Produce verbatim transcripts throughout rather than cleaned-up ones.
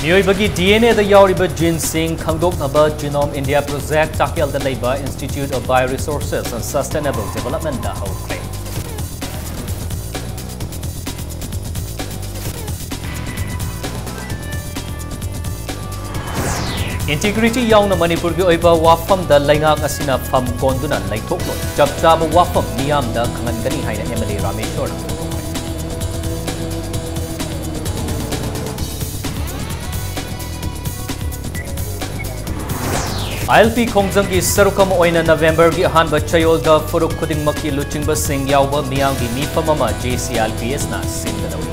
ꯃꯤꯑꯣꯏꯕꯒꯤ D N ꯑꯦꯗ ꯌꯥꯎꯔꯤꯕ ꯖꯤꯟꯁꯤꯡ ꯈꯪꯗꯣꯛꯅꯕ Genome India Project ꯇꯥꯀꯦꯜꯗ ꯂꯩꯕ Institute of Bioresources and Sustainable Developmentꯗ ꯍꯧꯈ꯭ꯔꯦ꯫ Integrity ꯌꯥꯎꯅ ꯃꯅꯤꯄꯨꯔꯒꯤ ꯑꯣꯏꯕ ꯋꯥꯐꯝꯗ ꯂꯩꯉꯥꯛ ꯑꯁꯤꯅ ꯐꯝ ꯀꯣꯟꯗꯨꯅ ꯂꯩꯊꯣꯛꯂꯣꯏ꯫ ꯆꯞ ꯆꯥꯕ ꯋꯥꯐꯝ ꯃꯤꯌꯥꯝꯗ ꯈꯪꯍꯟꯒꯅꯤ ꯍꯥꯏꯅ ꯑꯦꯝ ꯑꯦꯜ ꯑꯦ ꯔꯥꯃꯦꯁ꯭ꯋꯔꯅ ꯐꯣꯡꯗꯣꯛꯈ꯭ꯔꯦ꯫ ꯑꯥꯏ ꯑꯦꯜ ꯄꯤ ꯈꯣꯡꯖꯪꯒꯤ ꯁꯔꯨꯛ ꯑꯃ ꯑꯣꯏꯅ ꯅꯕꯦꯝꯕꯔꯒꯤ ꯑꯍꯥꯟꯕ ꯆꯌꯣꯜꯗ ꯐꯨꯔꯨꯞ ꯈꯨꯗꯤꯡꯃꯛꯀꯤ ꯂꯨꯆꯤꯡꯕꯁꯤꯡ ꯌꯥꯎꯕ ꯃꯤꯌꯥꯝꯒꯤ ꯃꯤꯐꯝ ꯑꯃ J C I L P ꯑꯦꯁꯅ ꯁꯤꯟꯒꯗꯧꯔꯤ꯫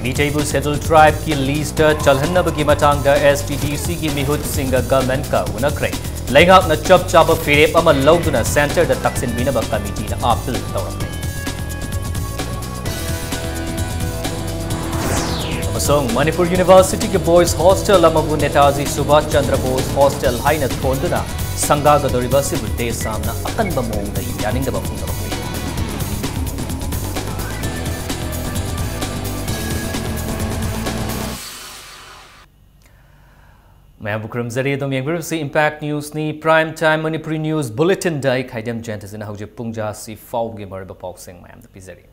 ꯃꯤꯇꯩꯕꯨ Scheduled Tribeꯀꯤ listꯇ ꯆꯜꯍꯟꯅꯕꯒꯤ ꯃꯇꯥꯡꯗ ꯑꯦꯁ ꯇꯤ ꯗꯤ ꯁꯤꯒꯤ ꯃꯤꯍꯨꯠꯁꯤꯡꯒ ꯒꯚꯔꯟꯃꯦꯟꯠꯀ ꯎꯅꯈ꯭ꯔꯦ꯫ ꯂꯩꯉꯥꯛꯅ ꯆꯞ ꯆꯥꯕ ꯐꯤꯔꯦꯞ ꯑꯃ ꯂꯧꯗꯨꯅ ꯁꯦꯟꯇꯔꯗ ꯇꯛꯁꯤꯟꯕꯤꯅꯕ ꯀꯃꯤꯇꯤꯅ ꯑꯥꯄꯤꯜ ꯇꯧꯔꯝꯃꯤ꯫ ꯑꯃꯁꯨꯡ ꯃꯅꯤꯄꯨꯔ ꯌꯨꯅꯤꯚꯔꯁꯤꯇꯤꯒꯤ boys hostel ꯑꯃꯕꯨ ꯅꯦꯇꯥꯖꯤ ꯁꯨꯚꯥꯁ ꯆꯟꯗ꯭ꯔ ꯕꯣꯁ hostel ꯍꯥꯏꯅ ꯊꯣꯟꯗꯨꯅ ꯁꯪꯒꯥꯒꯗꯧꯔꯤꯕ ꯑꯁꯤꯕꯨ ꯗꯦꯁ ꯁꯥꯝꯅ ꯑꯀꯟꯕ ꯃꯑꯣꯡꯗ ꯌꯥꯅꯤꯡꯗꯕ ꯐꯣꯡꯗꯣꯔꯛꯂꯤ꯫ ꯃꯌꯥꯝꯕꯨ ꯈꯨꯔꯨꯝꯖꯔꯤ꯫ ꯑꯗꯣꯝ ꯌꯦꯡꯕꯤꯔꯤꯕꯁꯤ Impact Newsꯅꯤ꯫ Prime Time Manipuri news bulletinꯗ ꯑꯩ ꯈꯥꯏꯗꯦꯝ ꯖꯌꯟꯇꯁꯤꯅ ꯍꯧꯖꯤꯛ ꯄꯨꯡ ꯖꯥꯁꯤ ꯐꯥꯎꯕꯒꯤ ꯃꯔꯨꯑꯣꯏꯕ ꯄꯥꯎꯁꯤꯡ ꯃꯌꯥꯝꯗ ꯄꯤꯖꯔꯤ꯫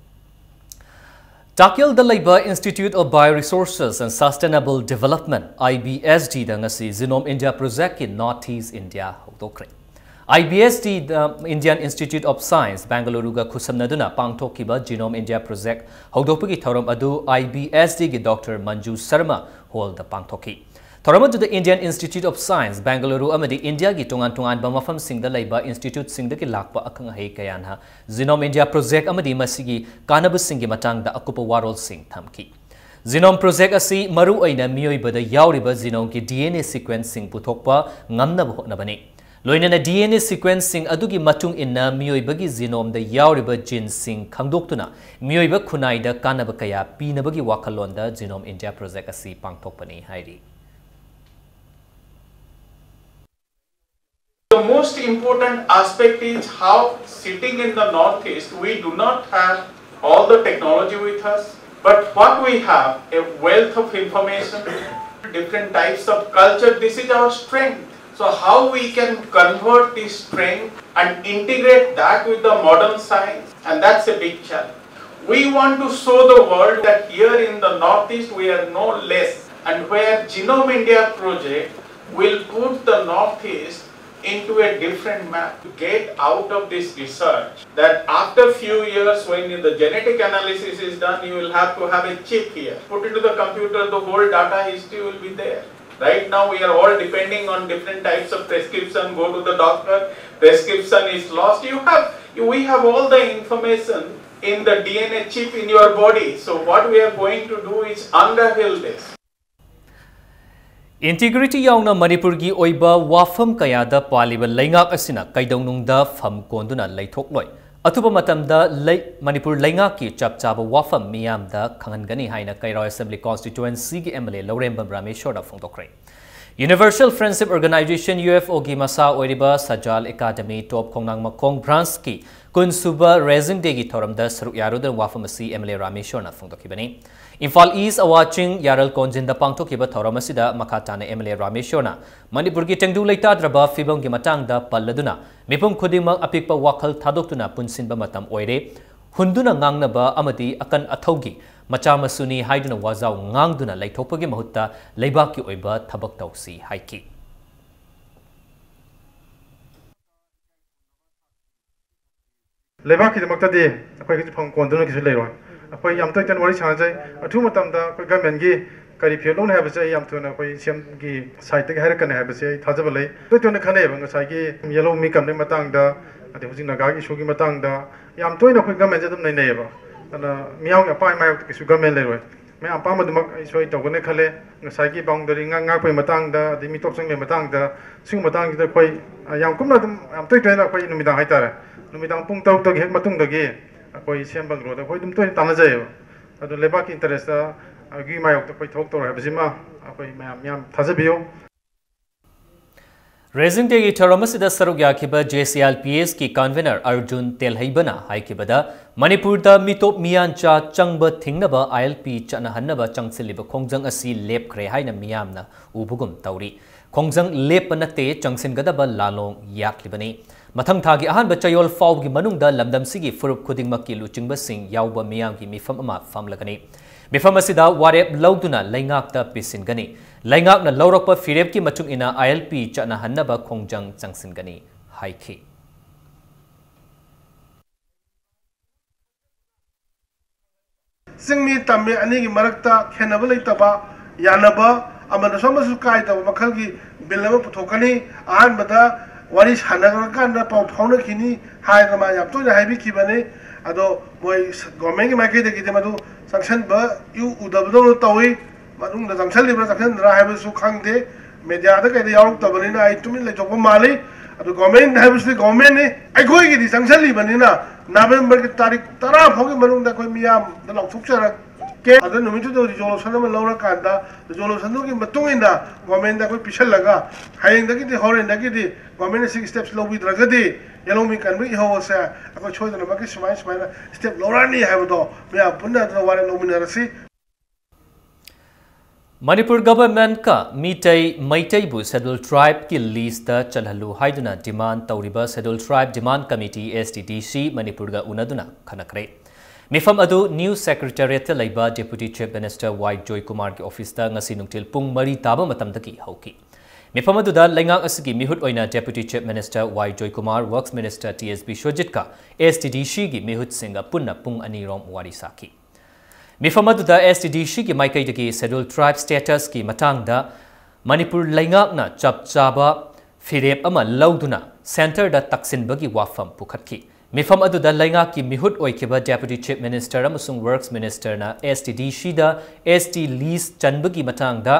ꯇꯥꯀꯦꯜꯗ ꯂꯩꯕ Institute of Bioresources and Sustainable Development, I B S Dꯗ ꯉꯁꯤ Genome India Projectꯀꯤ North East India ꯍꯧꯗꯣꯛꯈ꯭ꯔꯦ꯫ I B S Dꯗ Indian Institute of Science, ꯕꯦꯡꯒꯂꯨꯔꯨꯒ ꯈꯨꯠꯁꯝꯅꯗꯨꯅ ꯄꯥꯡꯊꯣꯛꯈꯤꯕ Genome India Project ꯍꯧꯗꯣꯛꯄꯒꯤ ꯊꯧꯔꯝ ꯑꯗꯨ I B S Dꯒꯤ ꯗꯣꯛꯇꯔ ꯃꯟꯖꯨ ꯁꯔꯃ ꯍꯣꯜꯗ ꯄꯥꯡꯊꯣꯛꯈꯤ꯫ ꯊꯧꯔꯝ ꯑꯗꯨꯗ Indian Institute of Science, Bengaluru ꯑꯃꯗꯤ ꯏꯟꯗꯤꯌꯥꯒꯤ ꯇꯣꯉꯥꯟ ꯇꯣꯉꯥꯟꯕ ꯃꯐꯝꯁꯤꯡꯗ ꯂꯩꯕ instituteꯁꯤꯡꯗꯒꯤ ꯂꯥꯛꯄ ꯑꯈꯪ ꯑꯍꯩ ꯀꯌꯥꯅ Genome India Project ꯑꯃꯗꯤ ꯃꯁꯤꯒꯤ ꯀꯥꯟꯅꯕꯁꯤꯡꯒꯤ ꯃꯇꯥꯡꯗ ꯑꯀꯨꯞꯄ ꯋꯥꯔꯣꯜꯁꯤꯡ ꯊꯝꯈꯤ꯫ Genome Project ꯑꯁꯤ ꯃꯔꯨꯑꯣꯏꯅ ꯃꯤꯑꯣꯏꯕꯗ ꯌꯥꯎꯔꯤꯕ genemeꯒꯤ D N A sequenceꯁꯤꯡ ꯄꯨꯊꯣꯛꯄ ꯉꯝꯅꯕ ꯍꯣꯠꯅꯕꯅꯤ꯫ ꯂꯣꯏꯅꯅ D N A sequenceꯁꯤꯡ ꯑꯗꯨꯒꯤ ꯃꯇꯨꯡ ꯏꯟꯅ ꯃꯤꯑꯣꯏꯕꯒꯤ genomeꯗ ꯌꯥꯎꯔꯤꯕ geneꯁꯤꯡ ꯈꯪꯗꯣꯛꯇꯨꯅ ꯃꯤꯑꯣꯏꯕ ꯈꯨꯟꯅꯥꯏꯗ ꯀꯥꯟꯅꯕ ꯀꯌꯥ ꯄꯤꯅꯕꯒꯤ ꯋꯥꯈꯜꯂꯣꯟꯗ Genome India Project ꯑꯁꯤ ꯄꯥꯡꯊꯣꯛꯄꯅꯤ ꯍꯥꯏꯔꯤ꯫ The most important aspect is how, sitting in the Northeast, we do not have all the technology with us, but what we have, a wealth of information, different types of culture. This is our strength. So how we can convert this strength and integrate that with the modern science, and that's a big challenge. We want to show the world that here in the Northeast we are no less, and where Genome India project will put the Northeast into a different map. To get out of this research, that after few years, when the genetic analysis is done, you will have to have a chip here, put into the computer, the whole data history will be there. Right now we are all depending on different types of prescription. Go to the doctor, prescription is lost. You have you, we have all the information in the D N A chip in your body. So what we are going to do is unravel this. Integrity ꯌꯥꯎꯅ ꯃꯅꯤꯄꯨꯔꯒꯤ ꯑꯣꯏꯕ ꯋꯥꯐꯝ ꯀꯌꯥꯗ ꯄꯥꯜꯂꯤꯕ ꯂꯩꯉꯥꯛ ꯑꯁꯤꯅ ꯀꯩꯗꯧꯅꯨꯡꯗ ꯐꯝ ꯀꯣꯟꯗꯨꯅ ꯂꯩꯊꯣꯛꯂꯣꯏ꯫ ꯑꯊꯨꯕ ꯃꯇꯝꯗ ꯂꯩ-, ꯃꯅꯤꯄꯨꯔ ꯂꯩꯉꯥꯛꯀꯤ ꯆꯞ ꯆꯥꯕ ꯋꯥꯐꯝ ꯃꯤꯌꯥꯝꯗ ꯈꯪꯍꯟꯒꯅꯤ ꯍꯥꯏꯅ ꯀꯩꯔꯥꯎ Assembly Constituencyꯒꯤ M L A Laurembam ꯔꯥꯃꯦꯁꯣꯔꯅ ꯐꯣꯡꯗꯣꯛꯈ꯭ꯔꯦ꯫ Universal Friendship Organization, U F Oꯒꯤ ꯃꯁꯥ ꯑꯣꯏꯔꯤꯕ ꯁꯖꯥꯜ Academy ꯇꯣꯞ ꯈꯣꯡꯅꯥꯡ ꯃꯈꯣꯡ branchꯀꯤ ꯀꯨꯟꯁꯨꯕ Raising Dayꯒꯤ ꯊꯧꯔꯝꯗ ꯁꯔꯨꯛ ꯌꯥꯔꯨꯗꯨꯅ ꯋꯥꯐꯝ ꯑꯁꯤ M L A ꯔꯥꯃꯦꯁꯣꯔꯅ ꯐꯣꯡꯗꯣꯛꯈꯤꯕꯅꯤ꯫ ꯏꯝꯐꯥꯜ ꯏꯁ ꯑꯋꯥ ꯆꯤꯡ ꯌꯥꯔꯜ ꯀꯣꯟꯖꯤꯟꯗ ꯄꯥꯡꯊꯣꯛꯈꯤꯕ ꯊꯧꯔꯝ ꯑꯁꯤꯗ ꯃꯈꯥ ꯇꯥꯅ M L A ꯔꯥꯃꯦꯁꯣꯔꯅ ꯃꯅꯤꯄꯨꯔꯒꯤ ꯇꯪꯗꯨ ꯂꯩꯇꯥꯗ꯭ꯔꯕ ꯐꯤꯕꯝꯒꯤ ꯃꯇꯥꯡꯗ ꯄꯜꯂꯗꯨꯅ ꯃꯤꯄꯨꯝ ꯈꯨꯗꯤꯡꯃꯛ ꯑꯄꯤꯛꯄ ꯋꯥꯈꯜ ꯊꯥꯗꯣꯛꯇꯨꯅ ꯄꯨꯟꯁꯤꯟꯕ ꯃꯇꯝ ꯑꯣꯏꯔꯦ, ꯍꯨꯟꯗꯨꯅ ꯉꯥꯡꯅꯕ ꯑꯃꯗꯤ ꯑꯀꯟ ꯑꯊꯧꯒꯤ ꯃꯆꯥ ꯃꯁꯨꯅꯤ ꯍꯥꯏꯗꯨꯅ ꯋꯥꯖꯥꯎ ꯉꯥꯡꯗꯨꯅ ꯂꯩꯊꯣꯛꯄꯒꯤ ꯃꯍꯨꯠꯇ ꯂꯩꯕꯥꯛꯀꯤ ꯑꯣꯏꯕ ꯊꯕꯛ ꯇꯧꯁꯤ ꯍꯥꯏꯈꯤ꯫ ꯂꯩꯕꯥꯛꯀꯤꯗꯃꯛꯇꯗꯤ ꯑꯩꯈꯣꯏ ꯍꯧꯖꯤꯛ ꯐꯝ ꯀꯣꯟꯗꯨꯅ ꯀꯩꯁꯨ ꯂꯩꯔꯣꯏ꯫ ꯑꯩꯈꯣꯏ ꯌꯥꯝ ꯇꯣꯏ ꯇꯣꯏꯅ ꯋꯥꯔꯤ ꯁꯥꯟꯅꯖꯩ꯫ ꯑꯊꯨꯕ ꯃꯇꯝꯗ ꯑꯩꯈꯣꯏ ꯒꯃꯦꯟꯒꯤ ꯀꯔꯤ ꯐꯤꯔꯦꯞ ꯂꯧꯅꯤ ꯍꯥꯏꯕꯁꯦ ꯑꯩ ꯌꯥꯝ ꯊꯨꯅ ꯑꯩꯈꯣꯏ ꯁꯤ ꯑꯦꯝꯒꯤ ꯁꯥꯏꯠꯇꯒꯤ ꯍꯥꯏꯔꯛꯀꯅꯤ ꯍꯥꯏꯕꯁꯦ ꯑꯩ ꯊꯥꯖꯕ ꯂꯩ꯫ ꯇꯣꯏ ꯇꯣꯏꯅ ꯈꯟꯅꯩꯌꯦꯕ, ꯉꯁꯥꯏꯒꯤ ꯌꯦꯜꯍꯧ ꯃꯤ ꯀꯟꯕꯒꯤ ꯃꯇꯥꯡꯗ, ꯑꯗꯩ ꯍꯧꯖꯤꯛ ꯅꯥꯒꯥꯒꯤ ꯏꯁꯨꯒꯤ ꯃꯇꯥꯡꯗ ꯌꯥꯝ ꯇꯣꯏꯅ ꯑꯩꯈꯣꯏ ꯒꯃꯦꯟꯁꯦ ꯑꯗꯨꯝ ꯅꯩꯅꯩꯌꯦꯕ꯫ ꯑꯗꯨꯅ ꯃꯤꯌꯥꯝꯒꯤ ꯑꯄꯥꯝꯕ ꯃꯥꯌꯣꯛꯇ ꯀꯩꯁꯨ ꯒꯃꯦꯟ ꯂꯩꯔꯣꯏ꯫ ꯃꯌꯥꯝ ꯑꯄꯥꯝꯕꯗꯨꯃꯛ ꯑꯩꯁꯨ ꯑꯩ ꯇꯧꯒꯅꯤ ꯈꯜꯂꯦ꯫ ꯉꯁꯥꯏꯒꯤ ꯕꯥꯎꯟꯗꯔꯤ ꯉꯥꯛ-, ꯉꯥꯛꯄꯒꯤ ꯃꯇꯥꯡꯗ, ꯑꯗꯩ ꯃꯤꯇꯣꯞ ꯆꯪꯕꯒꯤ ꯃꯇꯥꯡꯗ, ꯁꯤꯒꯨꯝꯕ ꯃꯇꯥꯡꯁꯤꯗ ꯑꯩꯈꯣꯏ, ꯑ, ꯌꯥꯝ ꯀꯨꯞꯅ ꯑꯗꯨꯝ, ꯌꯥꯝ ꯇꯣꯏ ꯇꯣꯏꯅ ꯑꯩꯈꯣꯏ ꯅꯨꯃꯤꯗꯥꯡ ꯍꯥꯏꯇꯥꯔꯦ, ꯅꯨꯃꯤꯗꯥꯡ ꯄꯨꯡ ꯇꯔꯨꯛꯇꯒꯤ ꯍꯦꯛ ꯃꯇꯨꯡꯗꯒꯤ ꯑꯩꯈꯣꯏ ꯁꯤ ꯑꯦꯝ ꯕꯪꯒꯂꯣꯗ ꯑꯩꯈꯣꯏ ꯑꯗꯨꯝ ꯇꯣꯏꯅ ꯇꯥꯟꯅꯖꯩꯌꯦꯕ꯫ ꯑꯗꯨ ꯂꯩꯕꯥꯛꯀꯤ ꯏꯟꯇꯔꯦꯁꯇ, ꯑ, ꯒꯤ ꯃꯥꯌꯣꯛꯇ ꯑꯩꯈꯣꯏ ꯊꯕꯛ ꯇꯧꯔꯣꯏ ꯍꯥꯏꯕꯁꯤꯃ ꯑꯩꯈꯣꯏ ꯃꯌꯥꯝ, ꯃꯌꯥꯝ ꯊꯥꯖꯕꯤꯌꯨ꯫ Raising Dayꯒꯤ ꯊꯧꯔꯝ ꯑꯁꯤꯗ ꯁꯔꯨꯛ ꯌꯥꯈꯤꯕ JCLPSꯀꯤ convener ꯑꯔꯖꯨꯟ ꯇꯦꯜꯍꯩꯕꯅ ꯍꯥꯏꯈꯤꯕꯗ, ꯃꯅꯤꯄꯨꯔꯗ ꯃꯤꯇꯣꯞ ꯃꯤꯌꯥꯟꯆꯥ ꯆꯪꯕ ꯊꯤꯡꯅꯕ ILP ꯆꯠꯅꯍꯟꯅꯕ ꯆꯪꯁꯤꯜꯂꯤꯕ ꯈꯣꯡꯖꯪ ꯑꯁꯤ ꯂꯦꯞꯈ꯭ꯔꯦ ꯍꯥꯏꯅ ꯃꯤꯌꯥꯝꯅ ꯎꯕꯒꯨꯝ ꯇꯧꯔꯤ꯫ ꯈꯣꯡꯖꯪ ꯂꯦꯞꯄ ꯅꯠꯇꯦ, ꯆꯪꯁꯤꯟꯒꯗꯕ ꯂꯥꯂꯣꯡ ꯌꯥꯠꯂꯤꯕꯅꯤ꯫ ꯃꯊꯪ ꯊꯥꯒꯤ ꯑꯍꯥꯟꯕ ꯆꯌꯣꯜ ꯐꯥꯎꯒꯤ ꯃꯅꯨꯡꯗ ꯂꯝꯗꯝꯁꯤꯒꯤ ꯐꯨꯔꯨꯞ ꯈꯨꯗꯤꯡꯃꯛꯀꯤ ꯂꯨꯆꯤꯡꯕꯁꯤꯡ ꯌꯥꯎꯕ ꯃꯤꯌꯥꯝꯒꯤ ꯃꯤꯐꯝ ꯑꯃ ꯐꯝꯂꯒꯅꯤ꯫ ꯃꯤꯐꯝ ꯑꯁꯤꯗ ꯋꯥꯔꯦꯞ ꯂꯧꯗꯨꯅ ꯂꯩꯉꯥꯛꯇ ꯄꯤꯁꯤꯟꯒꯅꯤ꯫ ꯂꯩꯉꯥꯛꯅ ꯂꯧꯔꯛꯄ ꯐꯤꯔꯦꯞꯀꯤ ꯃꯇꯨꯡ ꯏꯟꯅ ILP ꯆꯠꯅꯍꯟꯅꯕ ꯈꯣꯡꯖꯪ ꯆꯪꯁꯤꯟꯒꯅꯤ ꯍꯥꯏꯈꯤ꯫ ꯆꯤꯡꯃꯤ ꯇꯝꯃꯤ ꯑꯅꯤꯒꯤ ꯃꯔꯛꯇ ꯈꯦꯟꯅꯕ ꯂꯩꯇꯕ, ꯌꯥꯅꯕ, ꯑꯃꯅꯁꯨ ꯑꯃꯁꯨ ꯀꯥꯏꯗꯕ ꯃꯈꯜꯒꯤ ꯕꯤꯜ ꯑꯃ ꯄꯨꯊꯣꯛꯀꯅꯤ꯫ ꯑꯍꯥꯟꯕꯗ ꯋꯥꯔꯤ ꯁꯥꯟꯅꯔꯀꯥꯟꯗ ꯄꯥꯎ ꯐꯥꯎꯅꯈꯤꯅꯤ ꯍꯥꯏꯗꯅ ꯃꯥ ꯌꯥꯝ ꯇꯣꯏꯅ ꯍꯥꯏꯕꯤꯈꯤꯕꯅꯤ꯫ ꯑꯗꯣ ꯃꯣꯏ ꯒꯣꯔꯃꯦꯟꯒꯤ ꯃꯥꯏꯀꯩꯗꯒꯤꯗꯤ ꯃꯗꯨ ꯆꯪꯁꯟꯕ ꯏꯎ ꯎꯗꯕꯗꯧꯅ ꯇꯧꯏ꯫ ꯃꯅꯨꯡꯗ ꯆꯪꯁꯜꯂꯤꯕ꯭ꯔꯥ ꯆꯪꯁꯟꯗ꯭ꯔꯥ ꯍꯥꯏꯕꯁꯨ ꯈꯪꯗꯦ꯫ ꯃꯦꯗꯤꯌꯥꯗ ꯀꯩꯗ ꯌꯥꯎꯔꯛꯇꯕꯅꯤꯅ ꯑꯩ ꯇꯨꯃꯤꯟ ꯂꯩꯊꯣꯛꯄ ꯃꯥꯜꯂꯤ꯫ ꯑꯗꯨ ꯒꯣꯔꯃꯦꯟ ꯍꯥꯏꯕꯁꯤꯗꯤ ꯒꯣꯔꯃꯦꯟꯅꯤ꯫ ꯑꯩꯈꯣꯏꯒꯤꯗꯤ ꯆꯪꯁꯜꯂꯤꯕꯅꯤꯅ ꯅꯕꯦꯝꯕꯔꯒꯤ ꯇꯥꯔꯤꯛ ꯇꯔꯥ ꯐꯥꯎꯒꯤ ꯃꯅꯨꯡꯗ ꯑꯩꯈꯣꯏ ꯃꯤꯌꯥꯝꯗ ꯂꯥꯎꯊꯣꯛꯆꯔꯛꯀꯦ꯫ ꯑꯗꯨ ꯅꯨꯃꯤꯠꯇꯨꯗ ꯔꯤꯖꯣꯂꯨꯁꯟ ꯑꯃ ꯂꯧꯔꯀꯥꯟꯗ ꯔꯤꯖꯣꯂꯨꯁꯟꯗꯨꯒꯤ ꯃꯇꯨꯡ ꯏꯟꯅ ꯒꯣꯔꯃꯦꯟꯗ ꯑꯩꯈꯣꯏ ꯄꯤꯁꯜꯂꯒ ꯍꯌꯦꯡꯗꯒꯤꯗꯤ ꯍꯣꯔꯦꯟꯗꯒꯤꯗꯤ ꯒꯣꯔꯃꯦꯟꯅ ꯁꯤꯒꯤ ꯁ꯭ꯇꯦꯞꯁ ꯂꯧꯕꯤꯗ꯭ꯔꯒꯗꯤ ꯌꯦꯂꯣꯡꯕꯤ ꯀꯟꯕ ꯏꯍꯧ ꯑꯁꯦ ꯑꯩꯈꯣꯏ ꯁꯣꯏꯗꯅꯃꯛꯀꯤ ꯁꯨꯃꯥꯏ ꯁꯨꯃꯥꯏꯅ ꯁ꯭ꯇꯦꯞ ꯂꯧꯔꯛꯑꯅꯤ ꯍꯥꯏꯕꯗꯣ ꯃꯌꯥꯝ ꯄꯨꯟꯅ ꯑꯗꯨꯅ ꯋꯥꯔꯦꯞ ꯂꯧꯃꯤꯟꯅꯔꯁꯤ꯫ ꯃꯅꯤꯄꯨꯔ ꯒꯚꯔꯟꯃꯦꯟꯠꯀ ꯃꯤꯇꯩ, ꯃꯩꯇꯩꯕꯨ ꯁꯦꯗ꯭ꯌꯨꯜ ꯇ꯭ꯔꯥꯏꯕꯀꯤ ꯂꯤꯁ꯭ꯠꯇ ꯆꯜꯍꯜꯂꯨ ꯍꯥꯏꯗꯨꯅ ꯗꯤꯃꯥꯟꯗ ꯇꯧꯔꯤꯕ ꯁꯦꯗ꯭ꯌꯨꯜ ꯇ꯭ꯔꯥꯏꯕ ꯗꯤꯃꯥꯟꯗ ꯀꯃꯤꯇꯤ, STDC, ꯃꯅꯤꯄꯨꯔꯒ ꯎꯅꯗꯨꯅ ꯈꯟꯅꯈ꯭ꯔꯦ꯫ ꯃꯤꯐꯝ ꯑꯗꯨ ꯅ꯭ꯌꯨ ꯁꯦꯀ꯭ꯔꯦꯇꯔꯤꯌꯦꯠꯇ ꯂꯩꯕ ꯗꯦꯄ꯭ꯌꯨꯇꯤ ꯆꯤꯐ ꯃꯤꯅꯤꯁꯇꯔ ꯋꯥꯏ ꯖꯣꯏꯀꯨꯃꯥꯔꯒꯤ ꯑꯣꯐꯤꯁꯇ ꯉꯁꯤ ꯅꯨꯡꯊꯤꯜ ꯄꯨꯡ ꯃꯔꯤ ꯇꯥꯕ ꯃꯇꯝꯗꯒꯤ ꯍꯧꯈꯤ꯫ ꯃꯤꯐꯝ ꯑꯗꯨꯗ ꯂꯩꯉꯥꯛ ꯑꯁꯤꯒꯤ ꯃꯤꯍꯨꯠ ꯑꯣꯏꯅ ꯗꯦꯄ꯭ꯌꯨꯇꯤ ꯆꯤꯐ ꯃꯤꯅꯤꯁꯇꯔ ꯋꯥꯏ ꯖꯣꯏꯀꯨꯃꯥꯔ, ꯋꯔꯛꯁ ꯃꯤꯅꯤꯁꯇꯔ ꯇꯤ ꯑꯦꯁ ꯕꯤꯁ꯭ꯋꯖꯤꯠꯀ STDCꯒꯤ ꯃꯤꯍꯨꯠꯁꯤꯡꯒ ꯄꯨꯟꯅ ꯄꯨꯡ ꯑꯅꯤꯔꯣꯝ ꯋꯥꯔꯤ ꯁꯥꯈꯤ꯫ ꯃꯤꯐꯝ ꯑꯗꯨꯗ STDCꯒꯤ ꯃꯥꯏꯀꯩꯗꯒꯤ ꯁꯦꯗ꯭ꯌꯨꯜ ꯇ꯭ꯔꯥꯏꯕ ꯁ꯭ꯇꯦꯇꯁꯀꯤ ꯃꯇꯥꯡꯗ ꯃꯅꯤꯄꯨꯔ ꯂꯩꯉꯥꯛꯅ ꯆꯞ ꯆꯥꯕ ꯐꯤꯔꯦꯞ ꯑꯃ ꯂꯧꯗꯨꯅ ꯁꯦꯟꯇꯔꯗ ꯇꯛꯁꯤꯟꯕꯒꯤ ꯋꯥꯐꯝ ꯄꯨꯈꯠꯈꯤ꯫ ꯃꯤꯐꯝ ꯑꯗꯨꯗ ꯂꯩꯉꯥꯛꯀꯤ ꯃꯤꯍꯨꯠ ꯑꯣꯏꯈꯤꯕ ꯗꯦꯄ꯭ꯌꯨꯇꯤ ꯆꯤꯐ ꯃꯤꯅꯤꯁꯇꯔ ꯑꯃꯁꯨꯡ ꯋꯔꯛꯁ ꯃꯤꯅꯤꯁꯇꯔꯅ STDCꯗ ST ꯂꯤꯁ꯭ꯠ ꯆꯟꯕꯒꯤ ꯃꯇꯥꯡꯗ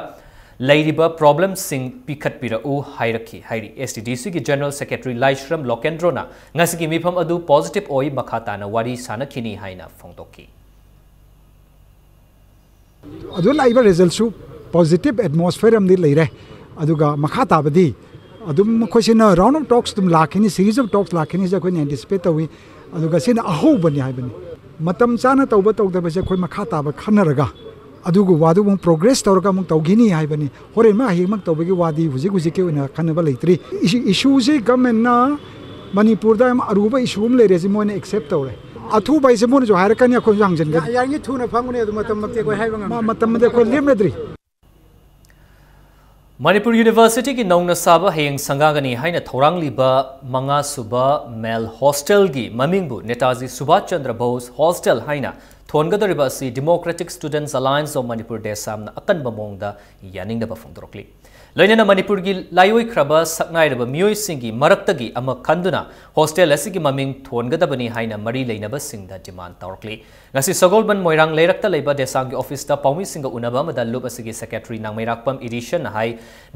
ꯂꯩꯔꯤꯕ ꯄ꯭ꯔꯣꯕ꯭ꯂꯦꯝꯁꯤꯡ ꯄꯤꯈꯠꯄꯤꯔꯛꯎ ꯍꯥꯏꯔꯛꯈꯤ ꯍꯥꯏꯔꯤ꯫ STDCꯒꯤ ꯖꯦꯅꯔꯦꯜ ꯁꯦꯀ꯭ꯔꯦꯇꯔꯤ ꯂꯥꯏꯁ꯭ꯔꯝ ꯂꯣꯀꯦꯟꯗ꯭ꯔꯣꯅ ꯉꯁꯤꯒꯤ ꯃꯤꯐꯝ ꯑꯗꯨ ꯄꯣꯖꯤꯇꯤꯚ ꯑꯣꯏ, ꯃꯈꯥ ꯇꯥꯅ ꯋꯥꯔꯤ ꯁꯥꯅꯈꯤꯅꯤ ꯍꯥꯏꯅ ꯐꯣꯡꯗꯣꯛꯈꯤ꯫ ꯑꯗꯨ ꯂꯥꯛꯏꯕ ꯔꯤꯖꯜꯁꯨ ꯄꯣꯖꯤꯇꯤꯚ ꯑꯦꯠꯃꯣꯁꯐꯤꯌꯔ ꯑꯃꯗꯤ ꯂꯩꯔꯦ꯫ ꯑꯗꯨꯒ ꯃꯈꯥ ꯇꯥꯕꯗꯤ ꯑꯗꯨꯝ ꯃꯈꯣꯏꯁꯤꯅ round of talks ꯑꯗꯨꯝ ꯂꯥꯛꯈꯤꯅꯤ, series of talks ꯂꯥꯛꯈꯤꯅꯤꯁꯦ ꯑꯩꯈꯣꯏꯅ anticipate ꯇꯧꯏ꯫ ꯑꯗꯨꯒ ꯁꯤꯅ ꯑꯍꯧꯕꯅꯤ ꯍꯥꯏꯕꯅꯤ꯫ ꯃꯇꯝ ꯆꯥꯅ ꯇꯧꯕ ꯇꯧꯗꯕꯁꯦ ꯑꯩꯈꯣꯏ ꯃꯈꯥ ꯇꯥꯕ ꯈꯟꯅꯔꯒ ꯑꯗꯨꯒꯤ ꯋꯥꯗꯨ ꯑꯃꯨꯛ progress ꯇꯧꯔꯒ ꯑꯃꯨꯛ ꯇꯧꯈꯤꯅꯤ ꯍꯥꯏꯕꯅꯤ꯫ ꯍꯣꯔꯦꯟꯃꯛ ꯍꯌꯦꯡꯃꯛ ꯇꯧꯕꯒꯤ ꯋꯥꯗꯤ ꯍꯧꯖꯤꯛ ꯍꯧꯖꯤꯛꯀꯤ ꯑꯣꯏꯅ ꯈꯟꯅꯕ ꯂꯩꯇ꯭ꯔꯤ꯫ Issue, issueꯁꯤ governmentꯅ ꯃꯅꯤꯄꯨꯔꯗ ꯌꯥꯝ ꯑꯔꯨꯕ issue ꯑꯃ ꯂꯩꯔꯦ, ꯁꯤ ꯃꯣꯏꯅ accept ꯇꯧꯔꯦ꯫ ꯑꯊꯨꯕ ꯍꯥꯏꯁꯦ ꯃꯣꯏꯅꯁꯨ ꯍꯥꯏꯔꯛꯀꯅꯤ, ꯑꯩꯈꯣꯏꯅꯁꯨ ꯍꯥꯡꯖꯤꯟꯒꯅꯤ꯫ ꯌꯥꯔꯤꯉꯩ ꯊꯨꯅ ꯐꯪꯒꯅꯤ, ꯑꯗꯨ ꯃꯇꯝꯃꯛꯇꯤ ꯑꯩꯈꯣꯏ ꯍꯥꯏꯕ ꯉꯝꯗꯦ꯫ ꯃꯇꯝꯗꯤ ꯑꯩꯈꯣꯏ ꯂꯦꯞꯅꯗ꯭ꯔꯤ꯫ ꯃꯅꯤꯄꯨꯔ ꯌꯨꯅꯤꯚꯔꯁꯤꯇꯤꯒꯤ ꯅꯧꯅ ꯁꯥꯕ ꯍꯌꯦꯡ ꯁꯪꯒꯥꯒꯅꯤ ꯍꯥꯏꯅ ꯊꯧꯔꯥꯡꯂꯤꯕ ꯃꯉꯥ ꯁꯨꯕ male hostelꯒꯤ ꯃꯃꯤꯡꯕꯨ ꯅꯦꯇꯥꯖꯤ ꯁꯨꯚꯥꯁ ꯆꯟꯗ꯭ꯔ ꯕꯣꯁ hostel ꯍꯥꯏꯅ ꯊꯣꯟꯒꯗꯧꯔꯤꯕ ꯑꯁꯤ Democratic Students Alliance of Manipur, ꯗꯦꯁꯥꯝꯅ ꯑꯀꯟꯕ ꯃꯑꯣꯡꯗ ꯌꯥꯅꯤꯡꯗꯕ ꯐꯣꯡꯗꯣꯔꯛꯂꯤ꯫ ꯂꯣꯏꯅꯅ ꯃꯅꯤꯄꯨꯔꯒꯤ ꯂꯥꯏꯑꯣꯏꯈ꯭ꯔꯕ ꯁꯛꯅꯥꯏꯔꯕ ꯃꯤꯑꯣꯏꯁꯤꯡꯒꯤ ꯃꯔꯛꯇꯒꯤ ꯑꯃ ꯈꯟꯗꯨꯅ hostel ꯑꯁꯤꯒꯤ ꯃꯃꯤꯡ ꯊꯣꯟꯒꯗꯕꯅꯤ ꯍꯥꯏꯅ ꯃꯔꯤ ꯂꯩꯅꯕꯁꯤꯡꯗ demand ꯇꯧꯔꯛꯂꯤ꯫ ꯉꯁꯤ ꯁꯒꯣꯜꯕꯟ ꯃꯣꯏꯔꯥꯡ ꯂꯩꯔꯛꯇ ꯂꯩꯕ ꯗꯦꯁꯥꯝꯒꯤ officeꯇ ꯄꯥꯎꯃꯤꯁꯤꯡꯒ ꯎꯅꯕ ꯑꯃꯗ ꯂꯨꯞ ꯑꯁꯤꯒꯤ secretary ꯅꯥꯡꯃꯩꯔꯥꯛꯄꯝ ꯏꯔꯤꯁꯟꯅ ꯍꯥꯏ,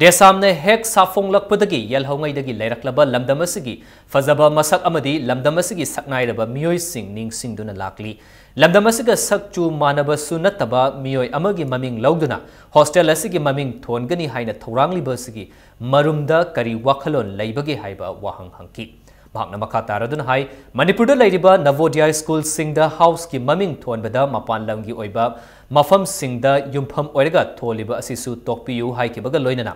ꯗꯦꯁꯥꯝꯅ ꯍꯦꯛ ꯁꯥꯐꯣꯡꯂꯛꯄꯗꯒꯤ ꯌꯦꯜꯍꯧꯉꯩꯗꯒꯤ ꯂꯩꯔꯛꯂꯕ ꯂꯝꯗꯝ ꯑꯁꯤꯒꯤ ꯐꯖꯕ ꯃꯁꯛ ꯑꯃꯗꯤ ꯂꯝꯗꯝ ꯑꯁꯤꯒꯤ ꯁꯛꯅꯥꯏꯔꯕ ꯃꯤꯑꯣꯏꯁꯤꯡ ꯅꯤꯡꯁꯤꯡꯗꯨꯅ ꯂꯥꯛꯂꯤ꯫ ꯂꯝꯗꯝ ꯑꯁꯤꯒ ꯁꯛ ꯆꯨ ꯃꯥꯟꯅꯕꯁꯨ ꯅꯠꯇꯕ ꯃꯤꯑꯣꯏ ꯑꯃꯒꯤ ꯃꯃꯤꯡ ꯂꯧꯗꯨꯅ hostel ꯑꯁꯤꯒꯤ ꯃꯃꯤꯡ ꯊꯣꯟꯒꯅꯤ ꯍꯥꯏꯅ ꯊꯧꯔꯥꯡꯂꯤꯕ ꯑꯁꯤꯒꯤ ꯃꯔꯨꯝꯗ ꯀꯔꯤ ꯋꯥꯈꯜꯂꯣꯟ ꯂꯩꯕꯒꯦ ꯍꯥꯏꯕ ꯋꯥꯍꯪ ꯍꯪꯈꯤ꯫ ꯃꯍꯥꯛꯅ ꯃꯈꯥ ꯇꯥꯔꯗꯨꯅ ꯍꯥꯏ, ꯃꯅꯤꯄꯨꯔꯗ ꯂꯩꯔꯤꯕ ꯅꯚꯣꯗ꯭ꯌꯥ ꯁ꯭ꯀꯨꯜꯁꯤꯡꯗ houseꯀꯤ ꯃꯃꯤꯡ ꯊꯣꯟꯕꯗ ꯃꯄꯥꯟ ꯂꯝꯒꯤ ꯑꯣꯏꯕ ꯃꯐꯝꯁꯤꯡꯗ ꯌꯨꯝꯐꯝ ꯑꯣꯏꯔꯒ ꯊꯣꯜꯂꯤꯕ ꯑꯁꯤꯁꯨ ꯇꯣꯛꯄꯤꯌꯨ ꯍꯥꯏꯈꯤꯕꯒ ꯂꯣꯏꯅꯅ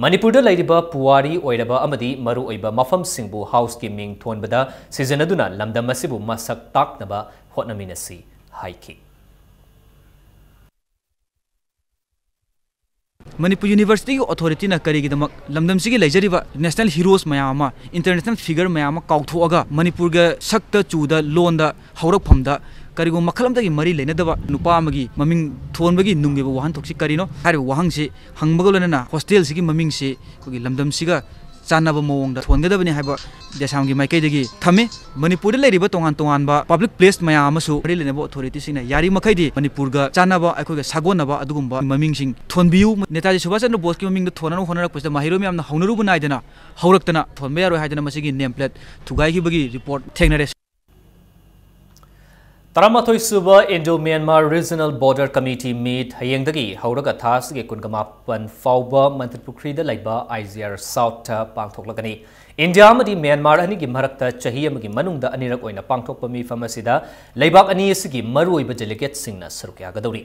ꯃꯅꯤꯄꯨꯔꯗ ꯂꯩꯔꯤꯕ ꯄꯨꯋꯥꯔꯤ ꯑꯣꯏꯔꯕ ꯑꯃꯗꯤ ꯃꯔꯨꯑꯣꯏꯕ ꯃꯐꯝꯁꯤꯡꯕꯨ houseꯀꯤ ꯃꯤꯡ ꯊꯣꯟꯕꯗ ꯁꯤꯖꯤꯟꯅꯗꯨꯅ ꯂꯝꯗꯝ ꯑꯁꯤꯕꯨ ꯃꯁꯛ ꯇꯥꯛꯅꯕ ꯍꯣꯠꯅꯃꯤꯟꯅꯁꯤ ꯍꯥꯏꯈꯤ꯫ ꯃꯅꯤꯄꯨꯔ ꯌꯨꯅꯤꯚꯔꯁꯤꯇꯤꯒꯤ authorityꯅ ꯀꯔꯤꯒꯤꯗꯃꯛ ꯂꯝꯗꯝꯁꯤꯒꯤ ꯂꯩꯖꯔꯤꯕ national heroes ꯃꯌꯥꯝ ꯑꯃ, international figure ꯃꯌꯥꯝ ꯑꯃ ꯀꯥꯎꯊꯣꯛꯑꯒ ꯃꯅꯤꯄꯨꯔꯒ ꯁꯛꯇ ꯆꯨꯗ ꯂꯣꯟꯗ ꯍꯧꯔꯛꯐꯝꯗ ꯀꯔꯤꯒꯨꯝꯕ ꯃꯈꯜ ꯑꯃꯠꯇꯒꯤ ꯃꯔꯤ ꯂꯩꯅꯗꯕ ꯅꯨꯄꯥ ꯑꯃꯒꯤ ꯃꯃꯤꯡ ꯊꯣꯟꯕꯒꯤ ꯅꯨꯡꯒꯤ ꯑꯣꯏꯕ ꯋꯥꯍꯟꯊꯣꯛꯁꯤ ꯀꯔꯤꯅꯣ? ꯍꯥꯏꯔꯤꯕ ꯋꯥꯍꯪꯁꯤ ꯍꯪꯕꯒ ꯂꯣꯏꯅꯅ hostelꯁꯤꯒꯤ ꯃꯃꯤꯡꯁꯤ ꯑꯩꯈꯣꯏꯒꯤ ꯂꯝꯗꯝꯁꯤꯒ ꯆꯥꯟꯅꯕ ꯃꯑꯣꯡꯗ ꯊꯣꯟꯒꯗꯕꯅꯤ ꯍꯥꯏꯕ ꯗꯦꯁꯥꯝꯒꯤ ꯃꯥꯏꯀꯩꯗꯒꯤ ꯊꯝꯃꯤ꯫ ꯃꯅꯤꯄꯨꯔꯗ ꯂꯩꯔꯤꯕ ꯇꯣꯉꯥꯟ ꯇꯣꯉꯥꯟꯕ public place ꯃꯌꯥꯝ ꯑꯃꯁꯨ ꯃꯔꯤ ꯂꯩꯅꯕ authorityꯁꯤꯡꯅ ꯌꯥꯔꯤꯃꯈꯩꯗꯤ ꯃꯅꯤꯄꯨꯔꯒ ꯆꯥꯟꯅꯕ, ꯑꯩꯈꯣꯏꯒ ꯁꯥꯒꯣꯟꯅꯕ ꯑꯗꯨꯒꯨꯝꯕ ꯃꯃꯤꯡꯁꯤꯡ ꯊꯣꯟꯕꯤꯌꯨ꯫ ꯅꯦꯇꯥꯖꯤ ꯁꯨꯚꯥꯁ ꯆꯟꯗ꯭ꯔ ꯕꯣꯁꯀꯤ ꯃꯃꯤꯡꯗ ꯊꯣꯟꯅꯅꯕ ꯍꯣꯠꯅꯔꯛꯄꯁꯤꯗ ꯃꯍꯩꯔꯣꯏ ꯃꯌꯥꯝꯅ ꯍꯧꯅꯔꯨꯕ ꯅꯥꯏꯗꯅ ꯍꯧꯔꯛꯇꯅ ꯊꯣꯟꯕ ꯌꯥꯔꯣꯏ ꯍꯥꯏꯗꯅ ꯃꯁꯤꯒꯤ name plate ꯊꯨꯒꯥꯏꯈꯤꯕꯒꯤ report ꯊꯦꯡꯅꯔꯦ꯫ ꯇꯔꯥꯃꯥꯊꯣꯏ ꯁꯨꯕ Indo-Myanmar Regional Border Committee Meet ꯍꯌꯦꯡꯗꯒꯤ ꯍꯧꯔꯒ ꯊꯥ ꯑꯁꯤꯒꯤ ꯀꯨꯟꯒ ꯃꯥꯄꯟ ꯐꯥꯎꯕ ꯃꯟꯇ꯭ꯔꯤꯄꯨꯈ꯭ꯔꯤꯗ ꯂꯩꯕ I G R South ꯇ ꯄꯥꯡꯊꯣꯛꯂꯒꯅꯤ꯫ ꯏꯟꯗꯤꯌꯥ ꯑꯃꯗꯤ ꯃ꯭ꯌꯥꯟꯃꯥꯔ ꯑꯅꯤꯒꯤ ꯃꯔꯛꯇ ꯆꯍꯤ ꯑꯃꯒꯤ ꯃꯅꯨꯡꯗ ꯑꯅꯤꯔꯛ ꯑꯣꯏꯅ ꯄꯥꯡꯊꯣꯛꯄ ꯃꯤꯐꯝ ꯑꯁꯤꯗ ꯂꯩꯕꯥꯛ ꯑꯅꯤ ꯑꯁꯤꯒꯤ ꯃꯔꯨꯑꯣꯏꯕ delegateꯁꯤꯡꯅ ꯁꯔꯨꯛ ꯌꯥꯒꯗꯧꯔꯤ꯫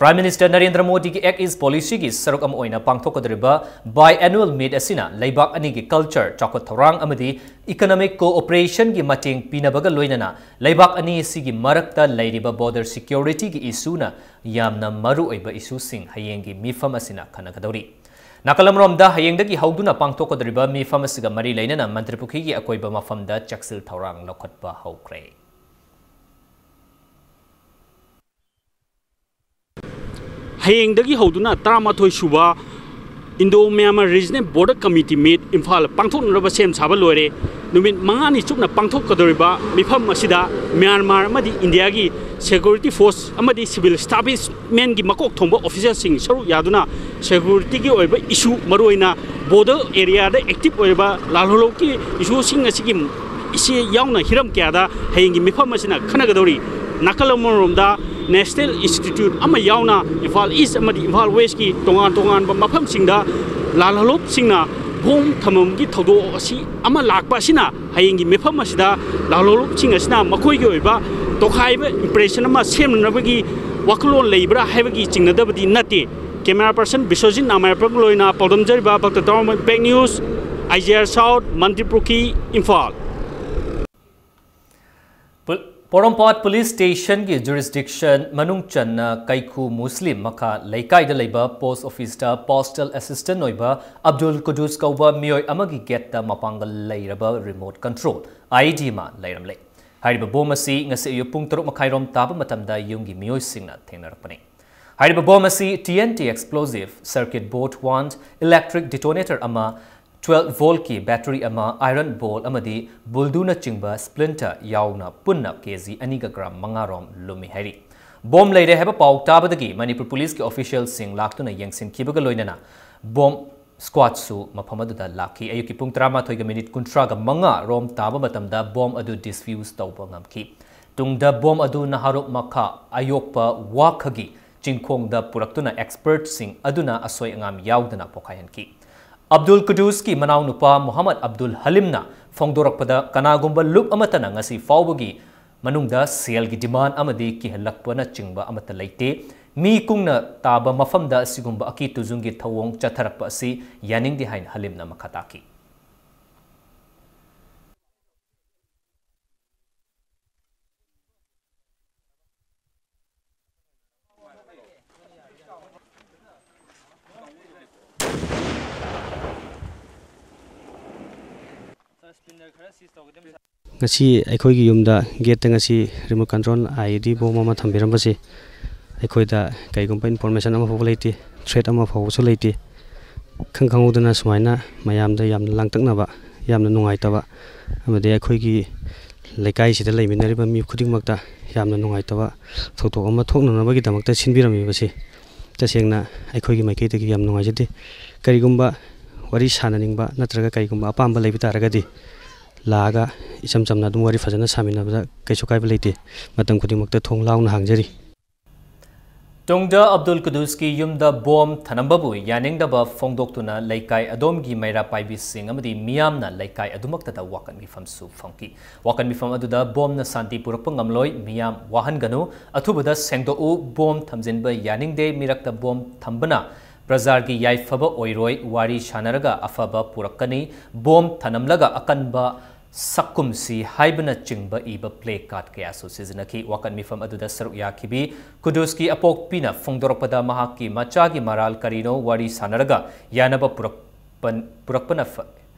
Prime Minister ꯅꯔꯦꯟꯗ꯭ꯔ ꯃꯣꯗꯤꯒꯤ Act East Policyꯒꯤ ꯁꯔꯨꯛ ꯑꯃ ꯑꯣꯏꯅ ꯄꯥꯡꯊꯣꯛꯀꯗꯧꯔꯤꯕ biannual meet ꯑꯁꯤꯅ ꯂꯩꯕꯥꯛ ꯑꯅꯤꯒꯤ culture, ꯆꯥꯎꯈꯠ ꯊꯧꯔꯥꯡ ꯑꯃꯗꯤ economic cooperationꯒꯤ ꯃꯇꯦꯡ ꯄꯤꯅꯕꯒ ꯂꯣꯏꯅꯅ ꯂꯩꯕꯥꯛ ꯑꯅꯤ ꯑꯁꯤꯒꯤ ꯃꯔꯛꯇ ꯂꯩꯔꯤꯕ border securityꯒꯤ issueꯅ ꯌꯥꯝꯅ ꯃꯔꯨꯑꯣꯏꯕ issueꯁꯤꯡ ꯍꯌꯦꯡꯒꯤ ꯃꯤꯐꯝ ꯑꯁꯤꯅ ꯈꯟꯅꯒꯗꯧꯔꯤ꯫ ꯅꯥꯀꯜ ꯑꯃꯔꯣꯝꯗ, ꯍꯌꯦꯡꯗꯒꯤ ꯍꯧꯗꯨꯅ ꯄꯥꯡꯊꯣꯛꯀꯗꯧꯔꯤꯕ ꯃꯤꯐꯝ ꯑꯁꯤꯒ ꯃꯔꯤ ꯂꯩꯅꯅ ꯃꯟꯇ꯭ꯔꯤꯄꯨꯈ꯭ꯔꯤꯒꯤ ꯑꯀꯣꯏꯕ ꯃꯐꯝꯗ ꯆꯦꯛꯁꯤꯜ ꯊꯧꯔꯥꯡ ꯂꯧꯈꯠꯄ ꯍꯧꯈ꯭ꯔꯦ꯫ ꯍꯌꯦꯡꯗꯒꯤ ꯍꯧꯗꯨꯅ ꯇꯔꯥꯃꯥꯊꯣꯏ ꯁꯨꯕ Indo-Myanmar Regional Border Committee Meet Imphal ꯄꯥꯡꯊꯣꯛꯅꯅꯕ ꯁꯦꯝ ꯁꯥꯕ ꯂꯣꯏꯔꯦ꯫ ꯅꯨꯃꯤꯠ ꯃꯉꯥꯅꯤ ꯆꯨꯞꯅ ꯄꯥꯡꯊꯣꯛꯀꯗꯧꯔꯤꯕ ꯃꯤꯐꯝ ꯑꯁꯤꯗ ꯃ꯭ꯌꯥꯟꯃꯥꯔ ꯑꯃꯗꯤ ꯏꯟꯗꯤꯌꯥꯒꯤ security force ꯑꯃꯗꯤ civil establishmentꯀꯤ ꯃꯀꯣꯛ ꯊꯣꯡꯕ officialꯁꯤꯡ ꯁꯔꯨꯛ ꯌꯥꯗꯨꯅ securityꯒꯤ ꯑꯣꯏꯕ issue, ꯃꯔꯨꯑꯣꯏꯅ border areaꯗ active ꯑꯣꯏꯔꯤꯕ ꯂꯥꯜꯍꯧꯂꯨꯞꯀꯤ issueꯁꯤꯡ ꯑꯁꯤꯒꯤ ꯏꯁꯤ ꯌꯥꯎꯅ ꯍꯤꯔꯝ ꯀꯌꯥꯗ ꯍꯌꯦꯡꯒꯤ ꯃꯤꯐꯝ ꯑꯁꯤꯅ ꯈꯟꯅꯒꯗꯧꯔꯤ꯫ ꯅꯥꯀꯜ ꯑꯃꯔꯣꯝꯗ National Institute ꯑꯃ ꯌꯥꯎꯅ ꯏꯝꯐꯥꯜ East ꯑꯃꯗꯤ ꯏꯝꯐꯥꯜ Westꯀꯤ ꯇꯣꯉꯥꯟ ꯇꯣꯉꯥꯟꯕ ꯃꯐꯝꯁꯤꯡꯗ ꯂꯥꯜꯍꯧꯂꯨꯞꯁꯤꯡꯅ bomb ꯊꯝꯃꯝꯕꯒꯤ ꯊꯧꯗꯣꯛ ꯑꯁꯤ ꯑꯃ ꯂꯥꯛꯄ ꯑꯁꯤꯅ ꯍꯌꯦꯡꯒꯤ ꯃꯤꯐꯝ ꯑꯁꯤꯗ ꯂꯥꯜꯍꯧꯂꯨꯞꯁꯤꯡ ꯑꯁꯤꯅ ꯃꯈꯣꯏꯒꯤ ꯑꯣꯏꯕ ꯇꯣꯈꯥꯏꯕ impression ꯑꯃ ꯁꯦꯝꯅꯅꯕꯒꯤ ꯋꯥꯈꯜꯂꯣꯟ ꯂꯩꯕ꯭ꯔꯥ ꯍꯥꯏꯕꯒꯤ ꯆꯤꯡꯅꯗꯕꯗꯤ ꯅꯠꯇꯦ꯫ Camera person ꯕꯤꯁ꯭ꯋꯖꯤꯠ ꯅꯥꯃꯥꯏꯔꯄꯒ ꯂꯣꯏꯅ ꯄꯥꯎꯗꯝꯖꯔꯤꯕ ꯚꯛꯇ ꯇꯔꯥꯃꯥꯄꯜ Impact News, I G R South, Mantripukhri, Imphal. ꯄꯨ-, ꯄꯣꯔꯣꯝꯄꯥꯠ police stationꯒꯤ jurisdiction ꯃꯅꯨꯡ ꯆꯟꯅ ꯀꯩꯈꯨ ꯃꯨꯁꯂꯤꯝ ꯃꯈꯥ ꯂꯩꯀꯥꯏꯗ ꯂꯩꯕ post officeꯇ postal assistant ꯑꯣꯏꯕ ꯑꯕꯗꯨꯜ ꯀꯨꯗꯨꯁ ꯀꯧꯕ ꯃꯤꯑꯣꯏ ꯑꯃꯒꯤ gateꯇ ꯃꯄꯥꯡꯒꯜ ꯂꯩꯔꯕ remote control I E D ꯑꯃ ꯂꯩꯔꯝꯂꯦ꯫ ꯍꯥꯏꯔꯤꯕ bomb ꯑꯁꯤ ꯉꯁꯤ ꯑꯌꯨꯛ ꯄꯨꯡ ꯇꯔꯨꯛ ꯃꯈꯥꯏꯔꯣꯝ ꯇꯥꯕ ꯃꯇꯝꯗ ꯌꯨꯝꯒꯤ ꯃꯤꯑꯣꯏꯁꯤꯡꯅ ꯊꯦꯡꯅꯔꯛꯄꯅꯤ꯫ ꯍꯥꯏꯔꯤꯕ bomb ꯑꯁꯤ T N T explosive, circuit board one, electric detonator ꯑꯃ, twelve voltꯀꯤ battery ꯑꯃ, iron ball ꯑꯃꯗꯤ ꯕꯨꯜꯗꯨꯅꯆꯤꯡꯕ splinter ꯌꯥꯎꯅ ꯄꯨꯟꯅ K G ꯑꯅꯤꯒ gram ꯃꯉꯥ ꯔꯣꯝ ꯂꯨꯝꯃꯤ ꯍꯥꯏꯔꯤ꯫ Bomb ꯂꯩꯔꯦ ꯍꯥꯏꯕ ꯄꯥꯎ ꯇꯥꯕꯗꯒꯤ ꯃꯅꯤꯄꯨꯔ policeꯀꯤ officialꯁꯤꯡ ꯂꯥꯛꯇꯨꯅ ꯌꯦꯡꯁꯤꯟꯈꯤꯕꯒ ꯂꯣꯏꯅꯅ bomb squadꯁꯨ ꯃꯐꯝ ꯑꯗꯨꯗ ꯂꯥꯛꯈꯤ꯫ ꯑꯌꯨꯛꯀꯤ ꯄꯨꯡ ꯇꯔꯥꯃꯥꯊꯣꯏꯒ minute ꯀꯨꯟꯊ꯭ꯔꯥꯒ ꯃꯉꯥ ꯔꯣꯝ ꯇꯥꯕ ꯃꯇꯝꯗ bomb ꯑꯗꯨ defuse ꯇꯧꯕ ꯉꯝꯈꯤ꯫ ꯇꯨꯡꯗ ꯕꯣꯝ ꯑꯗꯨ ꯅꯍꯥꯔꯨꯞ ꯃꯈꯥ ꯑꯌꯣꯛꯄ ꯋꯥꯈꯒꯤ ꯆꯤꯡꯈꯣꯡꯗ ꯄꯨꯔꯛꯇꯨꯅ ꯑꯦꯛꯁꯄꯔꯠꯁꯤꯡ ꯑꯗꯨꯅ ꯑꯁꯣꯏ ꯑꯉꯥꯝ ꯌꯥꯎꯗꯅ ꯄꯣꯈꯥꯏꯍꯟꯈꯤ꯫ ꯑꯕꯗꯨꯜ ꯀꯨꯗꯨꯁꯀꯤ ꯃꯅꯥꯎꯅꯨꯄꯥ ꯃꯨꯍꯝꯃꯗ ꯑꯕꯗꯨꯜ ꯍꯂꯤꯝꯅ ꯐꯣꯡꯗꯣꯔꯛꯄꯗ, ꯀꯅꯥꯒꯨꯝꯕ ꯂꯨꯞ ꯑꯃꯠꯇꯅ ꯉꯁꯤ ꯐꯥꯎꯕꯒꯤ ꯃꯅꯨꯡꯗ ꯁꯦꯜꯒꯤ ꯗꯤꯃꯥꯟ ꯑꯃꯗꯤ ꯀꯤꯍꯜꯂꯛꯄꯅꯆꯤꯡꯕ ꯑꯃꯠꯇ ꯂꯩꯇꯦ꯫ ꯃꯤ ꯀꯨꯡꯅ ꯇꯥꯕ ꯃꯐꯝꯗ ꯑꯁꯤꯒꯨꯝꯕ ꯑꯀꯤ ꯇꯨꯖꯨꯡꯒꯤ ꯊꯧꯑꯣꯡ ꯆꯠꯊꯔꯛꯄ ꯑꯁꯤ ꯌꯥꯅꯤꯡꯗꯦ ꯍꯥꯏꯅ ꯍꯂꯤꯝꯅ ꯃꯈꯥ ꯇꯥꯈꯤ꯫ ꯉꯁꯤ ꯑꯩꯈꯣꯏꯒꯤ ꯌꯨꯝꯗ ꯒꯦꯠꯇ ꯉꯁꯤ ꯔꯤꯃꯣꯠ ꯀꯟꯇ꯭ꯔꯣꯜ ꯑꯥꯏ ꯏ ꯗꯤ ꯕꯣꯝ ꯑꯃ ꯊꯝꯕꯤꯔꯝꯕꯁꯤ ꯑꯩꯈꯣꯏꯗ ꯀꯔꯤꯒꯨꯝꯕ ꯏꯟꯐꯣꯔꯃꯦꯁꯟ ꯑꯃ ꯐꯥꯎꯕ ꯂꯩꯇꯦ, ꯊ꯭ꯔꯦꯠ ꯑꯃ ꯐꯥꯎꯕꯁꯨ ꯂꯩꯇꯦ꯫ ꯈꯪ ꯈꯪꯍꯧꯗꯅ ꯁꯨꯃꯥꯏꯅ ꯃꯌꯥꯝꯗ ꯌꯥꯝꯅ ꯂꯥꯡꯇꯛꯅꯕ, ꯌꯥꯝꯅ ꯅꯨꯡꯉꯥꯏꯇꯕ, ꯑꯃꯗꯤ ꯑꯩꯈꯣꯏꯒꯤ ꯂꯩꯀꯥꯏꯁꯤꯗ ꯂꯩꯃꯤꯟꯅꯔꯤꯕ ꯃꯤ ꯈꯨꯗꯤꯡꯃꯛꯇ ꯌꯥꯝꯅ ꯅꯨꯡꯉꯥꯏꯇꯕ ꯊꯧꯗꯣꯛ ꯑꯃ ꯊꯣꯛꯅꯅꯕꯒꯤꯗꯃꯛꯇ ꯁꯤꯟꯕꯤꯔꯝꯃꯤꯕꯁꯤ ꯇꯁꯦꯡꯅ ꯑꯩꯈꯣꯏꯒꯤ ꯃꯥꯏꯀꯩꯗꯒꯤ ꯌꯥꯝ ꯅꯨꯡꯉꯥꯏꯖꯗꯦ꯫ ꯀꯔꯤꯒꯨꯝꯕ ꯋꯥꯔꯤ ꯁꯥꯟꯅꯅꯤꯡꯕ ꯅꯠꯇ꯭ꯔꯒ ꯀꯔꯤꯒꯨꯝꯕ ꯑꯄꯥꯝꯕ ꯂꯩꯕ ꯇꯥꯔꯒꯗꯤ ꯂꯥꯛꯑꯒ ꯏꯆꯝ ꯆꯝꯅ ꯑꯗꯨꯝ ꯋꯥꯔꯤ ꯐꯖꯅ ꯁꯥꯃꯤꯟꯅꯕꯗ ꯀꯩꯁꯨ ꯀꯥꯏꯕ ꯂꯩꯇꯦ꯫ ꯃꯇꯝ ꯈꯨꯗꯤꯡꯃꯛꯇ ꯊꯣꯡ ꯂꯥꯎꯅ ꯍꯥꯡꯖꯔꯤ꯫ ꯇꯨꯡꯗ ꯑꯕꯗꯨꯜ ꯀꯨꯗꯨꯁꯀꯤ ꯌꯨꯝꯗ ꯕꯣꯝ ꯊꯅꯝꯕꯕꯨ ꯌꯥꯅꯤꯡꯗꯕ ꯐꯣꯡꯗꯣꯛꯇꯨꯅ ꯂꯩꯀꯥꯏ ꯑꯗꯣꯝꯒꯤ ꯃꯩꯔꯥ ꯄꯥꯏꯕꯤꯁꯤꯡ ꯑꯃꯗꯤ ꯃꯤꯌꯥꯝꯅ ꯂꯩꯀꯥꯏ ꯑꯗꯨꯃꯛꯇꯗ ꯋꯥꯀꯠ ꯃꯤꯐꯝꯁꯨ ꯐꯣꯡꯈꯤ꯫ ꯋꯥꯀꯠ ꯃꯤꯐꯝ ꯑꯗꯨꯗ ꯕꯣꯝꯅ ꯁꯥꯟꯇꯤ ꯄꯨꯔꯛꯄ ꯉꯝꯂꯣꯏ, ꯃꯤꯌꯥꯝ ꯋꯥꯍꯟꯒꯅꯨ, ꯑꯊꯨꯕꯗ ꯁꯦꯡꯗꯣꯛꯎ, ꯕꯣꯝ ꯊꯝꯖꯤꯟꯕ ꯌꯥꯅꯤꯡꯗꯦ, ꯃꯤꯔꯛꯇ ꯕꯣꯝ ꯊꯝꯕꯅ ꯄ꯭ꯔꯖꯥꯒꯤ ꯌꯥꯏꯐꯕ ꯑꯣꯏꯔꯣꯏ, ꯋꯥꯔꯤ ꯁꯥꯟꯅꯔꯒ ꯑꯐꯕ ꯄꯨꯔꯛꯀꯅꯤ, ꯕꯣꯝ ꯊꯅꯝꯂꯒ ꯑꯀꯟꯕ ꯁꯛꯀꯨꯝꯁꯤ ꯍꯥꯏꯕꯅꯆꯤꯡꯕ ꯏꯕ ꯄ꯭ꯂꯦ ꯀꯥꯔꯗ ꯀꯌꯥꯁꯨ ꯁꯤꯖꯤꯟꯅꯈꯤ꯫ ꯋꯥꯀꯠ ꯃꯤꯐꯝ ꯑꯗꯨꯗ ꯁꯔꯨꯛ ꯌꯥꯈꯤꯕꯤ ꯀꯨꯗꯨꯁꯀꯤ ꯑꯄꯣꯛꯄꯤꯅ ꯐꯣꯡꯗꯣꯔꯛꯄꯗ, ꯃꯍꯥꯛꯀꯤ ꯃꯆꯥꯒꯤ ꯃꯔꯥꯜ ꯀꯔꯤꯅꯣ ꯋꯥꯔꯤ ꯁꯥꯟꯅꯔꯒ ꯌꯥꯅꯕ ꯄꯨꯔꯛꯄ-, ꯄꯨꯔꯛꯄꯅ ꯐ-,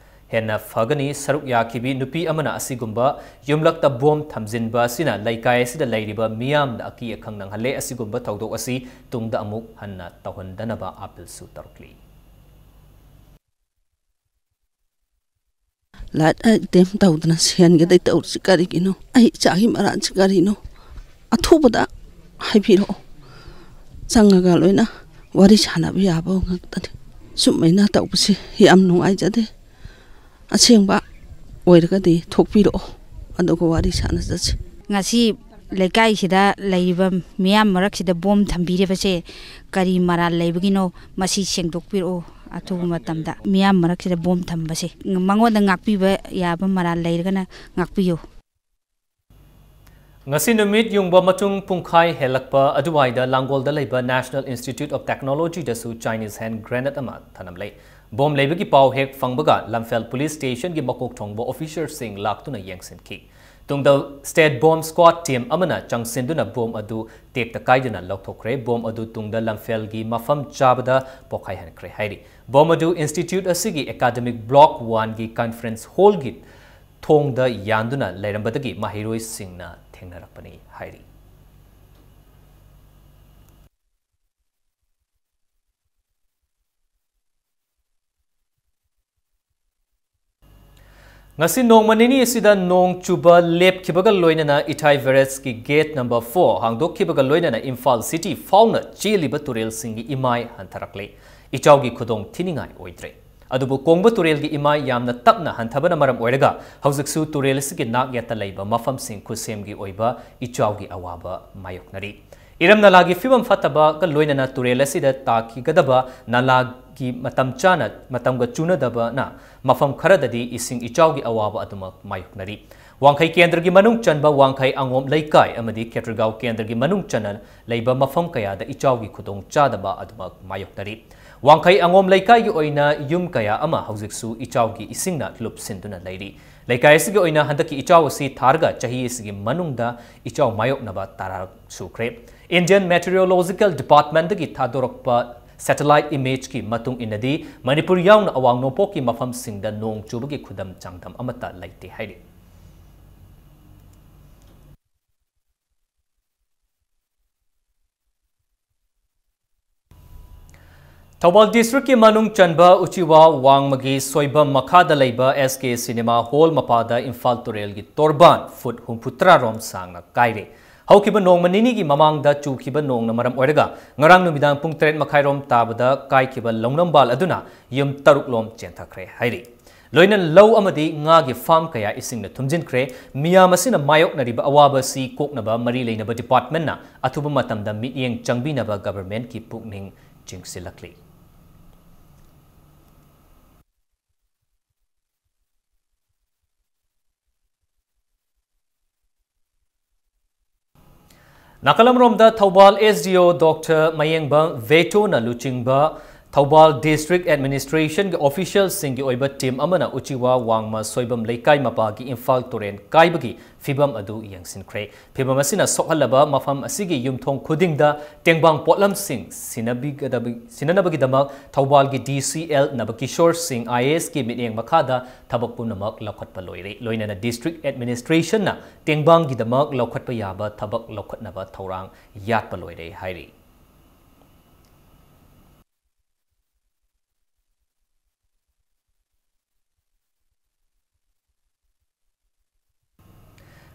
ꯍꯦꯟꯅ ꯐꯒꯅꯤ꯫ ꯁꯔꯨꯛ ꯌꯥꯈꯤꯕꯤ ꯅꯨꯄꯤ ꯑꯃꯅ ꯑꯁꯤꯒꯨꯝꯕ ꯌꯨꯝꯂꯛꯇ ꯕꯣꯝ ꯊꯝꯖꯤꯟꯕ ꯑꯁꯤꯅ ꯂꯩꯀꯥꯏ ꯑꯁꯤꯗ ꯂꯩꯔꯤꯕ ꯃꯤꯌꯥꯝꯗ ꯑꯀꯤ ꯑꯈꯪ ꯅꯪꯍꯜꯂꯦ꯫ ꯑꯁꯤꯒꯨꯝꯕ ꯊꯧꯗꯣꯛ ꯑꯁꯤ ꯇꯨꯡꯗ ꯑꯃꯨꯛ ꯍꯟꯅ ꯇꯧꯍꯟꯗꯅꯕ ꯑꯥꯄꯤꯜꯁꯨ ꯇꯧꯔꯛꯂꯤ꯫ ꯂꯥꯏꯠ ꯑꯥꯏꯇꯦꯝ ꯇꯧꯗꯅ ꯁꯦꯟꯒꯗꯩ ꯇꯧꯔꯤꯁꯤ ꯀꯔꯤꯒꯤꯅꯣ? ꯑꯩ ꯏꯆꯥꯒꯤ ꯃꯔꯥꯜꯁꯤ ꯀꯔꯤꯅꯣ? ꯑꯊꯨꯕꯗ ꯍꯥꯏꯕꯤꯔꯛꯑꯣ꯫ ꯆꯪꯉꯒ ꯂꯣꯏꯅ ꯋꯥꯔꯤ ꯁꯥꯟꯅꯕ ꯌꯥꯕ ꯉꯥꯛꯇꯅꯤ꯫ ꯁꯨꯝꯃꯥꯏꯅ ꯇꯧꯕꯁꯤ ꯌꯥꯝ ꯅꯨꯡꯉꯥꯏꯖꯗꯦ꯫ ꯑꯁꯦꯡꯕ ꯑꯣꯏꯔꯒꯗꯤ ꯊꯣꯛꯄꯤꯔꯛꯑꯣ, ꯑꯗꯨꯒ ꯋꯥꯔꯤ ꯁꯥꯟꯅꯖꯁꯤ꯫ ꯉꯁꯤ ꯂꯩꯀꯥꯏꯁꯤꯗ ꯂꯩꯔꯤꯕ ꯃꯤꯌꯥꯝ ꯃꯔꯛꯁꯤꯗ ꯕꯣꯝ ꯊꯝꯕꯤꯔꯤꯕꯁꯦ ꯀꯔꯤ ꯃꯔꯥꯜ ꯂꯩꯕꯒꯤꯅꯣ? ꯃꯁꯤ ꯁꯦꯡꯗꯣꯛꯄꯤꯔꯛꯑꯣ꯫ ꯑꯊꯨꯕ ꯃꯇꯝꯗ ꯃꯤꯌꯥꯝ ꯃꯔꯛꯁꯤꯗ ꯕꯣꯝ ꯊꯝꯕꯁꯦ, ꯃꯉꯣꯟꯗ ꯉꯥꯛꯄꯤꯕ ꯌꯥꯕ ꯃꯔꯥꯜ ꯂꯩꯔꯒꯅ ꯉꯥꯛꯄꯤꯌꯨ꯫ ꯉꯁꯤ ꯅꯨꯃꯤꯠ ꯌꯨꯡꯕ ꯃꯇꯨꯡ ꯄꯨꯡꯈꯥꯏ ꯍꯦꯜꯂꯛꯄ ꯑꯗꯨꯋꯥꯏꯗ ꯂꯥꯡꯒꯣꯜꯗ ꯂꯩꯕ National Institute of Technology ꯗꯁꯨ Chinese hand grenade ꯑꯃ ꯊꯅꯝꯂꯦ꯫ ꯕꯣꯝ ꯂꯩꯕꯒꯤ ꯄꯥꯎ ꯍꯦꯛ ꯐꯪꯕꯒ ꯂꯝꯐꯦꯜ ꯄꯨꯂꯤꯁ ꯁ꯭ꯇꯦꯁꯟꯒꯤ ꯃꯀꯣꯛ ꯊꯣꯡꯕ ꯑꯣꯐꯤꯁꯔꯁꯤꯡ ꯂꯥꯛꯇꯨꯅ ꯌꯦꯡꯁꯤꯟꯈꯤ꯫ ꯇꯨꯡꯗ state bomb squad team ꯑꯃꯅ ꯆꯪꯁꯤꯟꯗꯨꯅ ꯕꯣꯝ ꯑꯗꯨ ꯇꯦꯛꯇ ꯀꯥꯏꯗꯅ ꯂꯧꯊꯣꯛꯈ꯭ꯔꯦ꯫ ꯕꯣꯝ ꯑꯗꯨ ꯇꯨꯡꯗ ꯂꯝꯐꯦꯜꯒꯤ ꯃꯐꯝ ꯆꯥꯕꯗ ꯄꯣꯈꯥꯏꯍꯟꯈ꯭ꯔꯦ ꯍꯥꯏꯔꯤ꯫ ꯕꯣꯝ ꯑꯗꯨ institute ꯑꯁꯤꯒꯤ academic block one ꯒꯤ conference hall ꯒꯤ ꯊꯣꯡꯗ ꯌꯥꯟꯗꯨꯅ ꯂꯩꯔꯝꯕꯗꯒꯤ ꯃꯍꯩꯔꯣꯏꯁꯤꯡꯅ ꯊꯦꯡꯅꯔꯛꯄꯅꯤ ꯍꯥꯏꯔꯤ꯫ ꯉꯁꯤ ꯅꯣꯡꯃ ꯅꯤꯅꯤ ꯑꯁꯤꯗ ꯅꯣꯡ ꯆꯨꯕ ꯂꯦꯞꯈꯤꯕꯒ ꯂꯣꯏꯅꯅ ꯏꯊꯥꯏ barrage ꯀꯤ gate number four ꯍꯥꯡꯗꯣꯛꯈꯤꯕꯒ ꯂꯣꯏꯅꯅ ꯏꯝꯐꯥꯜ city ꯐꯥꯎꯅ ꯆꯦꯜꯂꯤꯕ ꯇꯨꯔꯦꯜꯁꯤꯡꯒꯤ ꯏꯃꯥꯏ ꯍꯟꯊꯔꯛꯂꯦ꯫ ꯏꯆꯥꯎꯒꯤ ꯈꯨꯗꯣꯡ ꯊꯤꯅꯤꯡꯉꯥꯏ ꯑꯣꯏꯗ꯭ꯔꯦ꯫ ꯑꯗꯨꯕꯨ ꯀꯣꯡꯕ ꯇꯨꯔꯦꯜꯒꯤ ꯏꯃꯥꯏ ꯌꯥꯝꯅ ꯇꯞꯅ ꯍꯟꯊꯕꯅ ꯃꯔꯝ ꯑꯣꯏꯔꯒ ꯍꯧꯖꯤꯛꯁꯨ ꯇꯨꯔꯦꯜ ꯑꯁꯤꯒꯤ ꯅꯥꯛ ꯌꯦꯠꯇ ꯂꯩꯕ ꯃꯐꯝꯁꯤꯡ ꯈꯨꯠꯁꯦꯝꯒꯤ ꯑꯣꯏꯕ ꯏꯆꯥꯎꯒꯤ ꯑꯋꯥꯕ ꯃꯥꯌꯣꯛꯅꯔꯤ꯫ ꯏꯔꯝ ꯅꯂꯥꯒꯤ ꯐꯤꯕꯝ ꯐꯠꯇꯕꯒ ꯂꯣꯏꯅꯅ ꯇꯨꯔꯦꯜ ꯑꯁꯤꯗ ꯇꯥꯈꯤꯒꯗꯕ ꯅꯂꯥꯒꯤ ꯃꯇꯝ ꯆꯥꯅ, ꯃꯇꯝꯒ ꯆꯨꯅꯗꯕꯅ ꯃꯐꯝ ꯈꯔꯗꯗꯤ ꯏꯁꯤꯡ ꯏꯆꯥꯎꯒꯤ ꯑꯋꯥꯕ ꯑꯗꯨꯃꯛ ꯃꯥꯌꯣꯛꯅꯔꯤ꯫ ꯋꯥꯡꯈꯩ ꯀꯦꯟꯗ꯭ꯔꯒꯤ ꯃꯅꯨꯡ ꯆꯟꯕ ꯋꯥꯡꯈꯩ ꯑꯉꯣꯝ ꯂꯩꯀꯥꯏ ꯑꯃꯗꯤ ꯈꯦꯇ꯭ꯔꯤꯒꯥꯎ ꯀꯦꯟꯗ꯭ꯔꯒꯤ ꯃꯅꯨꯡ ꯆꯟꯅ ꯂꯩꯕ ꯃꯐꯝ ꯀꯌꯥꯗ ꯏꯆꯥꯎꯒꯤ ꯈꯨꯗꯣꯡ ꯆꯥꯗꯕ ꯑꯗꯨꯃꯛ ꯃꯥꯌꯣꯛꯅꯔꯤ꯫ ꯋꯥꯡꯈꯩ ꯑꯉꯣꯝ ꯂꯩꯀꯥꯏꯒꯤ ꯑꯣꯏꯅ ꯌꯨꯝ ꯀꯌꯥ ꯑꯃ ꯍꯧꯖꯤꯛꯁꯨ ꯏꯆꯥꯎꯒꯤ ꯏꯁꯤꯡꯅ ꯂꯨꯞꯁꯤꯟꯗꯨꯅ ꯂꯩꯔꯤ꯫ ꯂꯩꯀꯥꯏ ꯑꯁꯤꯒꯤ ꯑꯣꯏꯅ ꯍꯟꯗꯛꯀꯤ ꯏꯆꯥꯎ ꯑꯁꯤ ꯊꯥꯔꯒ ꯆꯍꯤ ꯑꯁꯤꯒꯤ ꯃꯅꯨꯡꯗ ꯏꯆꯥꯎ ꯃꯥꯌꯣꯛꯅꯕ ꯇꯔꯥꯔꯛ ꯁꯨꯈ꯭ꯔꯦ꯫ Indian Meteorological Department ꯗꯒꯤ ꯊꯥꯗꯣꯔꯛꯄ satellite image ꯀꯤ ꯃꯇꯨꯡ ꯏꯟꯅꯗꯤ, ꯃꯅꯤꯄꯨꯔ ꯌꯥꯎꯅ ꯑꯋꯥꯡ ꯅꯣꯡꯄꯣꯛꯀꯤ ꯃꯐꯝꯁꯤꯡꯗ ꯅꯣꯡ ꯆꯨꯕꯒꯤ ꯈꯨꯗꯝ ꯆꯥꯡꯗꯝ ꯑꯃꯠꯇ ꯂꯩꯇꯦ ꯍꯥꯏꯔꯤ꯫ ꯊꯧꯕꯥꯜ district ꯀꯤ ꯃꯅꯨꯡ ꯆꯟꯕ ꯎꯆꯤꯋꯥ ꯋꯥꯡꯃꯒꯤ ꯁꯣꯏꯕꯝ ꯃꯈꯥꯗ ꯂꯩꯕ S K Cinema Hall ꯃꯄꯥꯗ ꯏꯝꯐꯥꯜ ꯇꯨꯔꯦꯜꯒꯤ ꯇꯣꯔꯕꯥꯟ ꯐꯨꯠ ꯍꯨꯝꯐꯨꯇꯔꯥ ꯔꯣꯝ ꯁꯥꯡꯅ ꯀꯥꯏꯔꯦ꯫ ꯍꯧꯈꯤꯕ ꯅꯣꯡꯃ ꯅꯤꯅꯤꯒꯤ ꯃꯃꯥꯡꯗ ꯆꯨꯈꯤꯕ ꯅꯣꯡꯅ ꯃꯔꯝ ꯑꯣꯏꯔꯒ ꯉꯔꯥꯡ ꯅꯨꯃꯤꯗꯥꯡ ꯄꯨꯡ ꯇꯔꯦꯠ ꯃꯈꯥꯏꯔꯣꯝ ꯇꯥꯕꯗ ꯀꯥꯏꯈꯤꯕ ꯂꯧꯅꯝꯕꯥꯜ ꯑꯗꯨꯅ ꯌꯨꯝ ꯇꯔꯨꯛ ꯂꯣꯝ ꯆꯦꯟꯊꯈ꯭ꯔꯦ ꯍꯥꯏꯔꯤ꯫ ꯂꯣꯏꯅꯅ ꯂꯧ ꯑꯃꯗꯤ ꯉꯥꯒꯤ ꯐꯥꯔꯝ ꯀꯌꯥ ꯏꯁꯤꯡꯅ ꯊꯨꯝꯖꯤꯟꯈ꯭ꯔꯦ꯫ ꯃꯤꯌꯥꯝ ꯑꯁꯤꯅ ꯃꯥꯌꯣꯛꯅꯔꯤꯕ ꯑꯋꯥꯕ ꯑꯁꯤ ꯀꯣꯛꯅꯕ ꯃꯔꯤ ꯂꯩꯅꯕ ꯗꯤꯄꯥꯔꯠꯃꯦꯟꯠꯅ ꯑꯊꯨꯕ ꯃꯇꯝꯗ ꯃꯤꯠꯌꯦꯡ ꯆꯪꯕꯤꯅꯕ ꯒꯚꯔꯟꯃꯦꯟꯠꯀꯤ ꯄꯨꯛꯅꯤꯡ ꯆꯤꯡꯁꯤꯜꯂꯛꯂꯤ꯫ ꯅꯥꯀꯜ ꯑꯃꯔꯣꯝꯗ ꯊꯧꯕꯥꯜ ꯑꯦꯁ ꯗꯤ ꯑꯣ ꯗꯣꯛꯇꯔ ꯃꯌꯦꯡꯕꯝ ꯚꯦꯇꯣꯅ ꯂꯨꯆꯤꯡꯕ ꯊꯧꯕꯥꯜ ꯗꯤꯁꯇ꯭ꯔꯤꯛ ꯑꯦꯗꯃꯤꯅꯤꯁꯇ꯭ꯔꯦꯁꯟꯒꯤ ꯑꯣꯐꯤꯁꯤꯌꯦꯜꯁꯤꯡꯒꯤ ꯑꯣꯏꯕ ꯇꯤꯝ ꯑꯃꯅ ꯎꯆꯤꯋꯥ ꯋꯥꯡꯃ ꯁꯣꯏꯕꯝ ꯂꯩꯀꯥꯏ ꯃꯄꯥꯒꯤ ꯏꯝꯐꯥꯜ ꯇꯨꯔꯦꯜ ꯀꯥꯏꯕꯒꯤ ꯐꯤꯚꯝ ꯑꯗꯨ ꯌꯦꯡꯁꯤꯟꯈ꯭ꯔꯦ꯫ ꯐꯤꯚꯝ ꯑꯁꯤꯅ ꯁꯣꯛꯍꯜꯂꯕ ꯃꯐꯝ ꯑꯁꯤꯒꯤ ꯌꯨꯝꯊꯣꯡ ꯈꯨꯗꯤꯡꯗ ꯇꯦꯡꯕꯥꯡ ꯄꯣꯠꯂꯝꯁꯤꯡ ꯁꯤꯟꯅꯕꯤꯒꯗꯕ-, ꯁꯤꯟꯅꯅꯕꯒꯤꯗꯃꯛ ꯊꯧꯕꯥꯜꯒꯤ ꯗꯤ ꯁꯤ ꯑꯦꯜ ꯅꯕꯀꯤꯁꯣꯔ ꯁꯤꯡ ꯑꯥꯏ ꯑꯦ ꯑꯦꯁꯀꯤ ꯃꯤꯠꯌꯦꯡ ꯃꯈꯥꯗ ꯊꯕꯛ ꯄꯨꯝꯅꯃꯛ ꯂꯧꯈꯠꯄ ꯂꯣꯏꯔꯦ꯫ ꯂꯣꯏꯅꯅ ꯗꯤꯁꯇ꯭ꯔꯤꯛ ꯑꯦꯗꯃꯤꯅꯤꯁꯇ꯭ꯔꯦꯁꯟꯅ ꯇꯦꯡꯕꯥꯡꯒꯤꯗꯃꯛ ꯂꯧꯈꯠꯄ ꯌꯥꯕ ꯊꯕꯛ ꯂꯧꯈꯠꯅꯕ ꯊꯧꯔꯥꯡ ꯌꯥꯠꯄ ꯂꯣꯏꯔꯦ ꯍꯥꯏꯔꯤ꯫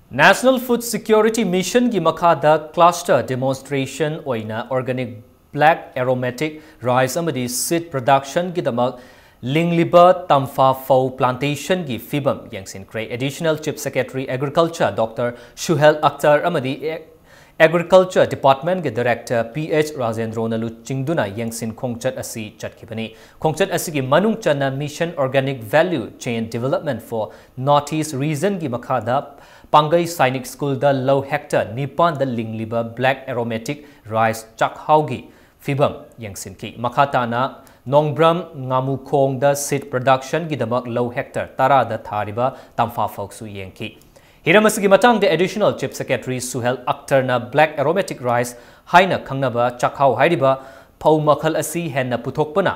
National Food Security Missionꯒꯤ ꯃꯈꯥꯗ cluster demonstration ꯑꯣꯏꯅ organic black aromatic rice ꯑꯃꯗꯤ seed productionꯒꯤꯗꯃꯛ ꯂꯤꯡꯂꯤꯕ ꯇꯝꯐꯥ ꯐꯧ plantationꯒꯤ ꯐꯤꯕꯝ ꯌꯦꯡꯁꯤꯟꯈ꯭ꯔꯦ꯫ Additional Chief Secretary Agriculture doctor Suhel Akhtar ꯑꯃꯗꯤ ꯑꯦ-, Agriculture Departmentꯀꯤ Director ꯄꯤ ꯑꯦꯆ ꯔꯥꯖꯦꯟꯗ꯭ꯔꯣꯅ ꯂꯨꯆꯤꯡꯗꯨꯅ ꯌꯦꯡꯁꯤꯟ ꯈꯣꯡꯆꯠ ꯑꯁꯤ ꯆꯠꯈꯤꯕꯅꯤ꯫ ꯈꯣꯡꯆꯠ ꯑꯁꯤꯒꯤ ꯃꯅꯨꯡ ꯆꯟꯅ Mission Organic Value Chain Development for North East Regionꯒꯤ ꯃꯈꯥꯗ ꯄꯥꯡꯒꯩ ꯁꯥꯏꯅꯤꯛ ꯁ꯭ꯀꯨꯜꯗ ꯂꯧ ꯍꯦꯛꯇꯔ ꯅꯤꯄꯥꯟꯗ ꯂꯤꯡꯂꯤꯕ black aromatic rice ꯆꯥꯛꯍꯥꯎꯒꯤ ꯐꯤꯕꯝ ꯌꯦꯡꯁꯤꯟꯈꯤ꯫ ꯃꯈꯥ ꯇꯥꯅ ꯅꯣꯡꯕ꯭ꯔꯝ ꯉꯥꯃꯨꯈꯣꯡꯗ seed productionꯒꯤꯗꯃꯛ ꯂꯧ ꯍꯦꯛꯇꯔ ꯇꯔꯥꯗ ꯊꯥꯔꯤꯕ ꯇꯝꯐꯥ ꯐꯧꯁꯨ ꯌꯦꯡꯈꯤ꯫ ꯍꯤꯔꯝ ꯑꯁꯤꯒꯤ ꯃꯇꯥꯡꯗ Additional Chief Secretary Suhel ꯑꯛꯇꯔꯅ black aromatic rice ꯍꯥꯏꯅ ꯈꯪꯅꯕ ꯆꯥꯛꯍꯥꯎ ꯍꯥꯏꯔꯤꯕ ꯐꯧ ꯃꯈꯜ ꯑꯁꯤ ꯍꯦꯟꯅ ꯄꯨꯊꯣꯛꯄꯅ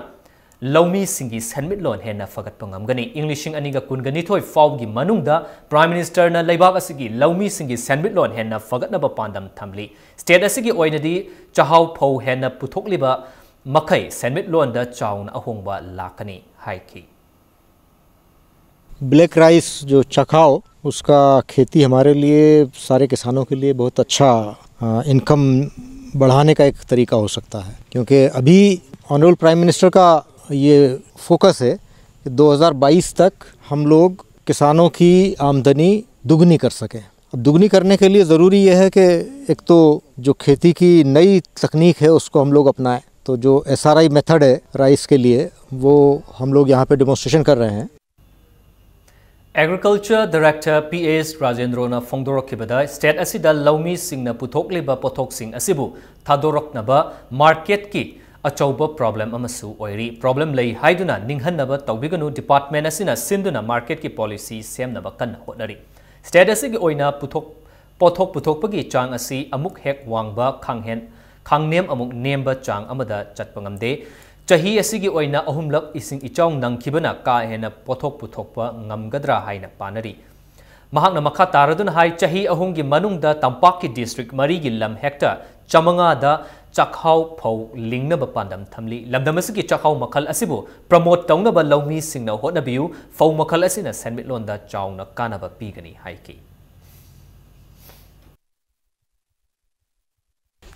ꯂꯧꯃꯤꯁꯤꯡꯒꯤ ꯁꯦꯟꯃꯤꯠꯂꯣꯟ ꯍꯦꯟꯅ ꯐꯒꯠꯄ ꯉꯝꯒꯅꯤ꯫ ꯏꯪ ꯂꯤꯁꯤꯡ ꯑꯅꯤꯒ ꯀꯨꯟꯒ ꯅꯤꯊꯣꯏ ꯐꯥꯎꯒꯤ ꯃꯅꯨꯡꯗ Prime Ministerꯅ ꯂꯩꯕꯥꯛ ꯑꯁꯤꯒꯤ ꯂꯧꯃꯤꯁꯤꯡꯒꯤ ꯁꯦꯟꯃꯤꯠꯂꯣꯟ ꯍꯦꯟꯅ ꯐꯒꯠꯅꯕ ꯄꯥꯟꯗꯝ ꯊꯝꯂꯤ꯫ State ꯑꯁꯤꯒꯤ ꯑꯣꯏꯅꯗꯤ ꯆꯥꯛꯍꯥꯎ ꯐꯧ ꯍꯦꯟꯅ ꯄꯨꯊꯣꯛꯂꯤꯕ ꯃꯈꯩ ꯁꯦꯟꯃꯤꯠꯂꯣꯟꯗ ꯆꯥꯎꯅ ꯑꯍꯣꯡꯕ ꯂꯥꯛꯀꯅꯤ ꯍꯥꯏꯈꯤ꯫ ब्लैक राइस जो चखाओ उसका खेती हमारे लिए, सारे किसानों के लिए बहुत अच्छा इनकम बढ़ाने का एक तरीका हो सकता है, क्योंकि अभी ऑनरेबल प्राइम मिनिस्टर का ये फोकस है कि दो हज़ार बाईस तक हम लोग किसानों की आमदनी दुगनी कर सकें। अब दुगनी करने के लिए ज़रूरी यह है कि एक तो जो खेती की नई तकनीक है, उसको हम लोग अपनाएं। तो जो एसआरआई मेथड है राइस के लिए, वो हम लोग यहाँ पे डेमोन्स्ट्रेशन कर रहे हैं। Agriculture Director P S Rajendrona ꯐꯣꯡꯗꯣꯔꯛꯈꯤꯕꯗ, state ꯑꯁꯤꯗ ꯂꯧꯃꯤꯁꯤꯡꯅ ꯄꯨꯊꯣꯛꯂꯤꯕ ꯄꯣꯠꯊꯣꯛꯁꯤꯡ ꯑꯁꯤꯕꯨ ꯊꯥꯗꯣꯔꯛꯅꯕ marketꯀꯤ ꯑꯆꯧꯕ problem ꯑꯃꯁꯨ ꯑꯣꯏꯔꯤ꯫ Problem ꯂꯩ ꯍꯥꯏꯗꯨꯅ ꯅꯤꯡꯍꯟꯅꯕ ꯇꯧꯕꯤꯒꯅꯨ, department ꯑꯁꯤꯅ ꯁꯤꯟꯗꯨꯅ marketꯀꯤ policy ꯁꯦꯝꯅꯕ ꯀꯟꯅ ꯍꯣꯠꯅꯔꯤ꯫ State ꯑꯁꯤꯒꯤ ꯑꯣꯏꯅ ꯄꯨꯊꯣꯛ ꯄꯣꯠꯊꯣꯛ ꯄꯨꯊꯣꯛꯄꯒꯤ ꯆꯥꯡ ꯑꯁꯤ ꯑꯃꯨꯛ ꯍꯦꯛ ꯋꯥꯡꯕ, ꯈꯥꯡꯍꯦꯟ ꯈꯥꯡꯅꯦꯝ ꯑꯃꯨꯛ ꯅꯦꯝꯕ ꯆꯥꯡ ꯑꯃꯗ ꯆꯠꯄ ꯉꯝꯗꯦ꯫ ꯆꯍꯤ ꯑꯁꯤꯒꯤ ꯑꯣꯏꯅ ꯑꯍꯨꯝꯂꯛ ꯏꯁꯤꯡ ꯏꯆꯥꯎ ꯅꯪꯈꯤꯕꯅ ꯀꯥ ꯍꯦꯟꯅ ꯄꯣꯠꯊꯣꯛ ꯄꯨꯊꯣꯛꯄ ꯉꯝꯒꯗ꯭ꯔꯥ ꯍꯥꯏꯅ ꯄꯥꯅꯔꯤ꯫ ꯃꯍꯥꯛꯅ ꯃꯈꯥ ꯇꯥꯔꯗꯨꯅ ꯍꯥꯏ, ꯆꯍꯤ ꯑꯍꯨꯝꯒꯤ ꯃꯅꯨꯡꯗ ꯇꯝꯄꯥꯛꯀꯤ district ꯃꯔꯤꯒꯤ ꯂꯝ hectare ꯆꯥꯃꯉꯥꯗ ꯆꯥꯛꯍꯥꯎ ꯐꯧ ꯂꯤꯡꯅꯕ ꯄꯥꯟꯗꯝ ꯊꯝꯂꯤ꯫ ꯂꯝꯗꯝ ꯑꯁꯤꯒꯤ ꯆꯥꯛꯍꯥꯎ ꯃꯈꯜ ꯑꯁꯤꯕꯨ promote ꯇꯧꯅꯕ ꯂꯧꯃꯤꯁꯤꯡꯅ ꯍꯣꯠꯅꯕꯤꯌꯨ꯫ ꯐꯧ ꯃꯈꯜ ꯑꯁꯤꯅ ꯁꯦꯟꯃꯤꯠꯂꯣꯟꯗ ꯆꯥꯎꯅ ꯀꯥꯟꯅꯕ ꯄꯤꯒꯅꯤ ꯍꯥꯏꯈꯤ꯫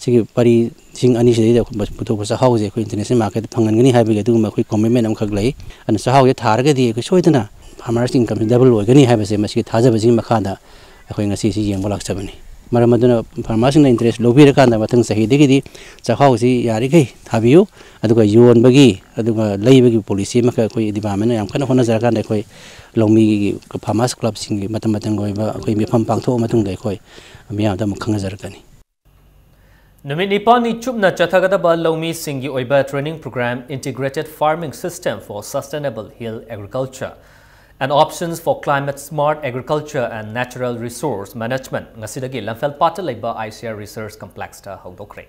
ꯁꯤꯒꯤ ꯄꯔꯤꯁꯤꯡ ꯑꯅꯤꯁꯤꯗꯩꯗ ꯑꯩꯈꯣꯏ ꯄꯨꯊꯣꯛꯄ ꯆꯥꯛꯍꯥꯎꯁꯦ ꯑꯩꯈꯣꯏ international marketꯇ ꯐꯪꯍꯟꯒꯅꯤ ꯍꯥꯏꯕꯒꯤ ꯑꯗꯨꯒꯨꯝꯕ ꯑꯩꯈꯣꯏ commitment ꯑꯃꯈꯛ ꯂꯩ꯫ ꯑꯗꯨꯅ ꯆꯥꯛꯍꯥꯎꯁꯦ ꯊꯥꯔꯒꯗꯤ ꯑꯩꯈꯣꯏ ꯁꯣꯏꯗꯅ farmers income double ꯑꯣꯏꯒꯅꯤ ꯍꯥꯏꯕꯁꯦ ꯃꯁꯤꯒꯤ ꯊꯥꯖꯕꯁꯤꯒꯤ ꯃꯈꯥꯗ ꯑꯩꯈꯣꯏ ꯉꯁꯤꯁꯤ ꯌꯦꯡꯕ ꯂꯥꯛꯆꯕꯅꯤ꯫ ꯃꯔꯝ ꯑꯗꯨꯅ farmerꯁꯤꯡꯅ interest ꯂꯧꯕꯤꯔꯀꯥꯟꯗ ꯃꯊꯪ ꯆꯍꯤꯗꯒꯤꯗꯤ ꯆꯥꯛꯍꯥꯎꯁꯤ ꯌꯥꯔꯤꯈꯩ ꯊꯥꯕꯤꯌꯨ, ꯑꯗꯨꯒ ꯌꯣꯟꯕꯒꯤ ꯑꯗꯨꯒ ꯂꯩꯕꯒꯤ policy ꯑꯃꯈꯛ ꯑꯩꯈꯣꯏ departmentꯅ ꯌꯥꯝ ꯀꯟꯅ ꯍꯣꯠꯅꯖꯔꯀꯥꯟꯗ ꯑꯩꯈꯣꯏ ꯂꯧꯃꯤꯒꯤ farmers clubꯁꯤꯡꯒꯤ ꯃꯇꯝ ꯃꯇꯝꯒꯤ ꯑꯣꯏꯕ ꯑꯩꯈꯣꯏ ꯃꯤꯐꯝ ꯄꯥꯡꯊꯣꯛꯑ ꯃꯇꯨꯡꯗ ꯑꯩꯈꯣꯏ ꯃꯤꯌꯥꯝꯗ ꯑꯃꯨꯛ ꯈꯪꯍꯟꯖꯔꯛꯀꯅꯤ꯫ ꯅꯨꯃꯤꯠ ꯅꯤꯄꯥꯜꯅꯤ ꯆꯨꯞꯅ ꯆꯠꯊꯒꯗꯕ ꯂꯧꯃꯤꯁꯤꯡꯒꯤ ꯑꯣꯏꯕ training program Integrated Farming System for Sustainable Hill Agriculture and Options for Climate Smart Agriculture and Natural Resource Management ꯉꯁꯤꯗꯒꯤ ꯂꯝꯐꯦꯜ ꯄꯥꯠꯇ ꯂꯩꯕ ICAR Research Complexꯇ ꯍꯧꯗꯣꯛꯈ꯭ꯔꯦ꯫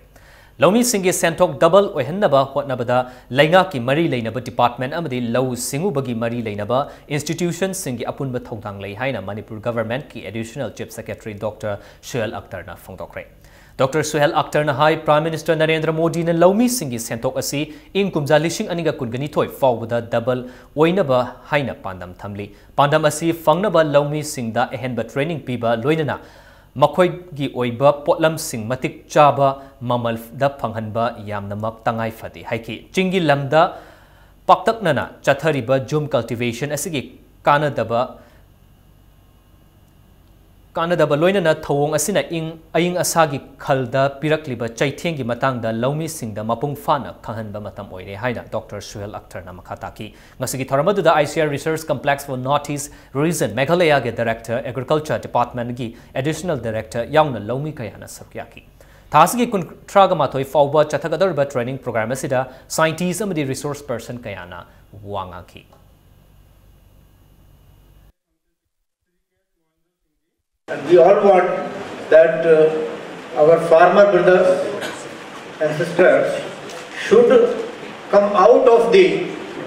ꯂꯧꯃꯤꯁꯤꯡꯒꯤ ꯁꯦꯟꯊꯣꯛ double ꯑꯣꯏꯍꯟꯅꯕ ꯍꯣꯠꯅꯕꯗ ꯂꯩꯉꯥꯛꯀꯤ ꯃꯔꯤ ꯂꯩꯅꯕ department ꯑꯃꯗꯤ ꯂꯧꯎ ꯁꯤꯡꯎꯕꯒꯤ ꯃꯔꯤ ꯂꯩꯅꯕ institutionꯁꯤꯡꯒꯤ ꯑꯄꯨꯟꯕ ꯊꯧꯗꯥꯡ ꯂꯩ ꯍꯥꯏꯅ ꯃꯅꯤꯄꯨꯔ governmentꯀꯤ Additional Chief Secretary Doctor Suhel ꯑꯛꯇꯔꯅ ꯐꯣꯡꯗꯣꯛꯈ꯭ꯔꯦ꯫ ꯗꯣꯛꯇꯔ ꯁꯨꯍꯦꯜ ꯑꯈꯇꯔꯅ ꯍꯥꯏ, Prime Minister ꯅꯔꯦꯟꯗ꯭ꯔ ꯃꯣꯗꯤꯅ ꯂꯧꯃꯤꯁꯤꯡꯒꯤ ꯁꯦꯟꯊꯣꯛ ꯑꯁꯤ ꯏꯪ ꯀꯨꯝꯖꯥ ꯂꯤꯁꯤꯡ ꯑꯅꯤꯒ ꯀꯨꯟꯒꯅꯤꯊꯣꯏ ꯐꯥꯎꯕꯗ double ꯑꯣꯏꯅꯕ ꯍꯥꯏꯅ ꯄꯥꯟꯗꯝ ꯊꯝꯂꯤ꯫ ꯄꯥꯟꯗꯝ ꯑꯁꯤ ꯐꯪꯅꯕ ꯂꯧꯃꯤꯁꯤꯡꯗ ꯑꯍꯦꯟꯕ training ꯄꯤꯕ, ꯂꯣꯏꯅꯅ ꯃꯈꯣꯏꯒꯤ ꯑꯣꯏꯕ ꯄꯣꯠꯂꯝꯁꯤꯡ ꯃꯇꯤꯛ ꯆꯥꯕ ꯃꯃꯜꯗ ꯐꯪꯍꯟꯕ ꯌꯥꯝꯅꯃꯛ ꯇꯉꯥꯏ ꯐꯗꯦ ꯍꯥꯏꯈꯤ꯫ ꯆꯤꯡꯒꯤ ꯂꯝꯗ ꯄꯥꯛꯇꯛꯅꯅ ꯆꯠꯊꯔꯤꯕ ꯖꯨꯝ cultivation ꯑꯁꯤꯒꯤ ꯀꯥꯟꯅꯗꯕ ꯀꯥꯟꯅꯗꯕ ꯂꯣꯏꯅꯅ ꯊꯧꯑꯣꯡ ꯑꯁꯤꯅ ꯏꯪ, ꯑꯏꯪ ꯑꯁꯥꯒꯤ ꯈꯜꯗ ꯄꯤꯔꯛꯂꯤꯕ ꯆꯩꯊꯦꯡꯒꯤ ꯃꯇꯥꯡꯗ ꯂꯧꯃꯤꯁꯤꯡꯗ ꯃꯄꯨꯡ ꯐꯥꯅ ꯈꯪꯍꯟꯕ ꯃꯇꯝ ꯑꯣꯏꯔꯦ ꯍꯥꯏꯅ ꯗꯣꯛꯇꯔ ꯁꯨꯍꯦꯜ ꯑꯈꯇꯔꯅ ꯃꯈꯥ ꯇꯥꯈꯤ꯫ ꯉꯁꯤꯒꯤ ꯊꯧꯔꯝ ꯑꯗꯨꯗ I C A R Research Complex for North East Region, ꯃꯦꯘꯥꯂꯌꯥꯒꯤ Director, Agriculture Department ꯒꯤ Additional Director ꯌꯥꯎꯅ ꯂꯧꯃꯤ ꯀꯌꯥꯅ ꯁꯔꯨꯛ ꯌꯥꯈꯤ꯫ ꯊꯥ ꯑꯁꯤꯒꯤ ꯀꯨꯟꯊ꯭ꯔꯥꯒ ꯃꯥꯊꯣꯏ ꯐꯥꯎꯕ ꯆꯠꯊꯒꯗꯧꯔꯤꯕ training program ꯑꯁꯤꯗ scientist ꯑꯃꯗꯤ resource person ꯀꯌꯥꯅ ꯋꯥ ꯉꯥꯡꯈꯤ꯫ And we all want that uh, our farmer brothers and sisters should come out of the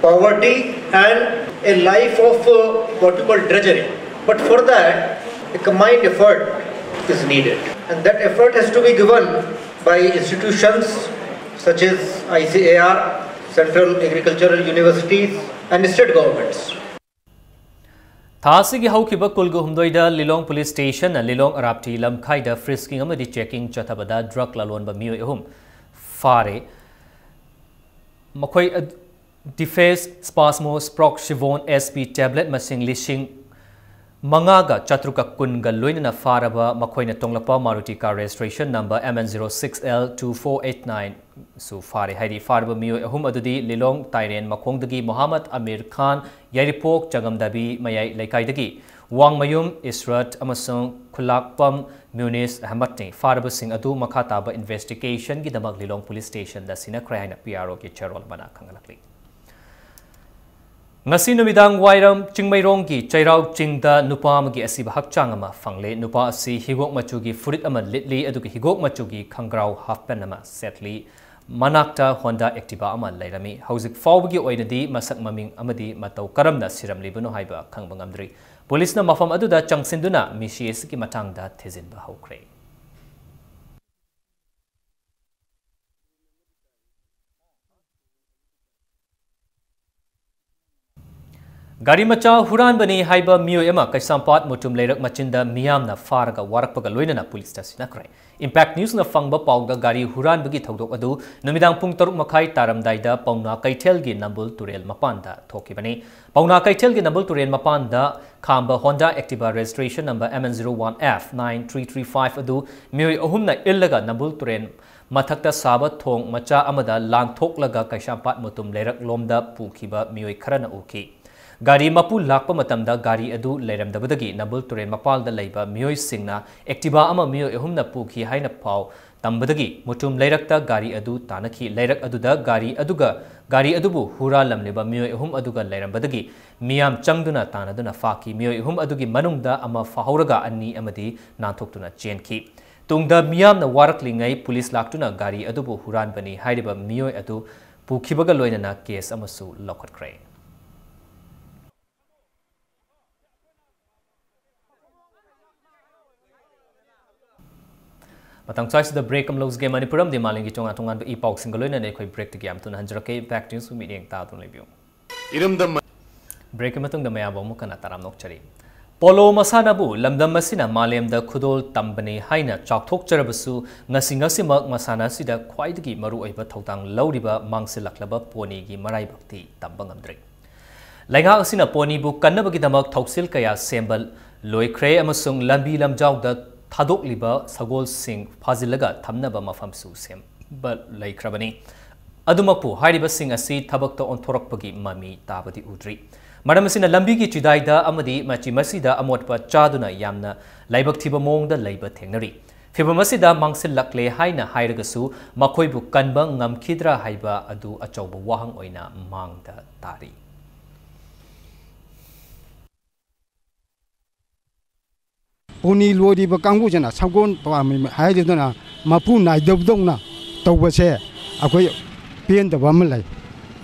poverty and a life of uh, what you call drudgery. But for that, a combined effort is needed. And that effort has to be given by institutions such as I C A R, central agricultural universities, and state governments. ꯊꯥ ꯑꯁꯤꯒꯤ ꯍꯧꯈꯤꯕ ꯀꯨꯟꯒ ꯍꯨꯝꯗꯣꯏꯗ ꯂꯤꯂꯣꯡ police station ꯅ ꯂꯤꯂꯣꯡ ꯑꯔꯥꯞꯇꯤ ꯂꯝꯈꯥꯏꯗ frisking ꯑꯃꯗꯤ checking ꯆꯠꯊꯕꯗ drug ꯂꯂꯣꯟꯕ ꯃꯤꯑꯣꯏ ꯑꯍꯨꯝ ꯐꯥꯔꯦ꯫ ꯃꯈꯣꯏ ꯑꯗ-, Difes, Spasmo, Sproxyvon, S P tablet ꯃꯁꯤꯡ ꯂꯤꯁꯤꯡ ꯃꯉꯥꯒ ꯆꯥꯇ꯭ꯔꯨꯛꯀ ꯀꯨꯟꯒ ꯂꯣꯏꯅꯅ ꯐꯥꯔꯕ ꯃꯈꯣꯏꯅ ꯇꯣꯡꯂꯛꯄ Maruti car registration number M N zero six L two four eight nine ꯁꯨ ꯐꯥꯔꯦ ꯍꯥꯏꯔꯤ꯫ ꯐꯥꯔꯕ ꯃꯤꯑꯣꯏ ꯑꯍꯨꯝ ꯑꯗꯨꯗꯤ ꯂꯤꯂꯣꯡ ꯇꯥꯏꯔꯦꯟ ꯃꯈꯣꯡꯗꯒꯤ ꯃꯣꯍꯥꯃꯗ ꯑꯃꯤꯔ ꯈꯥꯟ, ꯌꯥꯏꯔꯤꯄꯣꯛ ꯆꯪꯉꯝꯗꯕꯤ ꯃꯌꯥꯏ ꯂꯩꯀꯥꯏꯗꯒꯤ ꯋꯥꯡꯃꯌꯨꯝ ꯏꯁꯔꯠ ꯑꯃꯁꯨꯡ ꯈꯨꯂꯥꯛꯄꯝ ꯃ꯭ꯌꯨꯅꯤꯁ ꯑꯍꯃꯗꯅꯤ꯫ ꯐꯥꯔꯕꯁꯤꯡ ꯑꯗꯨ ꯃꯈꯥ ꯇꯥꯕ investigation ꯒꯤꯗꯃꯛ ꯂꯤꯂꯣꯡ police station ꯗ ꯁꯤꯟꯅꯈ꯭ꯔꯦ ꯍꯥꯏꯅ P R O ꯒꯤ ꯆꯦꯔꯣꯜ ꯑꯃꯅ ꯈꯪꯍꯜꯂꯛꯂꯤ꯫ ꯉꯁꯤ ꯅꯨꯃꯤꯗꯥꯡ ꯋꯥꯏꯔꯝ ꯆꯤꯡꯃꯩꯔꯣꯡꯒꯤ ꯆꯩꯔꯥꯎ ꯆꯤꯡꯗ ꯅꯨꯄꯥ ꯑꯃꯒꯤ ꯑꯁꯤꯕ ꯍꯛꯆꯥꯡ ꯑꯃ ꯐꯪꯂꯦ꯫ ꯅꯨꯄꯥ ꯑꯁꯤ ꯍꯤꯒꯣꯛ ꯃꯆꯨꯒꯤ ꯐꯨꯔꯤꯠ ꯑꯃ ꯂꯤꯠꯂꯤ, ꯑꯗꯨꯒ ꯍꯤꯒꯣꯛ ꯃꯆꯨꯒꯤ ꯈꯪꯒ꯭ꯔꯥꯎ half pant ꯑꯃ ꯁꯦꯠꯂꯤ꯫ ꯃꯅꯥꯛꯇ Honda Activa ꯑꯃ ꯂꯩꯔꯝꯃꯤ꯫ ꯍꯧꯖꯤꯛ ꯐꯥꯎꯕꯒꯤ ꯑꯣꯏꯅꯗꯤ ꯃꯁꯛ ꯃꯃꯤꯡ ꯑꯃꯗꯤ ꯃꯇꯧ ꯀꯔꯝꯅ ꯁꯤꯔꯝꯂꯤꯕꯅꯣ ꯍꯥꯏꯕ ꯈꯪꯕ ꯉꯝꯗ꯭ꯔꯤ꯫ ꯄꯨꯂꯤꯁꯅ ꯃꯐꯝ ꯑꯗꯨꯗ ꯆꯪꯁꯤꯟꯗꯨꯅ ꯃꯤꯁꯤ ꯑꯁꯤꯒꯤ ꯃꯇꯥꯡꯗ ꯊꯤꯖꯤꯟꯕ ꯍꯧꯈ꯭ꯔꯦ꯫ ꯒꯥꯔꯤ ꯃꯆꯥ ꯍꯨꯔꯥꯟꯕꯅꯤ ꯍꯥꯏꯕ ꯃꯤꯑꯣꯏ ꯑꯃ ꯀꯩꯁꯥꯝꯄꯥꯠ ꯃꯨꯇꯨꯝ ꯂꯩꯔꯛ ꯃꯆꯤꯟꯗ ꯃꯤꯌꯥꯝꯅ ꯐꯥꯔꯒ ꯋꯥꯔꯛꯄꯒ ꯂꯣꯏꯅꯅ ꯄꯨꯂꯤꯁꯇ ꯁꯤꯟꯅꯈ꯭ꯔꯦ꯫ Impact Newsꯅ ꯐꯪꯕ ꯄꯥꯎꯗ ꯒꯥꯔꯤ ꯍꯨꯔꯥꯟꯕꯒꯤ ꯊꯧꯗꯣꯛ ꯑꯗꯨ ꯅꯨꯃꯤꯗꯥꯡ ꯄꯨꯡ ꯇꯔꯨꯛ ꯃꯈꯥꯏ ꯇꯥꯔꯝꯗꯥꯏꯗ ꯄꯥꯎꯅꯥ ꯀꯩꯊꯦꯜꯒꯤ ꯅꯝꯕꯨꯜ ꯇꯨꯔꯦꯜ ꯃꯄꯥꯟꯗ ꯊꯣꯛꯈꯤꯕꯅꯤ꯫ ꯄꯥꯎꯅꯥ ꯀꯩꯊꯦꯜꯒꯤ ꯅꯝꯕꯨꯜ ꯇꯨꯔꯦꯜ ꯃꯄꯥꯟꯗ ꯈꯥꯝꯕ Honda Activa registration number M N zero one F nine three three five ꯑꯗꯨ ꯃꯤꯑꯣꯏ ꯑꯍꯨꯝꯅ ꯏꯜꯂꯒ ꯅꯝꯕꯨꯜ ꯇꯨꯔꯦꯜ ꯃꯊꯛꯇ ꯁꯥꯕ ꯊꯣꯡ ꯃꯆꯥ ꯑꯃꯗ ꯂꯥꯟꯊꯣꯛꯂꯒ ꯀꯩꯁꯥꯝꯄꯥꯠ ꯃꯨꯇꯨꯝ ꯂꯩꯔꯛ ꯂꯣꯝꯗ ꯄꯨꯈꯤꯕ ꯃꯤꯑꯣꯏ ꯈꯔꯅ ꯎꯈꯤ꯫ ꯒꯥꯔꯤ ꯃꯄꯨ ꯂꯥꯛꯄ ꯃꯇꯝꯗ ꯒꯥꯔꯤ ꯑꯗꯨ ꯂꯩꯔꯝꯗꯕꯗꯒꯤ ꯅꯝꯕꯨꯜ ꯇꯨꯔꯦꯜ ꯃꯄꯥꯜꯗ ꯂꯩꯕ ꯃꯤꯑꯣꯏꯁꯤꯡꯅ Activa ꯑꯃ ꯃꯤꯑꯣꯏ ꯑꯍꯨꯝꯅ ꯄꯨꯈꯤ ꯍꯥꯏꯅ ꯄꯥꯎ ꯇꯝꯕꯗꯒꯤ ꯃꯨꯇꯨꯝ ꯂꯩꯔꯛꯇ ꯒꯥꯔꯤ ꯑꯗꯨ ꯇꯥꯟꯅꯈꯤ꯫ ꯂꯩꯔꯛ ꯑꯗꯨꯗ ꯒꯥꯔꯤ ꯑꯗꯨꯒ, ꯒꯥꯔꯤ ꯑꯗꯨꯕꯨ ꯍꯨꯔꯥꯜꯂꯝꯂꯤꯕ ꯃꯤꯑꯣꯏ ꯑꯍꯨꯝ ꯑꯗꯨꯒ ꯂꯩꯔꯝꯕꯗꯒꯤ ꯃꯤꯌꯥꯝ ꯆꯪꯗꯨꯅ ꯇꯥꯟꯅꯗꯨꯅ ꯐꯥꯈꯤ꯫ ꯃꯤꯑꯣꯏ ꯑꯍꯨꯝ ꯑꯗꯨꯒꯤ ꯃꯅꯨꯡꯗ ꯑꯃ ꯐꯥꯍꯧꯔꯒ ꯑꯅꯤ ꯑꯃꯗꯤ ꯅꯥꯟꯊꯣꯛꯇꯨꯅ ꯆꯦꯟꯈꯤ꯫ ꯇꯨꯡꯗ ꯃꯤꯌꯥꯝꯅ ꯋꯥꯔꯛꯂꯤꯉꯩ ꯄꯨꯂꯤꯁ ꯂꯥꯛꯇꯨꯅ ꯒꯥꯔꯤ ꯑꯗꯨꯕꯨ ꯍꯨꯔꯥꯟꯕꯅꯤ ꯍꯥꯏꯔꯤꯕ ꯃꯤꯑꯣꯏ ꯑꯗꯨ ꯄꯨꯈꯤꯕꯒ ꯂꯣꯏꯅꯅ ꯀꯦꯁ ꯑꯃꯁꯨ ꯂꯧꯈꯠꯈ꯭ꯔꯦ꯫ ꯃꯇꯥꯡ ꯆꯥꯏꯁꯤꯗ ꯕ꯭ꯔꯦꯛ ꯑꯃ ꯂꯧꯖꯒꯦ꯫ ꯃꯅꯤꯄꯨꯔ ꯑꯃꯗꯤ ꯃꯥꯂꯦꯝꯒꯤ ꯇꯣꯉꯥꯟ ꯇꯣꯉꯥꯟꯕ ꯏ ꯄꯥꯎꯁꯤꯡꯒ ꯂꯣꯏꯅꯅ ꯑꯩꯈꯣꯏ ꯕ꯭ꯔꯦꯛꯇꯒꯤ ꯌꯥꯝ ꯊꯨꯅ ꯍꯟꯖꯔꯛꯀꯦ꯫ Impact Newsꯄꯨ ꯃꯤꯠꯌꯦꯡ ꯇꯥꯗꯨꯅ ꯂꯩꯕꯤꯌꯨ꯫ ꯏꯔꯝꯗꯝ ꯕ꯭ꯔꯦꯛꯀꯤ ꯃꯇꯨꯡꯗ ꯃꯌꯥꯝꯕꯨ ꯑꯃꯨꯛ ꯍꯟꯅ ꯇꯔꯥꯝꯅ ꯑꯣꯛꯆꯔꯤ꯫ ꯄꯣꯂꯣ ꯃꯁꯥꯟꯅꯕꯨ ꯂꯝꯗꯝ ꯑꯁꯤꯅ ꯃꯥꯂꯦꯝꯗ ꯈꯨꯗꯣꯜ ꯇꯝꯕꯅꯤ ꯍꯥꯏꯅ ꯆꯥꯎꯊꯣꯛꯆꯔꯕꯁꯨ, ꯉꯁꯤ ꯉꯁꯤꯃꯛ ꯃꯁꯥꯟꯅ ꯑꯁꯤꯗ ꯈ꯭ꯋꯥꯏꯗꯒꯤ ꯃꯔꯨꯑꯣꯏꯕ ꯊꯧꯗꯥꯡ ꯂꯧꯔꯤꯕ ꯃꯥꯡꯁꯤꯜꯂꯛꯂꯕ ꯄꯣꯅꯤꯒꯤ ꯃꯔꯥꯏꯕꯛꯇꯤ ꯇꯝꯕ ꯉꯝꯗ꯭ꯔꯤ꯫ ꯂꯩꯉꯥꯛ ꯑꯁꯤꯅ ꯄꯣꯅꯤꯕꯨ ꯀꯟꯅꯕꯒꯤꯗꯃꯛ ꯊꯧꯁꯤꯜ ꯀꯌꯥ ꯁꯦꯝꯕ ꯂꯣꯏꯈ꯭ꯔꯦ ꯑꯃꯁꯨꯡ ꯂꯝꯕꯤ ꯂꯝꯖꯥꯎꯗ ꯊꯥꯗꯣꯛꯂꯤꯕ ꯁꯒꯣꯜꯁꯤꯡ ꯐꯥꯖꯤꯜꯂꯒ ꯊꯝꯅꯕ ꯃꯐꯝꯁꯨ ꯁꯦꯝꯕ ꯂꯩꯈ꯭ꯔꯕꯅꯤ꯫ ꯑꯗꯨꯃꯛꯄꯨ ꯍꯥꯏꯔꯤꯕꯁꯤꯡ ꯑꯁꯤ ꯊꯕꯛꯇ ꯑꯣꯟꯊꯣꯔꯛꯄꯒꯤ ꯃꯃꯤ ꯇꯥꯕꯗꯤ ꯎꯗ꯭ꯔꯤ꯫ ꯃꯔꯝ ꯑꯁꯤꯅ ꯂꯝꯕꯤꯒꯤ ꯆꯤꯗꯥꯏꯗ ꯑꯃꯗꯤ ꯃꯆꯤ ꯃꯆꯤꯗ ꯑꯃꯣꯠꯄ ꯆꯥꯗꯨꯅ ꯌꯥꯝꯅ ꯂꯥꯏꯕꯛ ꯊꯤꯕ ꯃꯑꯣꯡꯗ ꯂꯩꯕ ꯊꯦꯡꯅꯔꯤ꯫ ꯐꯤꯚꯝ ꯑꯁꯤꯗ ꯃꯥꯡꯁꯤꯜꯂꯛꯂꯦ ꯍꯥꯏꯅ ꯍꯥꯏꯔꯒꯁꯨ ꯃꯈꯣꯏꯕꯨ ꯀꯟꯕ ꯉꯝꯈꯤꯗ꯭ꯔꯥ ꯍꯥꯏꯕ ꯑꯗꯨ ꯑꯆꯧꯕ ꯋꯥꯍꯪ ꯑꯣꯏꯅ ꯃꯥꯡꯗ ꯇꯥꯔꯤ꯫ ꯄꯣꯅꯤ ꯂꯣꯏꯔꯤꯕ ꯀꯥꯡꯕꯨꯁꯤꯅ ꯁꯒꯣꯜ ꯄꯥꯝꯃꯤ ꯍꯥꯏꯗꯨꯅ ꯃꯄꯨ ꯅꯥꯏꯗꯕꯗꯧꯅ ꯇꯧꯕꯁꯦ ꯑꯩꯈꯣꯏ ꯄꯦꯟꯗꯕ ꯑꯃ ꯂꯩ꯫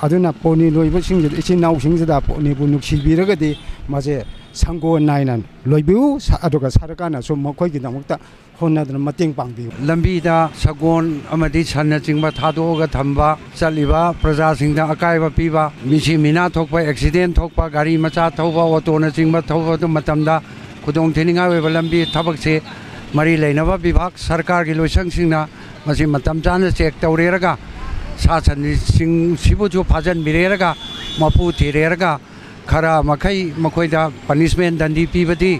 ꯑꯗꯨꯅ ꯄꯣꯅꯤ ꯂꯣꯏꯕꯁꯤꯡꯁꯤꯗ, ꯏꯆꯤꯟ ꯏꯅꯥꯎꯁꯤꯡꯁꯤꯗ ꯄꯣꯅꯤꯕꯨ ꯅꯨꯡꯁꯤꯕꯤꯔꯒꯗꯤ ꯃꯁꯦ ꯁꯪꯒꯣꯟ ꯅꯥꯏꯅ ꯂꯣꯏꯕꯤꯌꯨ꯫ ꯁ-, ꯑꯗꯨꯒ ꯁꯔꯀꯥꯔꯅꯁꯨ ꯃꯈꯣꯏꯒꯤꯗꯃꯛꯇ ꯍꯣꯠꯅꯗꯨꯅ ꯃꯇꯦꯡ ꯄꯥꯡꯕꯤꯌꯨ꯫ ꯂꯝꯕꯤꯗ ꯁꯒꯣꯜ ꯑꯃꯗꯤ ꯁꯟꯅꯆꯤꯡꯕ ꯊꯥꯗꯣꯛꯑꯒ ꯊꯝꯕ ꯆꯠꯂꯤꯕ ꯄ꯭ꯔꯖꯥꯁꯤꯡꯗ ꯑꯀꯥꯏꯕ ꯄꯤꯕ, ꯃꯤꯁꯤ ꯃꯤꯅꯥ ꯊꯣꯛꯄ, ꯑꯦꯛꯁꯤꯗꯦꯟ ꯊꯣꯛꯄ, ꯒꯥꯔꯤ ꯃꯆꯥ ꯊꯧꯕ, ꯑꯣꯇꯣꯅꯆꯤꯡꯕ ꯊꯧꯕ ꯃꯇꯝꯗ ꯈꯨꯗꯣꯡꯊꯤꯅꯤꯡꯉꯥꯏ ꯑꯣꯏꯕ ꯂꯝꯕꯤ ꯊꯕꯛꯁꯦ ꯃꯔꯤ ꯂꯩꯅꯕ ꯕꯤꯚꯥꯒ ꯁꯔꯀꯥꯔꯒꯤ ꯂꯣꯏꯁꯪꯁꯤꯡꯅ ꯃꯁꯤ ꯃꯇꯝ ꯆꯥꯅ ꯆꯦꯛ ꯇꯧꯔꯦꯔꯒ ꯁꯥ ꯁꯟꯁꯤꯡꯁꯤꯕꯨꯁꯨ ꯐꯥꯖꯤꯟꯕꯤꯔꯦꯔꯒ ꯃꯄꯨ ꯊꯤꯔꯦꯔꯒ ꯈꯔ ꯃꯈꯩ ꯃꯈꯣꯏꯗ ꯄꯅꯤꯁꯃꯦꯟ ꯗꯟꯗꯤ ꯄꯤꯕꯗꯤ,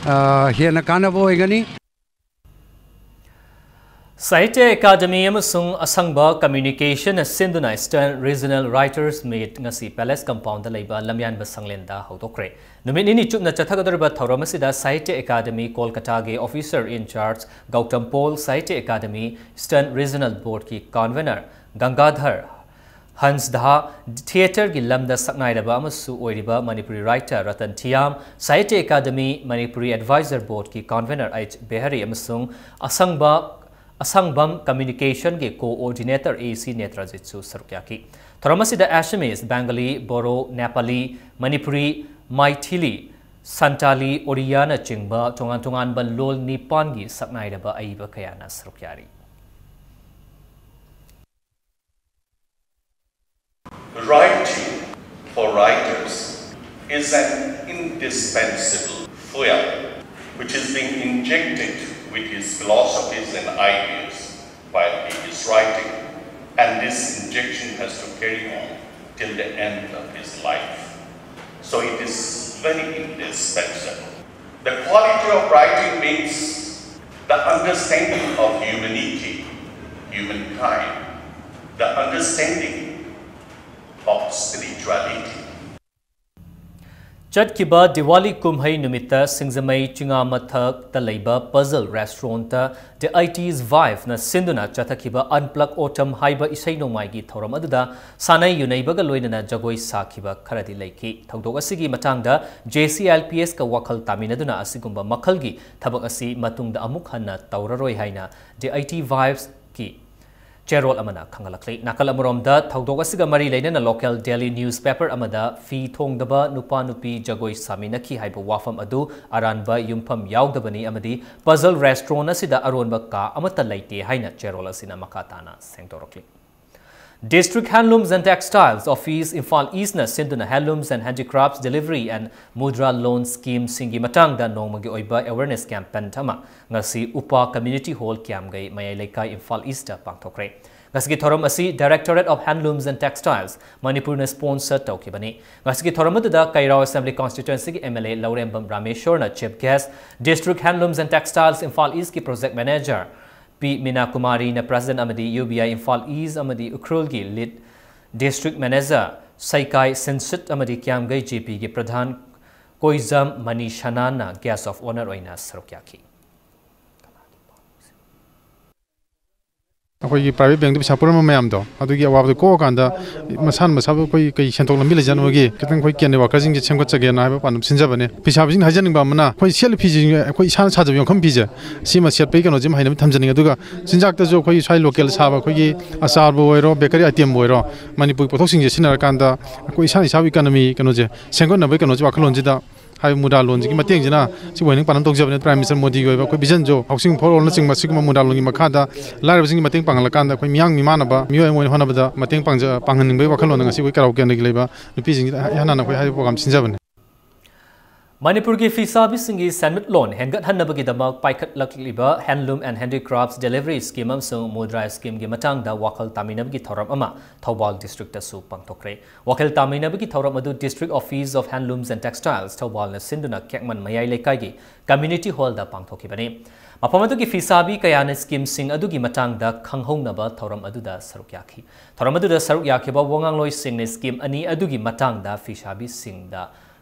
ꯑ, ꯍꯦꯟꯅ ꯀꯥꯟꯅꯕ ꯑꯣꯏꯒꯅꯤ꯫ ꯁꯥꯍꯤꯇ꯭ꯌ ꯑꯦꯀꯥꯗꯃꯤ ꯑꯃꯁꯨꯡ ꯑꯁꯪꯕ ꯀꯝꯃ꯭ꯌꯨꯅꯤꯀꯦꯁꯟꯅ ꯁꯤꯟꯗꯨꯅ Eastern Regional Writers Meet ꯉꯁꯤ ꯄꯦꯂꯦꯁ ꯀꯝꯄꯥꯎꯟꯗ ꯂꯩꯕ ꯂꯝꯌꯥꯟꯕ ꯁꯪꯂꯦꯟꯗ ꯍꯧꯗꯣꯛꯈ꯭ꯔꯦ꯫ ꯅꯨꯃꯤꯠ ꯅꯤꯅꯤ ꯆꯨꯞꯅ ꯆꯠꯊꯒꯗꯧꯔꯤꯕ ꯊꯧꯔꯝ ꯑꯁꯤꯗ ꯁꯥꯍꯤꯇ꯭ꯌ ꯑꯦꯀꯥꯗꯃꯤ ꯀꯣꯜꯀꯇꯥꯒꯤ officer in charge Gautam Paul, Sahitya Akademi Eastern Regional Boardꯀꯤ convener ꯒꯪꯒꯥꯙꯔ ꯍꯟꯁꯗꯍꯥ, ꯊꯤꯌꯦꯇꯔꯒꯤ ꯂꯝꯗ ꯁꯛꯅꯥꯏꯔꯕ ꯑꯃꯁꯨ ꯑꯣꯏꯔꯤꯕ ꯃꯅꯤꯄꯨꯔꯤ writer ꯔꯇꯟ ꯊꯤꯌꯥꯝ, ꯁꯥꯍꯤꯇ꯭ꯌ ꯑꯦꯀꯥꯗꯃꯤ ꯃꯅꯤꯄꯨꯔꯤ advisor boardꯀꯤ convener ꯑꯩꯆ ꯕꯦꯍꯔꯤ ꯑꯃꯁꯨꯡ ꯑꯁꯪꯕ, ꯑꯁꯪꯕꯝ ꯀꯝꯃ꯭ꯌꯨꯅꯤꯀꯦꯁꯟꯒꯤ coordinator ꯑꯦ ꯁꯤ ꯅꯦꯇ꯭ꯔꯖꯤꯠꯁꯨ ꯁꯔꯨꯛ ꯌꯥꯈꯤ꯫ ꯊꯧꯔꯝ ꯑꯁꯤꯗ Assamese, Bengali, Boro, Nepali, Manipuri, Maithili, Santali, Oriyanacingba ꯇꯣꯉꯥꯟ ꯇꯣꯉꯥꯟꯕ ꯂꯣꯜ ꯅꯤꯄꯥꯟꯒꯤ ꯁꯛꯅꯥꯏꯔꯕ ꯑꯏꯕ ꯀꯌꯥꯅ ꯁꯔꯨꯛ ꯌꯥꯔꯤ꯫ Writing for writers is an indispensable fuel which is being injected with his philosophies and ideas while he is writing, and this injection has to carry on till the end of his life. So it is very indispensable. The quality of writing means the understanding of humanity, humankind, the understanding of spirituality. ꯆꯠꯈꯤꯕ ꯗꯤꯋꯥꯂꯤ ꯀꯨꯝꯍꯩ ꯅꯨꯃꯤꯠꯇ ꯁꯤꯡꯖꯃꯩ ꯆꯤꯉꯥꯃꯊꯛꯇ ꯂꯩꯕ Puzzle Restaurantꯇ The eighties Vibeꯅ ꯁꯤꯟꯗꯨꯅ ꯆꯠꯊꯈꯤꯕ Unplugged Autumn ꯍꯥꯏꯕ ꯏꯁꯩ ꯅꯣꯡꯃꯥꯏꯒꯤ ꯊꯧꯔꯝ ꯑꯗꯨꯗ ꯁꯥꯟꯅꯩ ꯌꯨꯅꯩꯕꯒ ꯂꯣꯏꯅꯅ ꯖꯒꯣꯏ ꯁꯥꯈꯤꯕ ꯈꯔꯗꯤ ꯂꯩꯈꯤ꯫ ꯊꯧꯗꯣꯛ ꯑꯁꯤꯒꯤ ꯃꯇꯥꯡꯗ J C I L P Sꯀ ꯋꯥꯈꯜ ꯇꯥꯃꯤꯟꯅꯗꯨꯅ ꯑꯁꯤꯒꯨꯝꯕ ꯃꯈꯜꯒꯤ ꯊꯕꯛ ꯑꯁꯤ ꯃꯇꯨꯡꯗ ꯑꯃꯨꯛ ꯍꯟꯅ ꯇꯧꯔꯔꯣꯏ ꯍꯥꯏꯅ The eighties Vibeꯀꯤ ꯆꯦꯔꯣꯜ ꯑꯃꯅ ꯈꯪꯍꯜꯂꯛꯂꯤ꯫ ꯅꯥꯀꯜ ꯑꯃꯔꯣꯝꯗ, ꯊꯧꯗꯣꯛ ꯑꯁꯤꯒ ꯃꯔꯤ ꯂꯩꯅꯅ local daily newspaper ꯑꯃꯗ ꯐꯤ ꯊꯣꯡꯗꯕ ꯅꯨꯄꯥ ꯅꯨꯄꯤ ꯖꯒꯣꯏ ꯁꯥꯃꯤꯟꯅꯈꯤ ꯍꯥꯏꯕ ꯋꯥꯐꯝ ꯑꯗꯨ ꯑꯔꯥꯟꯕ ꯌꯨꯝꯐꯝ ꯌꯥꯎꯗꯕꯅꯤ ꯑꯃꯗꯤ Puzzle Restaurant ꯑꯁꯤꯗ ꯑꯔꯣꯟꯕ ꯀꯥ ꯑꯃꯠꯇ ꯂꯩꯇꯦ ꯍꯥꯏꯅ ꯆꯦꯔꯣꯜ ꯑꯁꯤꯅ ꯃꯈꯥ ꯇꯥꯅ ꯁꯦꯡꯗꯣꯔꯛꯂꯤ꯫ District Handlooms and Textiles Office, Imphal East ꯅ ꯁꯤꯟꯗꯨꯅ Handlooms and Handicrafts Delivery and Mudra Loan Scheme ꯁꯤꯡꯒꯤ ꯃꯇꯥꯡꯗ ꯅꯣꯡꯃꯒꯤ ꯑꯣꯏꯕ awareness campaign ꯑꯃ ꯉꯁꯤ ꯎꯄꯥ Community Hall, ꯀ꯭ꯌꯥꯝꯒꯩ ꯃꯌꯥꯏ ꯂꯩꯀꯥꯏ, ꯏꯝꯐꯥꯜ ꯏꯁꯇ ꯄꯥꯡꯊꯣꯛꯈ꯭ꯔꯦ꯫ ꯉꯁꯤꯒꯤ ꯊꯧꯔꯝ ꯑꯁꯤ Directorate of Handlooms and Textiles, ꯃꯅꯤꯄꯨꯔꯅ sponsor ꯇꯧꯈꯤꯕꯅꯤ꯫ ꯉꯁꯤꯒꯤ ꯊꯧꯔꯝ ꯑꯗꯨꯗ ꯀꯩꯔꯥꯎ Assembly Constituency ꯒꯤ M L A Laurembam ꯔꯥꯃꯦꯁꯣꯔꯅ chief guest, District Handlooms and Textiles Imphal East ꯀꯤ project manager ꯄꯤ ꯃꯤꯅꯥ ꯀꯨꯃꯥꯔꯤꯅ president ꯑꯃꯗꯤ U B I Imphal East ꯑꯃꯗꯤ ꯎꯈ꯭ꯔꯨꯜꯒꯤ lead district manager ꯁꯩꯀꯥꯏ ꯁꯤꯟꯁꯤꯠ ꯑꯃꯗꯤ ꯀ꯭ꯌꯥꯝꯒꯩ J P ꯒꯤ ꯄ꯭ꯔꯙꯥꯟ ꯀꯣꯏꯖꯝ ꯃꯅꯤ ꯁꯅꯥꯟꯅ guest of honour ꯑꯣꯏꯅ ꯁꯔꯨꯛ ꯌꯥꯈꯤ꯫ ꯑꯩꯈꯣꯏꯒꯤ private bank ꯇ ꯄꯩꯁꯥ ꯄꯨꯔꯝꯕ ꯃꯌꯥꯝꯗꯣ, ꯑꯗꯨꯒꯤ ꯑꯋꯥꯕꯗꯣ ꯀꯣꯛꯑꯀꯥꯟꯗ ꯃꯁꯥꯅ ꯃꯁꯥꯕꯨ ꯑꯩꯈꯣꯏ ꯀꯩ ꯁꯦꯟꯊꯣꯛ ꯂꯝꯕꯤ ꯂꯩꯖꯅꯕꯒꯤ ꯈꯤꯇꯪ ꯑꯩꯈꯣꯏ ꯀꯦꯟꯗ꯭ꯔ worker ꯁꯤꯡꯁꯦ ꯁꯦꯝꯒꯠꯆꯒꯦꯅ ꯍꯥꯏꯕ ꯄꯥꯟꯗꯝ ꯁꯤꯟꯖꯕꯅꯦ꯫ ꯐꯤꯁꯥꯕꯤꯁꯤꯡ ꯍꯥꯏꯖꯅꯤꯡꯕ ꯑꯃꯅ, ꯑꯩꯈꯣꯏ ꯁꯦꯠꯂꯤ ꯐꯤꯁꯤꯡ ꯑꯩꯈꯣꯏ ꯏꯁꯥꯅ ꯁꯥꯖꯕ ꯌꯣꯡꯈꯝ ꯐꯤꯁꯦ, ꯁꯤꯃ ꯁꯦꯠꯄꯒꯤ ꯀꯩꯅꯣꯁꯤꯃ ꯍꯩꯅꯕ ꯊꯝꯖꯅꯤꯡꯉꯦ꯫ ꯑꯗꯨꯒ ꯆꯤꯟꯖꯥꯛꯇꯁꯨ ꯑꯩꯈꯣꯏ ꯁ꯭ꯋꯥꯏ local ꯁꯥꯕ ꯑꯩꯈꯣꯏꯒꯤ ꯑꯆꯥꯔꯕꯨ ꯑꯣꯏꯔꯣ, bakery item ꯕꯨ ꯑꯣꯏꯔꯣ, ꯃꯅꯤꯄꯨꯔꯒꯤ ꯄꯣꯠꯊꯣꯛꯁꯤꯡꯁꯦ ꯁꯤꯖꯤꯟꯅꯔꯀꯥꯟꯗ ꯑꯩꯈꯣꯏ ꯏꯁꯥꯅ ꯏꯁꯥꯒꯤ economy ꯀꯩꯅꯣꯁꯦ ꯁꯦꯝꯒꯠꯅꯕꯒꯤ ꯀꯩꯅꯣꯁꯦ ꯋꯥꯈꯜꯂꯣꯟꯁꯤꯗ ꯍꯥꯏꯔꯤꯕ ꯃꯨꯗ꯭ꯔꯥ ꯂꯣꯟꯁꯤꯒꯤ ꯃꯇꯦꯡꯁꯤꯅ ꯁꯤꯕꯨ ꯑꯣꯏꯅ ꯄꯥꯟꯗꯝ ꯇꯧꯖꯕꯅꯤ꯫ Prime Minister ꯃꯣꯗꯤꯒꯤ ꯑꯣꯏꯕ ꯑꯩꯈꯣꯏ vision ꯁꯨ Housing for All ꯅꯆꯤꯡꯕ ꯁꯤꯒꯨꯝꯕ ꯃꯨꯗ꯭ꯔꯥ ꯂꯣꯟꯒꯤ ꯃꯈꯥꯗ ꯂꯥꯏꯔꯕꯁꯤꯡꯒꯤ ꯃꯇꯦꯡ ꯄꯥꯡꯍꯜꯂꯀꯥꯟꯗ ꯑꯩꯈꯣꯏ ꯃꯤꯌꯥꯝ ꯃꯤꯃꯥꯟꯅꯕ ꯃꯤꯑꯣꯏ ꯑꯃ ꯑꯣꯏꯅ ꯍꯣꯠꯅꯕꯗ ꯃꯇꯦꯡ ꯄꯥꯡꯖ-, ꯄꯥꯡꯍꯟꯅꯤꯡꯕꯒꯤ ꯋꯥꯈꯜꯂꯣꯟꯗ ꯉꯁꯤ ꯑꯩꯈꯣꯏ ꯀꯩꯔꯥꯎ ꯀꯦꯟꯗ꯭ꯔꯒꯤ ꯂꯩꯕ ꯅꯨꯄꯤꯁꯤꯡꯁꯤꯗ ꯏꯍꯥꯟ ꯍꯥꯟꯅ ꯑꯩꯈꯣꯏ ꯍꯥꯏꯔꯤꯕ program ꯁꯤꯟꯖꯕꯅꯤ꯫ ꯃꯅꯤꯄꯨꯔꯒꯤ ꯐꯤꯁꯥꯕꯤꯁꯤꯡꯒꯤ ꯁꯦꯟꯃꯤꯠꯂꯣꯟ ꯍꯦꯟꯒꯠꯍꯟꯅꯕꯒꯤꯗꯃꯛ ꯄꯥꯏꯈꯠꯂꯛꯂꯤꯕ Handloom and Handicrafts Delivery Scheme ꯑꯃꯁꯨꯡ ꯃꯨꯗ꯭ꯔꯥ Scheme ꯒꯤ ꯃꯇꯥꯡꯗ ꯋꯥꯈꯜ ꯇꯥꯃꯤꯟꯅꯕꯒꯤ ꯊꯧꯔꯝ ꯑꯃ ꯊꯧꯕꯥꯜ district ꯇꯁꯨ ꯄꯥꯡꯊꯣꯛꯈ꯭ꯔꯦ꯫ ꯋꯥꯈꯜ ꯇꯥꯃꯤꯟꯅꯕꯒꯤ ꯊꯧꯔꯝ ꯑꯗꯨ District Office of Handlooms and Textiles ꯊꯧꯕꯥꯜꯅ ꯁꯤꯟꯗꯨꯅ ꯀꯦꯛꯃꯟ ꯃꯌꯥꯏ ꯂꯩꯀꯥꯏꯒꯤ Community Hall ꯗ ꯄꯥꯡꯊꯣꯛꯈꯤꯕꯅꯤ꯫ ꯃꯐꯝ ꯑꯗꯨꯒꯤ ꯐꯤꯁꯥꯕꯤ ꯀꯌꯥꯅ scheme ꯁꯤꯡ ꯑꯗꯨꯒꯤ ꯃꯇꯥꯡꯗ ꯈꯪꯍꯧꯅꯕ ꯊꯧꯔꯝ ꯑꯗꯨꯗ ꯁꯔꯨꯛ ꯌꯥꯈꯤ꯫ ꯊꯧꯔꯝ ꯑꯗꯨꯗ ꯁꯔꯨꯛ ꯌꯥꯈꯤꯕ ꯋꯥꯉꯥꯡꯂꯣꯏꯁꯤꯡꯅ scheme ꯑꯅꯤ ꯑꯗꯨꯒꯤ ꯃꯇꯥꯡꯗ ꯐꯤꯁꯥꯕꯤꯁꯤꯡꯗ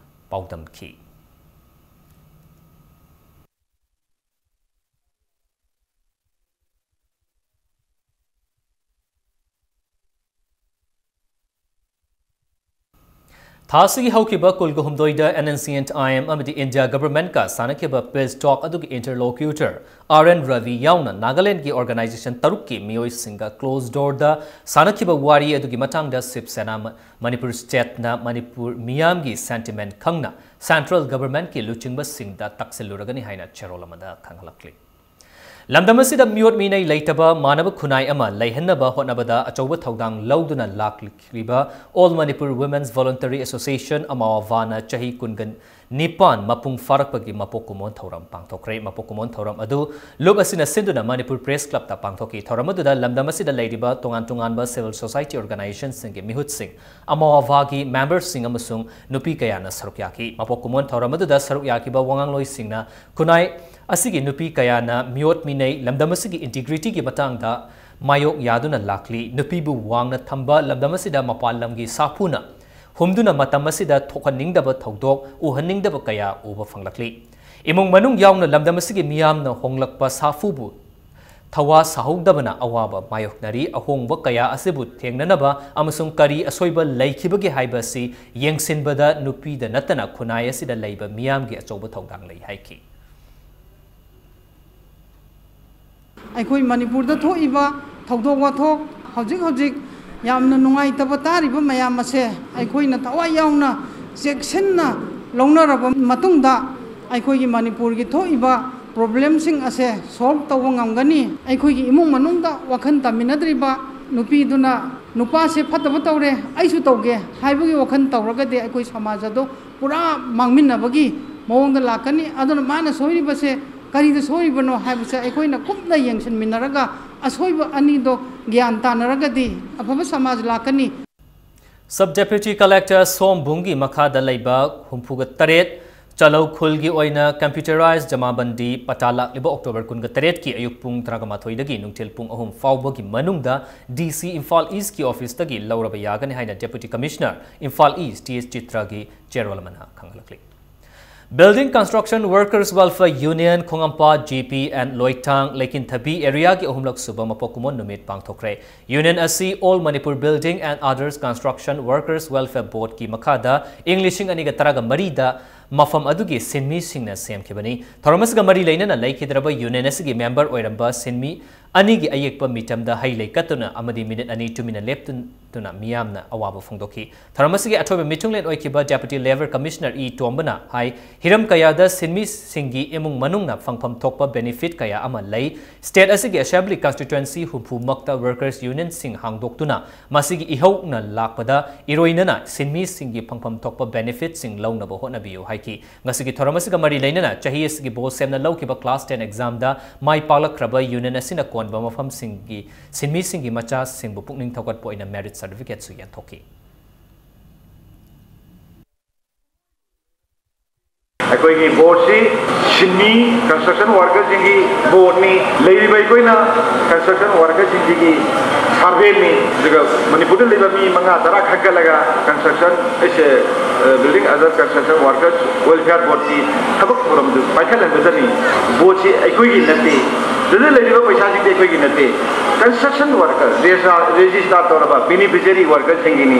ꯄꯥꯎꯗꯝꯈꯤ꯫ ꯊꯥ ꯑꯁꯤꯒꯤ ꯍꯧꯈꯤꯕ ꯀꯨꯟꯒ ꯍꯨꯝꯗꯣꯏꯗ N N C and I M ꯑꯃꯗꯤ India Government-ꯀ ꯁꯥꯟꯅꯈꯤꯕ peace talk ꯑꯗꯨꯒꯤ interlocutor R N Ravi ꯌꯥꯎꯅ ꯅꯥꯒꯥꯂꯦꯟꯒꯤ organization ꯇꯔꯨꯛꯀꯤ ꯃꯤꯑꯣꯏꯁꯤꯡꯒ closed door-ꯗ ꯁꯥꯟꯅꯈꯤꯕ ꯋꯥꯔꯤ ꯑꯗꯨꯒꯤ ꯃꯇꯥꯡꯗ ꯁꯤꯕ ꯁꯦꯅꯥ ꯃ-, ꯃꯅꯤꯄꯨꯔ state-ꯅ ꯃꯅꯤꯄꯨꯔ ꯃꯤꯌꯥꯝꯒꯤ sentiment ꯈꯪꯅ central government-ꯀꯤ ꯂꯨꯆꯤꯡꯕꯁꯤꯡꯗ ꯇꯥꯛꯁꯤꯜꯂꯨꯔꯒꯅꯤ ꯍꯥꯏꯅ ꯆꯦꯔꯣꯜ ꯑꯃꯗ ꯈꯪꯍꯜꯂꯛꯂꯤ꯫ ꯂꯝꯗꯝ ꯑꯁꯤꯗ ꯃꯤꯑꯣꯠ ꯃꯤꯅꯩ ꯂꯩꯇꯕ ꯃꯥꯟꯅꯕ ꯈꯨꯟꯅꯥꯏ ꯑꯃ ꯂꯩꯍꯟꯅꯕ ꯍꯣꯠꯅꯕꯗ ꯑꯆꯧꯕ ꯊꯧꯗꯥꯡ ꯂꯧꯗꯨꯅ ꯂꯥꯛꯂꯤꯕ All Manipur Women's Voluntary Association, ꯑꯃꯥꯋꯥꯚꯥꯅ ꯆꯍꯤ ꯀꯨꯟꯒ ꯅꯤꯄꯥꯟ ꯃꯄꯨꯡ ꯐꯥꯔꯛꯄꯒꯤ ꯃꯄꯣꯛ ꯀꯨꯝꯑꯣꯟ ꯊꯧꯔꯝ ꯄꯥꯡꯊꯣꯛꯈ꯭ꯔꯦ꯫ ꯃꯄꯣꯛ ꯀꯨꯝꯑꯣꯟ ꯊꯧꯔꯝ ꯑꯗꯨ ꯂꯨꯞ ꯑꯁꯤꯅ ꯁꯤꯟꯗꯨꯅ ꯃꯅꯤꯄꯨꯔ Press Club-ꯇ ꯄꯥꯡꯊꯣꯛꯈꯤ꯫ ꯊꯧꯔꯝ ꯑꯗꯨꯗ ꯂꯝꯗꯝ ꯑꯁꯤꯗ ꯂꯩꯔꯤꯕ ꯇꯣꯉꯥꯟ ꯇꯣꯉꯥꯟꯕ civil society organization-ꯁꯤꯡꯒꯤ ꯃꯤꯍꯨꯠꯁꯤꯡ, ꯑꯃꯥꯋꯥꯚꯥꯒꯤ member-ꯁꯤꯡ ꯑꯃꯁꯨꯡ ꯅꯨꯄꯤ ꯀꯌꯥꯅ ꯁꯔꯨꯛ ꯌꯥꯈꯤ꯫ ꯃꯄꯣꯛ ꯀꯨꯝꯑꯣꯟ ꯊꯧꯔꯝ ꯑꯗꯨꯗ ꯁꯔꯨꯛ ꯌꯥꯈꯤꯕ ꯋꯥꯉꯥꯡꯂꯣꯏꯁꯤꯡꯅ ꯈꯨꯟꯅꯥꯏ ꯑꯁꯤꯒꯤ ꯅꯨꯄꯤ ꯀꯌꯥꯅ ꯃꯤꯑꯣꯠ ꯃꯤꯅꯩ, ꯂꯝꯗꯝ ꯑꯁꯤꯒꯤ integrity-ꯒꯤ ꯃꯇꯥꯡꯗ ꯃꯥꯌꯣꯛ ꯌꯥꯗꯨꯅ ꯂꯥꯛꯂꯤ꯫ ꯅꯨꯄꯤꯕꯨ ꯋꯥꯡꯅ ꯊꯝꯕ ꯂꯝꯗꯝ ꯑꯁꯤꯗ ꯃꯄꯥꯟ ꯂꯝꯒꯤ ꯁꯥꯐꯨꯅ ꯍꯨꯝꯗꯨꯅ ꯃꯇꯝ ꯑꯁꯤꯗ ꯊꯣꯛꯍꯟꯅꯤꯡꯗꯕ ꯊꯧꯗꯣꯛ, ꯎꯍꯟꯅꯤꯡꯗꯕ ꯀꯌꯥ ꯎꯕ ꯐꯪꯂꯛꯂꯤ꯫ ꯏꯃꯨꯡ ꯃꯅꯨꯡ ꯌꯥꯎꯅ ꯂꯝꯗꯝ ꯑꯁꯤꯒꯤ ꯃꯤꯌꯥꯝꯅ ꯍꯣꯡꯂꯛꯄ ꯁꯥꯐꯨꯕꯨ ꯊꯋꯥ ꯁꯥꯍꯧꯗꯕꯅ ꯑꯋꯥꯕ ꯃꯥꯌꯣꯛꯅꯔꯤ꯫ ꯑꯍꯣꯡꯕ ꯀꯌꯥ ꯑꯁꯤꯕꯨ ꯊꯦꯡꯅꯅꯕ ꯑꯃꯁꯨꯡ ꯀꯔꯤ ꯑꯁꯣꯏꯕ ꯂꯩꯈꯤꯕꯒꯦ ꯍꯥꯏꯕ ꯑꯁꯤ ꯌꯦꯡꯁꯤꯟꯕꯗ ꯅꯨꯄꯤꯗ ꯅꯠꯇꯅ ꯈꯨꯟꯅꯥꯏ ꯑꯁꯤꯗ ꯂꯩꯕ ꯃꯤꯌꯥꯝꯒꯤ ꯑꯆꯧꯕ ꯊꯧꯗꯥꯡ ꯂꯩ ꯍꯥꯏꯈꯤ꯫ ꯑꯩꯈꯣꯏ ꯃꯅꯤꯄꯨꯔꯗ ꯊꯣꯛꯏꯕ ꯊꯧꯗꯣꯛ ꯋꯥꯊꯣꯛ, ꯍꯧꯖꯤꯛ ꯍꯧꯖꯤꯛ ꯌꯥꯝꯅ ꯅꯨꯡꯉꯥꯏꯇꯕ ꯇꯥꯔꯤꯕ ꯃꯌꯥꯝ ꯑꯁꯦ ꯑꯩꯈꯣꯏꯅ ꯊꯋꯥꯏ ꯌꯥꯎꯅ ꯆꯦꯛꯁꯤꯟꯅ ꯂꯧꯅꯔꯕ ꯃꯇꯨꯡꯗ ꯑꯩꯈꯣꯏꯒꯤ ꯃꯅꯤꯄꯨꯔꯒꯤ ꯊꯣꯛꯏꯕ problem-ꯁꯤꯡ ꯑꯁꯦ solve ꯇꯧꯕ ꯉꯝꯒꯅꯤ꯫ ꯑꯩꯈꯣꯏꯒꯤ ꯏꯃꯨꯡ ꯃꯅꯨꯡꯗ ꯋꯥꯈꯜ ꯇꯥꯃꯤꯟꯅꯗ꯭ꯔꯤꯕ ꯅꯨꯄꯤꯗꯨꯅ ꯅꯨꯄꯥꯁꯦ ꯐꯠꯇꯕ ꯇꯧꯔꯦ, ꯑꯩꯁꯨ ꯇꯧꯒꯦ ꯍꯥꯏꯕꯒꯤ ꯋꯥꯈꯜ ꯇꯧꯔꯒꯗꯤ ꯑꯩꯈꯣꯏ ꯁꯃꯥꯖ ꯑꯗꯣ ꯄꯨꯔꯥ ꯃꯥꯡꯃꯤꯟꯅꯕꯒꯤ ꯃꯑꯣꯡꯗ ꯂꯥꯛꯀꯅꯤ꯫ ꯑꯗꯨꯅ ꯃꯥꯅ ꯁꯣꯏꯔꯤꯕꯁꯦ ꯀꯔꯤꯗ ꯁꯣꯏꯔꯤꯕꯅꯣ ꯍꯥꯏꯕꯁꯦ ꯑꯩꯈꯣꯏꯅ ꯀꯨꯞꯅ ꯌꯦꯡꯁꯤꯟꯃꯤꯟꯅꯔꯒ ꯑꯁꯣꯏꯕ ꯑꯅꯤꯗꯣ ꯒ꯭ꯌꯥꯟ ꯇꯥꯅꯔꯒꯗꯤ ꯑꯐꯕ ꯁꯃꯥꯖ ꯂꯥꯛꯀꯅꯤ꯫ Sub Deputy Collector ꯁꯣꯝꯕꯨꯡꯒꯤ ꯃꯈꯥꯗ ꯂꯩꯕ ꯍꯨꯝꯐꯨꯒ ꯇꯔꯦꯠ ꯆꯂꯧ ꯈꯨꯜꯒꯤ ꯑꯣꯏꯅ computerized ꯖꯃꯥꯕꯟꯗꯤ ꯄꯇꯥ ꯂꯥꯛꯂꯤꯕ October ꯀꯨꯟꯒ ꯇꯔꯦꯠꯀꯤ ꯑꯌꯨꯛ ꯄꯨꯡ ꯇꯔꯥꯃꯥꯊꯣꯏꯗꯒꯤ ꯅꯨꯡꯊꯤꯜ ꯄꯨꯡ ꯑꯍꯨꯝ ꯐꯥꯎꯕꯒꯤ ꯃꯅꯨꯡꯗ D C ꯏꯝꯐꯥꯜ East-ꯀꯤ office-ꯇꯒꯤ ꯂꯧꯔꯕ ꯌꯥꯒꯅꯤ ꯍꯥꯏꯅ Deputy Commissioner Imphal East T S ꯆꯤꯇ꯭ꯔꯒꯤ ꯆꯦꯔꯣꯜ ꯑꯃꯅ ꯈꯪꯍꯜꯂꯛꯂꯤ꯫ Building Construction Workers Welfare Union, ꯈꯣꯡꯉꯝꯄꯥꯠ, G P and ꯂꯣꯏꯊꯥꯡ, ꯂꯩꯀꯤꯟꯊꯕꯤ area ꯒꯤ ꯑꯍꯨꯝꯂꯛ ꯁꯨꯕ ꯃꯄꯣꯛ ꯀꯨꯝꯑꯣꯟ ꯅꯨꯃꯤꯠ ꯄꯥꯡꯊꯣꯛꯈ꯭ꯔꯦ꯫ Union ꯑꯁꯤ All Manipur Building and Others Construction Workers Welfare Board ꯀꯤ ꯃꯈꯥꯗ ꯏꯪ ꯂꯤꯁꯤꯡ ꯑꯅꯤꯒ ꯇꯔꯥꯒ ꯃꯔꯤꯗ ꯃꯐꯝ ꯑꯗꯨꯒꯤ ꯁꯤꯟꯃꯤꯁꯤꯡꯅ ꯁꯦꯝꯈꯤꯕꯅꯤ꯫ ꯊꯧꯔꯝ ꯑꯁꯤꯒ ꯃꯔꯤ ꯂꯩꯅꯅ ꯂꯩꯈꯤꯗ꯭ꯔꯕ union ꯑꯁꯤꯒꯤ member ꯑꯣꯏꯔꯝꯕ ꯁꯤꯟꯃꯤ ꯑꯅꯤꯒꯤ ꯑꯌꯦꯛꯄ ꯃꯤꯇꯝꯗ ꯍꯩ ꯂꯩ ꯀꯠꯇꯨꯅ ꯑꯃꯗꯤ ꯃꯤꯅꯤꯠ ꯑꯅꯤ ꯇꯨꯃꯤꯟꯅ ꯂꯦꯞꯇꯨꯅ ꯃꯤꯌꯥꯝꯅ ꯑꯋꯥꯕ ꯐꯣꯡꯗꯣꯛꯈꯤ꯫ ꯊꯧꯔꯝ ꯑꯁꯤꯒꯤ ꯑꯊꯣꯏꯕ ꯃꯤꯊꯨꯡꯂꯦꯟ ꯑꯣꯏꯈꯤꯕ Deputy Labour Commissioner ꯏ ꯇꯣꯝꯕꯅ ꯍꯥꯏ, ꯍꯤꯔꯝ ꯀꯌꯥꯗ ꯁꯤꯟꯃꯤꯁꯤꯡꯒꯤ ꯏꯃꯨꯡ ꯃꯅꯨꯡꯅ ꯐꯪꯐꯝ ꯊꯣꯛꯄ benefit ꯀꯌꯥ ꯑꯃ ꯂꯩ꯫ State ꯑꯁꯤꯒꯤ Assembly Constituency ꯍꯨꯝꯐꯨ ꯃꯛꯇ Workers Union ꯁꯤꯡ ꯍꯥꯡꯗꯣꯛꯇꯨꯅ ꯃꯁꯤꯒꯤ ꯏꯍꯧꯅ ꯂꯥꯛꯄꯗ ꯏꯔꯣꯏꯅꯅ ꯁꯤꯟꯃꯤꯁꯤꯡꯒꯤ ꯐꯪꯐꯝ ꯊꯣꯛꯄ benefit ꯁꯤꯡ ꯂꯧꯅꯕ ꯍꯣꯠꯅꯕꯤꯌꯨ ꯍꯥꯏꯈꯤ꯫ ꯉꯁꯤꯒꯤ ꯊꯧꯔꯝ ꯑꯁꯤꯒ ꯃꯔꯤ ꯂꯩꯅꯅ ꯆꯍꯤ ꯑꯁꯤꯒꯤ ꯕꯣꯁ ꯁꯦꯝꯅ ꯂꯧꯈꯤꯕ class ten exam ꯗ ꯃꯥꯏ ꯄꯥꯛꯂꯛꯈ꯭ꯔꯕ union ꯑꯁꯤꯅ ꯀꯣꯟꯕ ꯃꯐꯝꯁꯤꯡꯒꯤ ꯁꯤꯟꯃꯤꯁꯤꯡꯒꯤ ꯃꯆꯥꯁꯤꯡꯕꯨ ꯄꯨꯛꯅꯤꯡ ꯊꯧꯒꯠꯄ ꯑꯣꯏꯅ merit certificate ꯁꯨ ꯌꯦꯟꯊꯣꯛꯈꯤ꯫ ꯑꯩꯈꯣꯏꯒꯤ ꯕꯣꯔꯗꯁꯤ ꯁꯤꯟꯃꯤ construction worker ꯁꯤꯡꯒꯤ ꯕꯣꯔꯗꯅꯤ꯫ ꯂꯩꯔꯤꯕ ꯑꯩꯈꯣꯏꯅ construction worker ꯁꯤꯡꯁꯤꯒꯤ servant ꯅꯤ꯫ ꯑꯗꯨꯒ ꯃꯅꯤꯄꯨꯔꯗ ꯂꯩꯕ ꯃꯤ ꯃꯉꯥ ꯇꯔꯥ ꯈꯟꯒꯠꯂꯒ construction, ꯑꯩꯁꯦ, ꯑ, Building Other Construction Workers Welfare Board ꯀꯤ ꯊꯕꯛ ꯊꯧꯔꯝꯗꯨ ꯄꯥꯏꯈꯠꯍꯟꯒꯗꯕꯅꯤ꯫ ꯕꯣꯔꯗꯁꯤ ꯑꯩꯈꯣꯏꯒꯤ ꯅꯠꯇꯦ꯫ ꯁꯤꯗ ꯂꯩꯔꯤꯕ ꯄꯩꯁꯥꯁꯤꯡꯗꯤ ꯑꯩꯈꯣꯏꯒꯤ ꯅꯠꯇꯦ꯫ Construction worker, ꯔꯦꯖꯤꯁꯇꯥꯔ ꯇꯧꯔꯕ beneficiary worker ꯁꯤꯡꯒꯤꯅꯤ꯫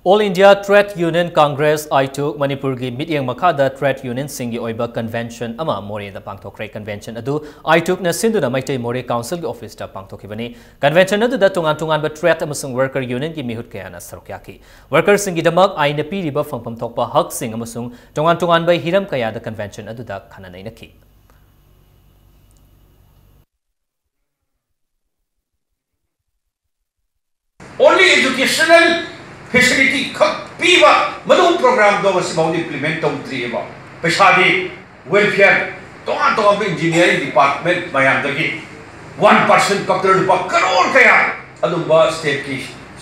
All India Trade Union Congress, ꯑꯥꯏꯇꯨꯛ, ꯃꯅꯤꯄꯨꯔꯒꯤ ꯃꯤꯠꯌꯦꯡ ꯃꯈꯥꯗ trade union ꯁꯤꯡꯒꯤ ꯑꯣꯏꯕ convention ꯑꯃ ꯃꯣꯔꯦꯗ ꯄꯥꯡꯊꯣꯛꯈ꯭ꯔꯦ꯫ Convention ꯑꯗꯨ ꯑꯥꯏꯇꯨꯛꯅ ꯁꯤꯟꯗꯨꯅ ꯃꯩꯇꯩ ꯃꯣꯔꯦ council ꯒꯤ office ꯇ ꯄꯥꯡꯊꯣꯛꯈꯤꯕꯅꯤ꯫ Convention ꯑꯗꯨꯗ ꯇꯣꯉꯥꯟ ꯇꯣꯉꯥꯟꯕ trade ꯑꯃꯁꯨꯡ worker union ꯒꯤ ꯃꯤꯍꯨꯠ ꯀꯌꯥꯅ ꯁꯔꯨꯛ ꯌꯥꯈꯤ꯫ Worker ꯁꯤꯡꯒꯤꯗꯃꯛ ꯑꯥꯏꯟꯅ ꯄꯤꯔꯤꯕ ꯐꯪꯐꯝ ꯊꯣꯛꯄ ꯍꯛꯁꯤꯡ ꯑꯃꯁꯨꯡ ꯇꯣꯉꯥꯟ ꯇꯣꯉꯥꯟꯕ ꯍꯤꯔꯝ ꯀꯌꯥꯗ convention ꯑꯗꯨꯗ ꯈꯟꯅ ꯅꯩꯅꯈꯤ꯫ Only educational facility ꯈꯛ ꯄꯤꯕ ꯃꯗꯨꯒꯨꯝꯕ program ꯗꯣ ꯉꯁꯤꯐꯥꯎꯗ implement ꯇꯧꯗ꯭ꯔꯤꯑꯕ꯫ ꯄꯩꯁꯥꯗꯤ welfare, ꯇꯣꯉꯥꯟ ꯇꯣꯉꯥꯟꯕ engineering department ꯃꯌꯥꯝꯗꯒꯤ one percent ꯀꯛꯇꯅ ꯂꯨꯄꯥ ꯀꯔꯣꯔ ꯀꯌꯥ ꯑꯗꯨꯝꯕ state ꯀꯤ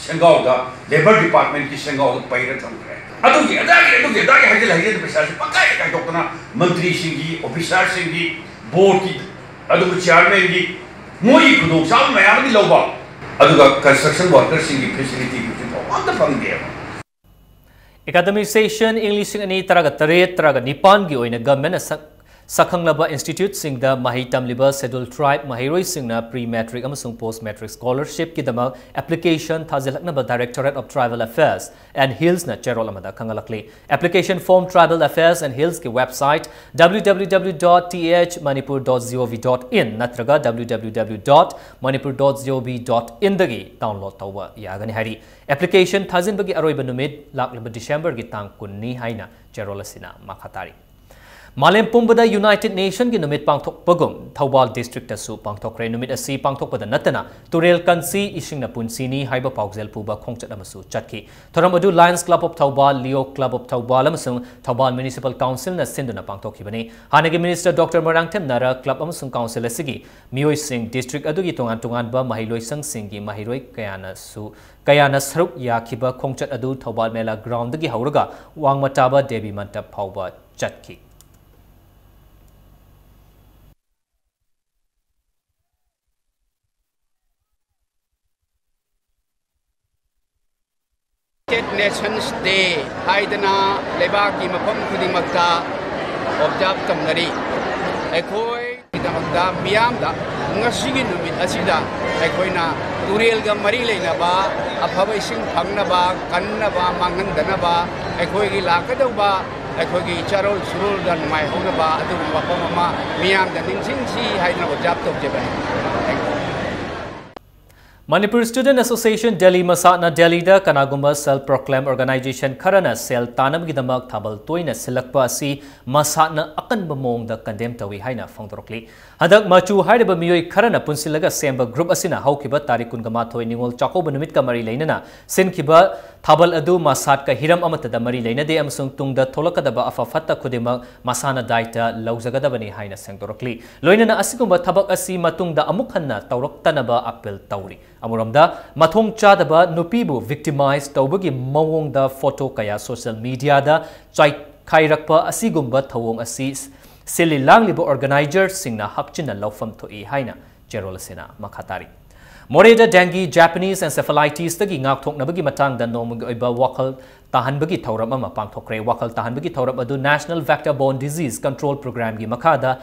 ꯁꯦꯡꯒꯥꯎꯗ, labour department ꯀꯤ ꯁꯦꯡꯒꯥꯎꯗ ꯄꯩꯔ ꯊꯝꯈ꯭ꯔꯦ꯫ ꯑꯗꯨꯒꯤ ꯑꯗꯥꯒꯤ, ꯑꯗꯨꯒꯤ ꯑꯗꯥꯒꯤ ꯍꯥꯏꯖꯤꯜ ꯍꯥꯏꯖꯤꯜ ꯄꯩꯁꯥꯁꯦ ꯄꯪꯀꯥꯏ ꯀꯥꯏꯊꯣꯛꯇꯅ ꯃꯟꯇ꯭ꯔꯤꯁꯤꯡꯒꯤ, officer ꯁꯤꯡꯒꯤ, board ꯀꯤ, ꯑꯗꯨꯒ chairman ꯒꯤ ꯃꯣꯏꯒꯤ ꯈꯨꯗꯣꯡꯆꯥꯕ ꯃꯌꯥꯝ ꯑꯃꯗꯤ ꯂꯧꯕ, ꯑꯗꯨꯒ construction worker ꯁꯤꯡꯒꯤ facility ꯍꯧꯖꯤꯛꯐꯥꯎ ꯑꯝꯇ ꯐꯪꯗꯦꯕ꯫ Academic session ꯏꯪ ꯂꯤꯁꯤꯡ ꯑꯅꯤ ꯇꯔꯥꯒ ꯇꯔꯦꯠ ꯇꯔꯥꯒ ꯅꯤꯄꯥꯟꯒꯤ ꯑꯣꯏꯅ government ꯅ ꯁꯛ-, ꯁꯛꯈꯪꯂꯕ institute ꯁꯤꯡꯗ ꯃꯍꯩ ꯇꯝꯂꯤꯕ schedule tribe ꯃꯍꯩꯔꯣꯏꯁꯤꯡꯅ pre matric ꯑꯃꯁꯨꯡ post matric scholarship ꯀꯤꯗꯃꯛ application ꯊꯥꯖꯤꯜꯂꯛꯅꯕ Directorate of Tribal Affairs and Hills ꯅ ꯆꯦꯔꯣꯜ ꯑꯃꯗ ꯈꯪꯍꯜꯂꯛꯂꯤ꯫ Application form Tribal Affairs and Hills ꯀꯤ website W W W dot T H manipur dot gov dot in ꯅꯠꯇ꯭ꯔꯒ W W W dot manipur dot gov dot in ꯗꯒꯤ download ꯇꯧꯕ ꯌꯥꯒꯅꯤ ꯍꯥꯏꯔꯤ꯫ Application ꯊꯥꯖꯤꯟꯕꯒꯤ ꯑꯔꯣꯏꯕ ꯅꯨꯃꯤꯠ ꯂꯥꯛꯂꯤꯕ December ꯒꯤ ꯇꯥꯡ ꯀꯨꯟꯅꯤ ꯍꯥꯏꯅ ꯆꯦꯔꯣꯜ ꯑꯁꯤꯅ ꯃꯈꯥ ꯇꯥꯔꯤ꯫ ꯃꯥꯂꯦꯝ ꯄꯨꯝꯕꯗ United Nation ꯒꯤ ꯅꯨꯃꯤꯠ ꯄꯥꯡꯊꯣꯛꯄꯒꯨꯝ ꯊꯧꯕꯥꯜ district ꯇꯁꯨ ꯄꯥꯡꯊꯣꯛꯈ꯭ꯔꯦ꯫ ꯅꯨꯃꯤꯠ ꯑꯁꯤ ꯄꯥꯡꯊꯣꯛꯄꯗ ꯅꯠꯇꯅ ꯇꯨꯔꯦꯜ ꯀꯟꯁꯤ ꯏꯁꯤꯡꯅ ꯄꯨꯟꯁꯤꯅꯤ ꯍꯥꯏꯕ ꯄꯥꯎꯖꯦꯜ ꯄꯨꯕ ꯈꯣꯡꯆꯠ ꯑꯃꯁꯨ ꯆꯠꯈꯤ꯫ ꯊꯧꯔꯝ ꯑꯗꯨ Lions Club of Thoubal, Leo Club of Thoubal ꯑꯃꯁꯨꯡ ꯊꯧꯕꯥꯜ Municipal Council ꯅ ꯁꯤꯟꯗꯨꯅ ꯄꯥꯡꯊꯣꯛꯈꯤꯕꯅꯤ꯫ ꯍꯥꯟꯅꯒꯤ minister Doctor ꯃꯣꯏꯔꯥꯡꯊꯦꯝ ꯅꯥꯔꯥ club ꯑꯃꯁꯨꯡ council ꯑꯁꯤꯒꯤ ꯃꯤꯑꯣꯏꯁꯤꯡ, district ꯑꯗꯨꯒꯤ ꯇꯣꯉꯥꯟ ꯇꯣꯉꯥꯟꯕ ꯃꯍꯩꯂꯣꯏꯁꯪꯁꯤꯡꯒꯤ ꯃꯍꯩꯔꯣꯏ ꯀꯌꯥꯅꯁꯨ, ꯀꯌꯥꯅ ꯁꯔꯨꯛ ꯌꯥꯈꯤꯕ ꯈꯣꯡꯆꯠ ꯑꯗꯨ ꯊꯧꯕꯥꯜ ꯃꯦꯂꯥ ground ꯗꯒꯤ ꯍꯧꯔꯒ ꯋꯥꯡꯃ ꯇꯥꯕ ꯗꯦꯕꯤ ꯃꯟꯇꯞ ꯐꯥꯎꯕ ꯆꯠꯈꯤ꯫ United Nations Day ꯍꯥꯏꯗꯅ ꯂꯩꯕꯥꯛꯀꯤ ꯃꯐꯝ ꯈꯨꯗꯤꯡꯃꯛꯇ observe ꯇꯧꯅꯔꯤ꯫ ꯑꯩꯈꯣꯏꯒꯤꯗꯃꯛꯇ ꯃꯤꯌꯥꯝꯗ ꯉꯁꯤꯒꯤ ꯅꯨꯃꯤꯠ ꯑꯁꯤꯗ ꯑꯩꯈꯣꯏꯅ ꯇꯨꯔꯦꯜꯒ ꯃꯔꯤ ꯂꯩꯅꯕ ꯑꯐꯕ ꯏꯁꯤꯡ ꯐꯪꯅꯕ, ꯀꯟꯅꯕ, ꯃꯥꯡꯍꯟꯗꯅꯕ, ꯑꯩꯈꯣꯏꯒꯤ ꯂꯥꯛꯀꯗꯧꯕ ꯑꯩꯈꯣꯏꯒꯤ ꯏꯆꯥꯔꯣꯜ ꯁꯨꯔꯣꯜꯗ ꯅꯨꯡꯉꯥꯏꯍꯧꯅꯕ ꯑꯗꯨꯒꯨꯝꯕ ꯋꯥꯐꯝ ꯑꯃ ꯃꯤꯌꯥꯝꯗ ꯅꯤꯡꯁꯤꯡꯁꯤ ꯍꯥꯏꯗꯅ observe ꯇꯧꯖꯕꯅꯤ꯫ Thank you꯫ Manipur Student Association Delhi ꯃꯁꯥꯠꯅ ꯗꯦꯜꯂꯤꯗ ꯀꯅꯥꯒꯨꯝꯕ self proclaim organization ꯈꯔꯅ ꯁꯦꯜ ꯇꯥꯅꯕꯒꯤꯗꯃꯛ ꯊꯥꯕꯜ ꯇꯣꯏꯅ ꯁꯤꯜꯂꯛꯄ ꯑꯁꯤ ꯃꯁꯥꯠꯅ ꯑꯀꯟꯕ ꯃꯑꯣꯡꯗ condemn ꯇꯧꯏ ꯍꯥꯏꯅ ꯐꯣꯡꯗꯣꯔꯛꯂꯤ꯫ ꯍꯟꯗꯛ ꯃꯆꯨ ꯍꯥꯏꯔꯤꯕ ꯃꯤꯑꯣꯏ ꯈꯔꯅ ꯄꯨꯟꯁꯤꯜꯂꯒ ꯁꯦꯝꯕ group ꯑꯁꯤꯅ ꯍꯧꯈꯤꯕ ꯇꯥꯔꯤꯛ ꯀꯨꯟꯒ ꯃꯥꯊꯣꯏ ꯅꯤꯉꯣꯜ ꯆꯥꯛꯀꯧꯕ ꯅꯨꯃꯤꯠꯀ ꯃꯔꯤ ꯂꯩꯅꯅ ꯁꯤꯟꯈꯤꯕ ꯊꯥꯕꯜ ꯑꯗꯨ ꯃꯁꯥꯠꯀ ꯍꯤꯔꯝ ꯑꯃꯠꯇꯗ ꯃꯔꯤ ꯂꯩꯅꯗꯦ ꯑꯃꯁꯨꯡ ꯇꯨꯡꯗ ꯊꯣꯛꯂꯛꯀꯗꯕ ꯑꯐ ꯐꯠꯇ ꯈꯨꯗꯤꯡꯃꯛ ꯃꯁꯥꯅ ꯗꯥꯏꯇ ꯂꯧꯖꯒꯗꯕꯅꯤ ꯍꯥꯏꯅ ꯁꯦꯡꯗꯣꯔꯛꯂꯤ꯫ ꯂꯣꯏꯅꯅ ꯑꯁꯤꯒꯨꯝꯕ ꯊꯕꯛ ꯑꯁꯤ ꯃꯇꯨꯡꯗ ꯑꯃꯨꯛ ꯍꯟꯅ ꯇꯧꯔꯛꯇꯅꯕ appeal ꯇꯧꯔꯤ꯫ ꯑꯃꯔꯣꯝꯗ, ꯃꯊꯣꯡ ꯆꯥꯗꯕ ꯅꯨꯄꯤꯕꯨ victimize ꯇꯧꯕꯒꯤ ꯃꯑꯣꯡꯗ photo ꯀꯌꯥ social mediaꯗ ꯆꯥꯏꯈꯥꯏꯔꯛꯄ ꯑꯁꯤꯒꯨꯝꯕ ꯊꯧꯑꯣꯡ ꯑꯁꯤ ꯁꯤꯜꯂꯤ ꯂꯥꯡꯂꯤꯕ organizerꯁꯤꯡꯅ ꯍꯛꯆꯤꯟꯅ ꯂꯧꯐꯝ ꯊꯣꯛꯏ ꯍꯥꯏꯅ ꯆꯦꯔꯣꯜ ꯑꯁꯤꯅ ꯃꯈꯥ ꯇꯥꯔꯤ꯫ ꯃꯣꯔꯦꯗ dengue, Japanese encephalitis ꯇꯒꯤ ꯉꯥꯛꯊꯣꯛꯅꯕꯒꯤ ꯃꯇꯥꯡꯗ ꯅꯣꯡꯃꯒꯤ ꯑꯣꯏꯕ ꯋꯥꯈꯜ ꯇꯥꯍꯟꯕꯒꯤ ꯊꯧꯔꯝ ꯑꯃ ꯄꯥꯡꯊꯣꯛꯈ꯭ꯔꯦ꯫ ꯋꯥꯈꯜ ꯇꯥꯍꯟꯕꯒꯤ ꯊꯧꯔꯝ ꯑꯗꯨ National Vector Borne Disease Control Program ꯒꯤ ꯃꯈꯥꯗ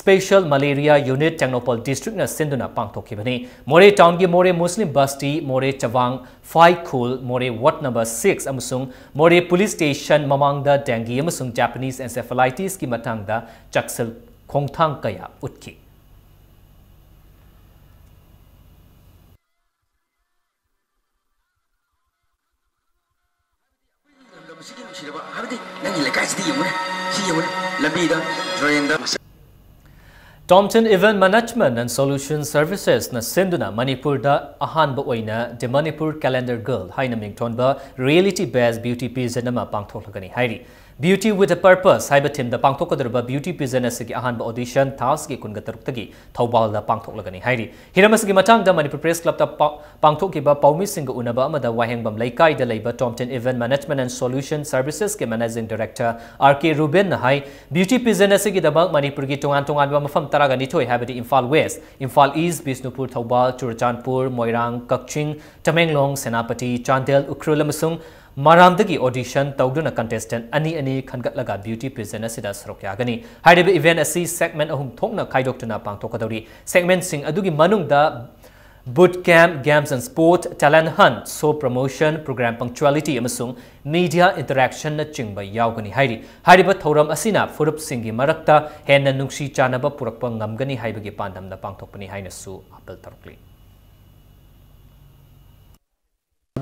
Special Malaria Unit Tengnoupal District ꯅ ꯁꯤꯟꯗꯨꯅ ꯄꯥꯡꯊꯣꯛꯈꯤꯕꯅꯤ꯫ ꯃꯣꯔꯦ town ꯒꯤ ꯃꯣꯔꯦ Muslim Basti, ꯃꯣꯔꯦ ꯆꯋꯥꯡ, ꯐꯥꯏꯈꯨꯜ, ꯃꯣꯔꯦ ward number six ꯑꯃꯁꯨꯡ ꯃꯣꯔꯦ police station ꯃꯃꯥꯡꯗ dengue ꯑꯃꯁꯨꯡ Japanese encephalitis ꯀꯤ ꯃꯇꯥꯡꯗ ꯆꯥꯛꯁꯪ ꯈꯣꯡꯊꯥꯡ ꯀꯌꯥ ꯎꯠꯈꯤ꯫ ꯂꯝꯗꯝ ꯑꯁꯤꯒꯤ ꯅꯨꯡꯁꯤꯔꯕ, ꯍꯥꯏꯕꯗꯤ ꯅꯪꯒꯤ ꯂꯩꯀꯥꯏꯁꯤꯗ ꯌꯦꯡꯉꯨꯅꯦ, ꯁꯤ ꯌꯦꯡꯉꯨꯅꯦ, ꯂꯝꯕꯤꯗ, ꯗ꯭ꯔꯦꯟꯗ꯫ Tomtin Event Management and Solution Services ꯅ ꯁꯤꯟꯗꯨꯅ ꯃꯅꯤꯄꯨꯔꯗ ꯑꯍꯥꯟꯕ ꯑꯣꯏꯅ The Manipur Calendar Girl ꯍꯥꯏꯅ ꯃꯤꯡꯊꯣꯟꯕ reality based beauty pageant ꯑꯃ ꯄꯥꯡꯊꯣꯛꯂꯒꯅꯤ ꯍꯥꯏꯔꯤ꯫ Beauty with a Purpose ꯍꯥꯏꯕ theme ꯗ ꯄꯥꯡꯊꯣꯛꯀꯗꯧꯔꯤꯕ beauty pageant ꯑꯁꯤꯒꯤ ꯑꯍꯥꯟꯕ audition ꯊꯥꯁꯤꯒꯤ ꯀꯨꯟꯒ ꯇꯔꯨꯛꯇꯒꯤ ꯊꯧꯕꯥꯜꯗ ꯄꯥꯡꯊꯣꯛꯂꯒꯅꯤ ꯍꯥꯏꯔꯤ꯫ ꯍꯤꯔꯝ ꯑꯁꯤꯒꯤ ꯃꯇꯥꯡꯗ ꯃꯅꯤꯄꯨꯔ Press Club ꯇ ꯄꯥ-, ꯄꯥꯡꯊꯣꯛꯈꯤꯕ ꯄꯥꯎꯃꯤꯁꯤꯡꯒ ꯎꯅꯕ ꯑꯃꯗ ꯋꯥꯍꯦꯡꯕꯝ ꯂꯩꯀꯥꯏꯗ ꯂꯩꯕ Tomtin Event Management and Solution Services ꯀꯤ Managing Director R K Ruben ꯅ ꯍꯥꯏ, beauty pageant ꯑꯁꯤꯒꯤꯗꯃꯛ ꯃꯅꯤꯄꯨꯔꯒꯤ ꯇꯣꯉꯥꯟ ꯇꯣꯉꯥꯟꯕ ꯃꯐꯝ ꯇꯔꯥꯒ ꯅꯤꯊꯣꯏ, ꯍꯥꯏꯕꯗꯤ ꯏꯝꯐꯥꯜ West, ꯏꯝꯐꯥꯜ East, ꯕꯤꯁꯅꯨꯄꯨꯔ, ꯊꯧꯕꯥꯜ, ꯆꯨꯔꯆꯥꯟꯄꯨꯔ, ꯃꯣꯏꯔꯥꯡ, ꯀꯛꯆꯤꯡ, ꯇꯃꯦꯡꯂꯣꯡ, ꯁꯦꯅꯥꯄꯇꯤ, ꯆꯥꯟꯗꯦꯜ, ꯎꯈ꯭ꯔꯨꯜ ꯑꯃꯁꯨꯡ ꯃꯔꯥꯝꯗꯒꯤ audition ꯇꯧꯗꯨꯅ contestant ꯑꯅꯤ ꯑꯅꯤ ꯈꯟꯒꯠꯂꯒ beauty pageant ꯑꯁꯤꯗ ꯁꯔꯨꯛ ꯌꯥꯒꯅꯤ꯫ ꯍꯥꯏꯔꯤꯕ event ꯑꯁꯤ segment ꯑꯍꯨꯝ ꯊꯣꯛꯅ ꯈꯥꯏꯗꯣꯛꯇꯨꯅ ꯄꯥꯡꯊꯣꯛꯀꯗꯧꯔꯤ꯫ Segment ꯁꯤꯡ ꯑꯗꯨꯒꯤ ꯃꯅꯨꯡꯗ boot camp, games and sport, talent hunt, show promotion, program punctuality ꯑꯃꯁꯨꯡ media interaction ꯅꯆꯤꯡꯕ ꯌꯥꯎꯒꯅꯤ ꯍꯥꯏꯔꯤ꯫ ꯍꯥꯏꯔꯤꯕ ꯊꯧꯔꯝ ꯑꯁꯤꯅ ꯐꯨꯔꯨꯞꯁꯤꯡꯒꯤ ꯃꯔꯛꯇ ꯍꯦꯟꯅ ꯅꯨꯡꯁꯤ ꯆꯥꯟꯅꯕ ꯄꯨꯔꯛꯄ ꯉꯝꯒꯅꯤ ꯍꯥꯏꯕꯒꯤ ꯄꯥꯟꯗꯝꯗ ꯄꯥꯡꯊꯣꯛꯄꯅꯤ ꯍꯥꯏꯅꯁꯨ ꯑꯥꯄꯤꯜ ꯇꯧꯔꯛꯂꯤ꯫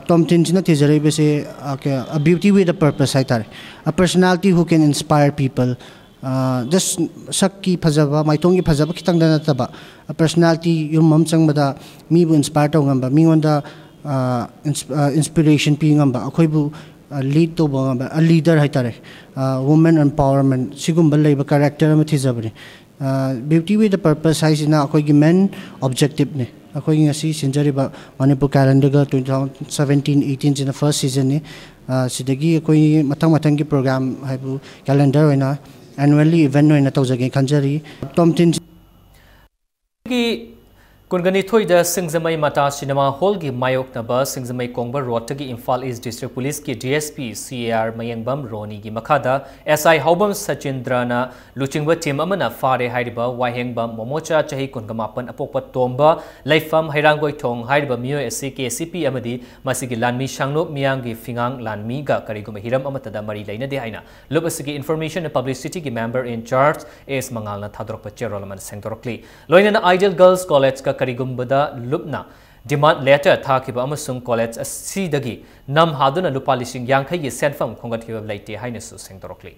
Tomtin ꯁꯤꯅ ꯊꯤꯖꯔꯛꯏꯕꯁꯦ, ꯑ, ꯀ-, a beauty with a purpose ꯍꯥꯏꯇꯥꯔꯦ꯫ A personality who can inspire people. ꯑ, just ꯁꯛꯀꯤ ꯐꯖꯕ, ꯃꯥꯏꯊꯣꯡꯒꯤ ꯐꯖꯕ ꯈꯤꯇꯪꯗ ꯅꯠꯇꯕ, a personality ꯌꯨꯝ ꯑꯃ ꯆꯪꯕꯗ ꯃꯤꯕꯨ inspire ꯇꯧ ꯉꯝꯕ, ꯃꯤꯉꯣꯟꯗ, ꯑ, ins-, ꯑ, inspiration ꯄꯤ ꯉꯝꯕ, ꯑꯩꯈꯣꯏꯕꯨ, ꯑ, lead ꯇꯧꯕ ꯉꯝꯕ, a leader ꯍꯥꯏꯇꯥꯔꯦ꯫ ꯑ, women empowerment ꯁꯤꯒꯨꯝꯕ ꯂꯩꯕ character ꯑꯃ ꯊꯤꯖꯕꯅꯦ꯫ ꯑ, Beauty with a Purpose ꯍꯥꯏꯁꯤꯅ ꯑꯩꯈꯣꯏꯒꯤ main objective ꯅꯦ꯫ ꯑꯩꯈꯣꯏꯒꯤ ꯉꯁꯤ ꯁꯤꯟꯖꯔꯤꯕ Manipur Calendar Girl twenty seventeen eighteen ꯁꯤꯅ first season ꯅꯤ꯫ ꯑ, ꯁꯤꯗꯒꯤ ꯑꯩꯈꯣꯏ ꯃꯊꯪ ꯃꯊꯪꯒꯤ program ꯍꯥꯏꯕꯨ calendar ꯑꯣꯏꯅ annually event ꯑꯣꯏꯅ ꯇꯧꯖꯒꯦ ꯈꯟꯖꯔꯤ꯫ Tomtin ꯒꯤ ꯀꯨꯟꯒꯅꯤꯊꯣꯏꯗ ꯁꯤꯡꯖꯃꯩ ꯃꯇꯥ ꯁꯤꯅꯦꯃꯥ ꯍꯣꯜꯒꯤ ꯃꯥꯌꯣꯛꯅꯕ ꯁꯤꯡꯖꯃꯩ ꯀꯣꯡꯕ ꯔꯣꯗꯇꯒꯤ ꯏꯝꯐꯥꯜ ꯏꯁ ꯗꯤꯁꯇ꯭ꯔꯤꯛ ꯄꯨꯂꯤꯁꯀꯤ ꯗꯤ ꯑꯦꯁ ꯄꯤ ꯁꯤ ꯑꯦ ꯑꯥꯔ ꯃꯌꯦꯡꯕꯝ ꯔꯣꯅꯤꯒꯤ ꯃꯈꯥꯗ ꯑꯦꯁ ꯑꯥꯏ ꯍꯥꯎꯕꯝ ꯁꯆꯤꯟꯗ꯭ꯔꯅ ꯂꯨꯆꯤꯡꯕ ꯇꯤꯝ ꯑꯃꯅ ꯐꯥꯔꯦ ꯍꯥꯏꯔꯤꯕ ꯋꯥꯍꯦꯡꯕꯝ ꯃꯣꯃꯣꯆꯥ ꯆꯍꯤ ꯀꯨꯟꯒ ꯃꯥꯄꯟ ꯑꯄꯣꯛꯄ ꯇꯣꯝꯕ ꯂꯩꯐꯝ ꯍꯩꯔꯥꯡꯒꯣꯏꯊꯣꯡ ꯍꯥꯏꯔꯤꯕ ꯃꯤꯑꯣꯏ ꯑꯁꯤ ꯀꯦ ꯁꯤ ꯄꯤ ꯑꯃꯗꯤ ꯃꯁꯤꯒꯤ ꯂꯥꯟꯃꯤ ꯁꯥꯡꯅꯣꯞ ꯃꯤꯌꯥꯡꯒꯤ ꯐꯤꯉꯥꯡ ꯂꯥꯟꯃꯤꯒ ꯀꯔꯤꯒꯨꯝꯕ ꯍꯤꯔꯝ ꯑꯃꯠꯇꯗ ꯃꯔꯤ ꯂꯩꯅꯗꯦ ꯍꯥꯏꯅ ꯂꯨꯞ ꯑꯁꯤꯒꯤ ꯏꯟꯐꯣꯔꯃꯦꯁꯟ ꯑꯦꯟ ꯄꯕ꯭ꯂꯤꯁꯤꯇꯤꯒꯤ ꯃꯦꯝꯕꯔ ꯏꯟ ꯆꯥꯔꯖ ꯑꯦꯁ ꯃꯉꯥꯜꯅ ꯊꯥꯗꯣꯔꯛꯄ ꯆꯦꯔꯣꯜ ꯑꯃꯅ ꯁꯦꯡꯗꯣꯔꯛꯂꯤ꯫ ꯂꯣꯏꯅꯅ ꯑꯥꯏꯗꯤꯌꯦꯜ ꯒꯔꯜꯁ ꯀꯣꯂꯦꯖꯀ ꯀꯔꯤꯒꯨꯝꯕꯗ ꯂꯨꯞꯅ ꯗꯤꯃꯥꯟꯗ ꯂꯦꯇꯔ ꯊꯥꯈꯤꯕ ꯑꯃꯁꯨꯡ ꯀꯣꯂꯦꯖ ꯑꯁꯤꯗꯒꯤ ꯅꯝ ꯍꯥꯗꯨꯅ ꯂꯨꯄꯥ ꯂꯤꯁꯤꯡ ꯌꯥꯡꯈꯩꯒꯤ ꯁꯦꯟꯐꯝ ꯈꯣꯝꯒꯠꯈꯤꯕ ꯂꯩꯇꯦ ꯍꯥꯏꯅꯁꯨ ꯁꯦꯡꯗꯣꯔꯛꯂꯤ꯫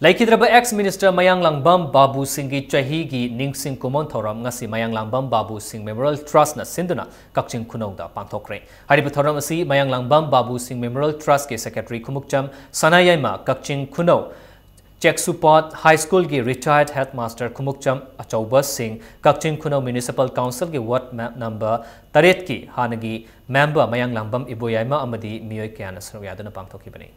ꯂꯩꯈꯤꯗ꯭ꯔꯕ ꯑꯦꯛꯁ ꯃꯤꯅꯤꯁꯇꯔ ꯃꯌꯥꯡꯂꯥꯡꯕꯝ ꯕꯥꯕꯨ ꯁꯤꯡꯒꯤ ꯆꯍꯤꯒꯤ ꯅꯤꯡꯁꯤꯡ ꯀꯨꯝꯑꯣꯟ ꯊꯧꯔꯝ ꯉꯁꯤ ꯃꯌꯥꯡꯂꯥꯡꯕꯝ ꯕꯥꯕꯨ ꯁꯤꯡ ꯃꯦꯃꯣꯔꯤꯌꯦꯜ ꯇ꯭ꯔꯁꯅ ꯁꯤꯟꯗꯨꯅ ꯀꯛꯆꯤꯡ ꯈꯨꯅꯧꯗ ꯄꯥꯡꯊꯣꯛꯈ꯭ꯔꯦ꯫ ꯍꯥꯏꯔꯤꯕ ꯊꯧꯔꯝ ꯑꯁꯤ ꯃꯌꯥꯡꯂꯥꯡꯕꯝ ꯕꯥꯕꯨ ꯁꯤꯡ ꯃꯦꯃꯣꯔꯤꯌꯦꯜ ꯇ꯭ꯔꯁꯀꯤ ꯁꯦꯀ꯭ꯔꯦꯇꯔꯤ ꯈꯨꯃꯨꯛꯆꯝ ꯁꯅꯥꯌꯥꯏꯃ, ꯀꯛꯆꯤꯡ ꯈꯨꯅꯧ ꯆꯦꯛꯁꯨꯄꯥꯠ ꯍꯥꯏ ꯁ꯭ꯀꯨꯜꯒꯤ ꯔꯤꯇꯥꯌꯔꯗ ꯍꯦꯗꯃꯥꯁꯇꯔ ꯈꯨꯃꯨꯛꯆꯝ ꯑꯆꯧꯕ ꯁꯤꯡ, ꯀꯛꯆꯤꯡ ꯈꯨꯅꯧ ꯃ꯭ꯌꯨꯅꯤꯁꯤꯄꯥꯜ ꯀꯥꯎꯟꯁꯤꯜꯒꯤ ꯋꯥꯔꯗ ꯃꯦꯝ-, ꯅꯝꯕꯔ ꯇꯔꯦꯠꯀꯤ ꯍꯥꯟꯅꯒꯤ ꯃꯦꯝꯕꯔ ꯃꯌꯥꯡꯂꯥꯡꯕꯝ ꯏꯕꯣꯌꯥꯏꯃ ꯑꯃꯗꯤ ꯃꯤꯑꯣꯏ ꯀꯌꯥꯅ ꯁꯔꯨꯛ ꯌꯥꯗꯨꯅ ꯄꯥꯡꯊꯣꯛꯈꯤꯕꯅꯤ꯫